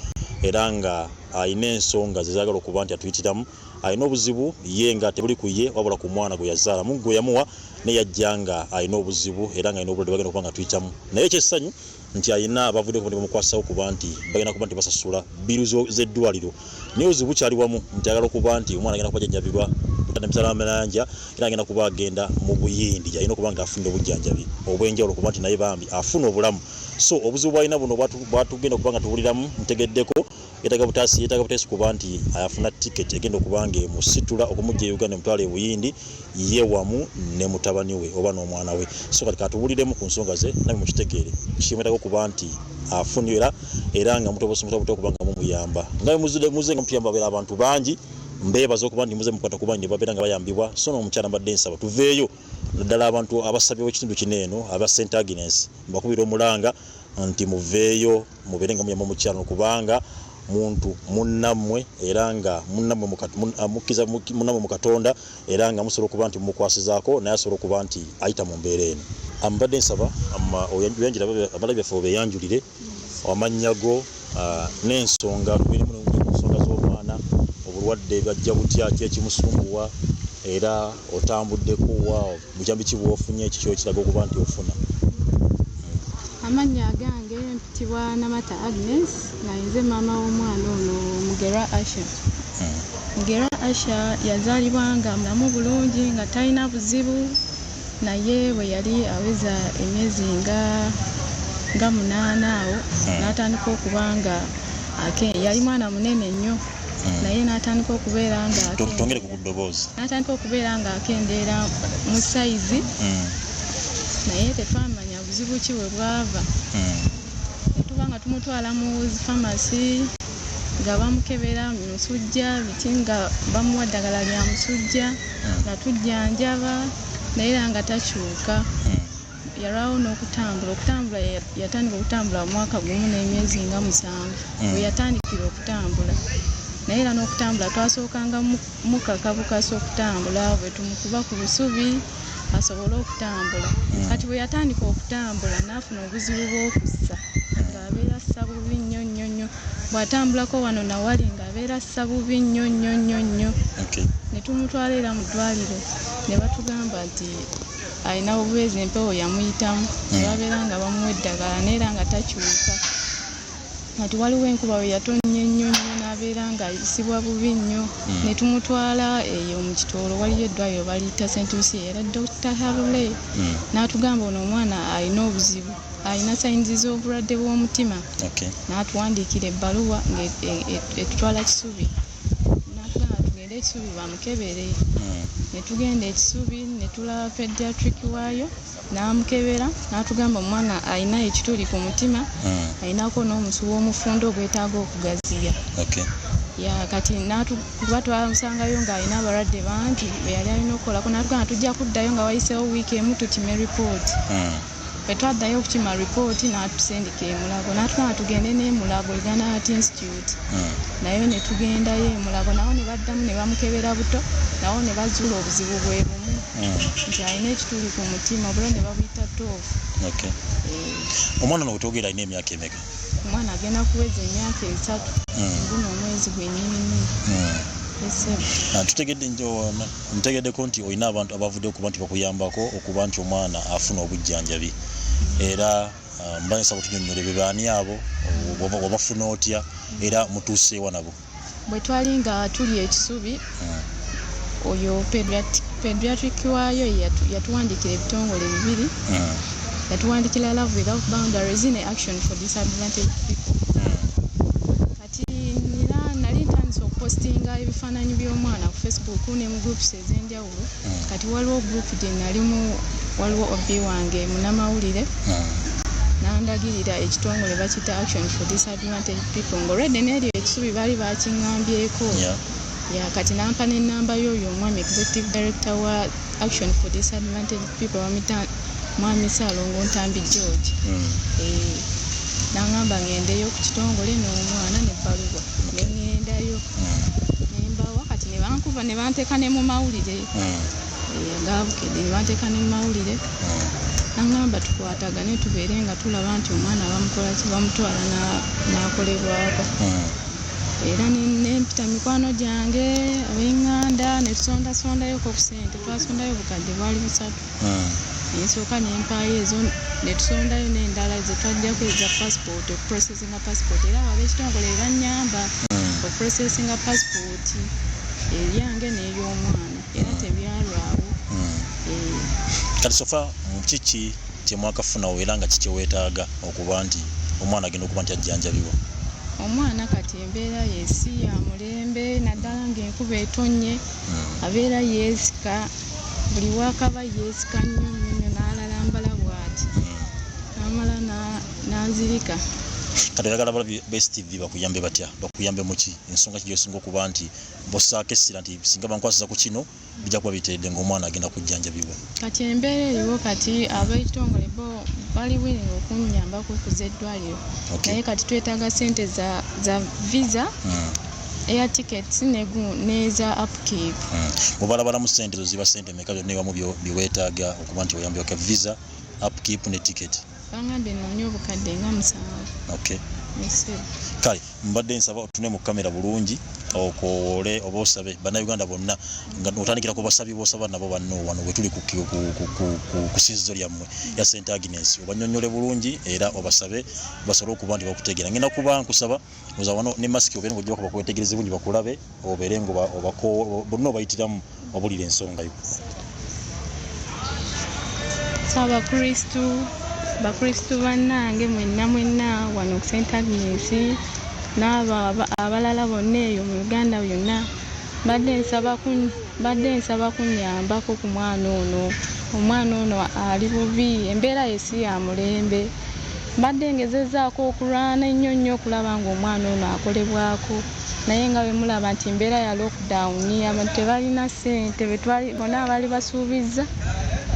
era nga alina ensonga ze zaagala okuba nti atuyitiramu. Alina obuzibu ye nga tebuli ku ye, wabula ku mwana gwe yazaala, Mungu gwe yamuwa, naye yajja nga alina obuzibu era nga alina obulwadde bagenda okuba nga tuyitamu. Naye ekyessanyu nti alina abavuddeko ne bamukwasawo kuba nti bagenda kuba nti basasula bill z'eddwaliro, naye obuzibu bukyali wamu nti ayagala okuba nti omwana agenda kuba ajjanjabibwa. Emitala Mayanja, era agenda kuba agenda mu Buyindi gyalina okuba nga afunye obujjanjabi obw'enjawulo okuba nti naye bambi afuna obulamu. So obuzibu bwalina buno bwatugenda okuba nga tuwuliramu, ntegeddeko yeetaaga butaasi, yeetaaga butaasi kuba nti afuna tiketi egenda okuba nga emusitula okumujja e Uganda emutwala e Buyindi, ye wamu ne mutabani we oba n'omwana we. So kati katuwuliremu ku nsonga ze namwe mukitegeere kimwetaaga okuba nti afunye, era nga mutobosomutobuto okuba nga mumuyamba nga muze muze nga mutuyamba. Babeera abantu bangi, mbeebaza okuba nti muze mukwata kuba nti babeera nga bayambibwa. So n'omukyala mbadde nsaba tuveeyo, naddala abantu abasabye ekitundu kino eno aba St Agnes, mbakubira omulanga nti muveeyo mubeere nga muyamba omukyala, kubanga muntu munnammwe, era nga munnammwe mukkiriza munnammwe mu Katonda, era nga musobola okuba nti mumukwasizaako, naye asobola okuba nti ayita mu mbeera eno. Mbadde nsaba oyanjula abalabi baffe, obeeyanjulire amannya go n'ensonga, tubeeremu ku nsonga z'omwana, obulwadde bwajja butya, ki ekimusumbuwa, era otambuddeko wa, bujambi ki bw'ofunye, kiki ekiraga okuba nti ofuna. Amannya agange mpitibwa Namata Agnes, nga nze maama w'omwana ono Mugerwa Asha. Mugerwa Asha yazaalibwa nga mulamu bulungi, nga talina buzibu, naye bwe yali aweza emyezi nga 8 awo n'atandika okuba nga yali mwana munene nnyo, naye n'atandika okubeera nga Tongere ku ddoboozi. N'atandika okubeera nga akendeera mu sayizi, naye tetwamanya buzibu ki bwe bwava. Ne tuba nga tumutwala mu famasi nga bamukebera musujja biki, nga bamuwa ddagala lya musujja, nga tujjanjaba, naye era nga takyuka. Yalwawo n'okutambula. Okutambula, yatandika okutambula mwaka 1 n'emyezi nga 7 we yatandikira okutambula, naye era n'okutambula twasookanga mukaka bukasi okutambula, bwe tumukuba ku busubi asobole okutambula. Kati bwe yatandika okutambula n'afuna obuzibu bw'okussa, ng'abeera assa bubi nnyo nnyo nnyo. Bw'atambulako wano nawali ng'abeera assa bubi nnyo nnyo nnyo nnyo. Ne tumutwala era mu ddwaliro ne batugamba nti alina obubeezi, empewo yamuyitamu, ne babeera nga bamuwa eddagala, naye era nga takyuka. Kati waliwo enkuba we yatonnya ennyo nnyo, n'abeera ng'ayisibwa bubi nnyo, ne tumutwala eyo mu Kitoolo, waliyo eddwaliro baliyita St Lucia, era Dr Harule n'atugamba ono omwana alina obuzibu, alina signs z'obulwadde bw'omutima. N'atuwandiikira ebbaluwa ng'etutwala Kisubi, n'atugamba tugende e Kisubi bamukebere. Ne tugenda e Kisubi ne tulaba pediatric waayo, n'amukebera n'atugamba omwana alina ekituli ku mutima, alinako n'omusuwa omufundo ogwetaaga okugaziya. Ya, kati kuba twamusangayo ng'alina abalwadde bangi be yali alina okukolako, n'atugamba tujja kuddayo nga wayiseewo wiiki emu tukime ripooti. Bwe twaddayo okukima ripooti, n'atusindika e Mulago, n'atugamba tugende n'e Mulago, Uganda Heart Institute. Nayo ne tugendayo e Mulago, nabo ne baddamu ne bamukebera buto, nabo ne bazuula obuzibu bwe bumu, nti alina ekituli ku mutima, obulwadde babuyita TOF. Omwana ono wetwogera alina emyaka emeka? Omwana agenda kuweza emyaka 3 guno omwezi gwennyininyini. Tutegedde, ntegeddeko nti olina abantu abavudde okuba nti bakuyambako okuba nti omwana afuna obujjanjabi, era mba nsaba otunyonnyole be baani abo, wabafuna otya, era mutuuseewa nabo? Bwe twali nga tuli e Kisubi, oyo pediatric waayo yatuwandiikira ebitongole bibiri. Yatuwandiikira Love Without Boundaries ne Action for Disadvantaged People. Kati nina nali ntandise okupostinga ebifaananyi by'omwana ku Facebook ne mu groups ez'enjawulo. Kati waliwo group gye nalimu, waliwo OB wange munnamawulire, n'andagirira ekitongole bakiyita Action for Disadvantaged People, ng'olwedde n'eryo e Kisubi baali bakiŋŋambyeko. Ya, kati nampa n'ennamba y'oyo omwami executive director wa Action for Disadvantaged People, bamuyita Mwami Ssaalongo Ntambi George. N'aŋŋamba ŋŋendeyo ku kitongole n'omwana n'ebbaluwa, ne ŋŋendayo ne mbawa. Kati ne bankuba ne banteeka ne mu mawulire agabukedde, ne banteeka ne mu mawulire. N'aŋŋamba tukwatagane, tubeere nga tulaba nti omwana bamukola ki, bamutwala n'akolebwako. Era ne mpita mikwano gyange, ab'eŋŋanda, ne tusondasondayoko ku ssente. Twasondayo obukadde bwali 3. Ensooka ne mpaayo ezo, ne tusondayo n'endala ze twaggyako eza passport, okuprocessinga passport. Era abo ab'ekitongole be bannyamba okuprocessinga passport eryange n'ey'omwana. Era Kati so far kiki kyemwakafunawo era nga kikyeweetaaga okuba nti omwana agenda okuba nti ajjanjabibwa? Omwana kati embeera ye si ya mulembe naddala ng'enkuba etonnye abeera yeesika buli waakaba yeesika nnyo nnyo nnyo n'alalambala bw'ati n'amala n'azirika. Kati oyagala abalabi ba STV bakuyambe batya? Bakuyambe muki? Ensonga ki gy'osinga okuba nti bossaako essira nti singa bankwasiza ku kino bijja kuba biteredde ng'omwana agenda kujjanjabibwa? Kati embeera eriwo kati ab'ekitongole bo bali willing okunnyambako okuza eddwaliro naye kati twetaaga ssente za, za visa air tickets n'eza upkeep. Mubalabalamu ssente ezo ziba ssente meka zonna ewamu bye weetaaga okuba nti oyambibwa visa, upkeep ne ticket? Bangambye nnoonye obukadde nga 7. Kale mbadde nsaba otune mu kamera bulungi okowoole oba osabe bannayuganda bonna nga otandikira ku basabi b'osaba nabo banno wano we tuli ku sinzizo lyammwe ya St Agnes, obanyonnyole bulungi era obasabe basobole okuba nti bakutegeera. Ngenda kuba nkusaba oza wano ne masiki obeere ng'ojja bakwetegereze bulungi bakulabe obeere nga bonna obayitiramu obulira ensonga yo. Abakristu, bakristu bannange mwenna mwenna wano ku St Agnes n'abo abalala bonna eyo mu Uganda yonna, mbadde nsaba kunnyambako ku mwana ono. Omwana ono ali bubi, embeera ye si ya mulembe. Mbadde ngezezzaako okulwana ennyo nnyo okulaba ng'omwana ono akolebwako, naye nga bwe mulaba nti embeera ya lockdown, abantu tebalina ssente, bonna abaali basuubizza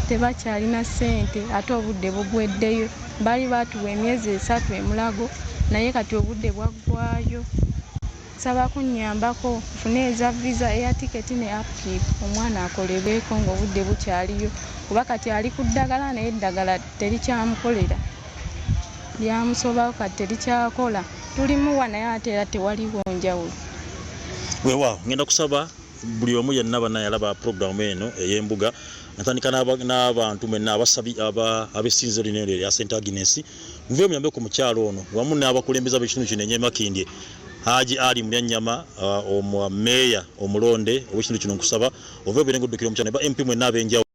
tebakyalina ssente, ate obudde bugweddeyo. Baali baatuwa emyezi 3 emulago, naye kati obudde bwaggwayo. Nsaba kunnyambako nfune eza visa, air ticket ne upkeep, omwana akolebweko ng'obudde bukyaliyo, kuba kati ali ku ddagala naye eddagala terikyamukolera, lyamusobako kati terikyakola. Tulimuwa naye ate era tewaliwo njawulo. Weewaawo ngenda kusaba buli omu yenna bannaye alaba pulogulaamu eno ey'embuga, natandika n'abantu mwenna abasabi ab'essinzizo lino erya St Agnes, muve muyambe ku mukyalo ono wamu n'abakulembeze ab'ekitundu kino eny'e Makindye, Haji Ali Mulyannyama, meeya omulonde ow'ekitundu kino, nkusaba ove obeere ng'oddukira omukyalo ne ba MP mwenna ab'enjawulo.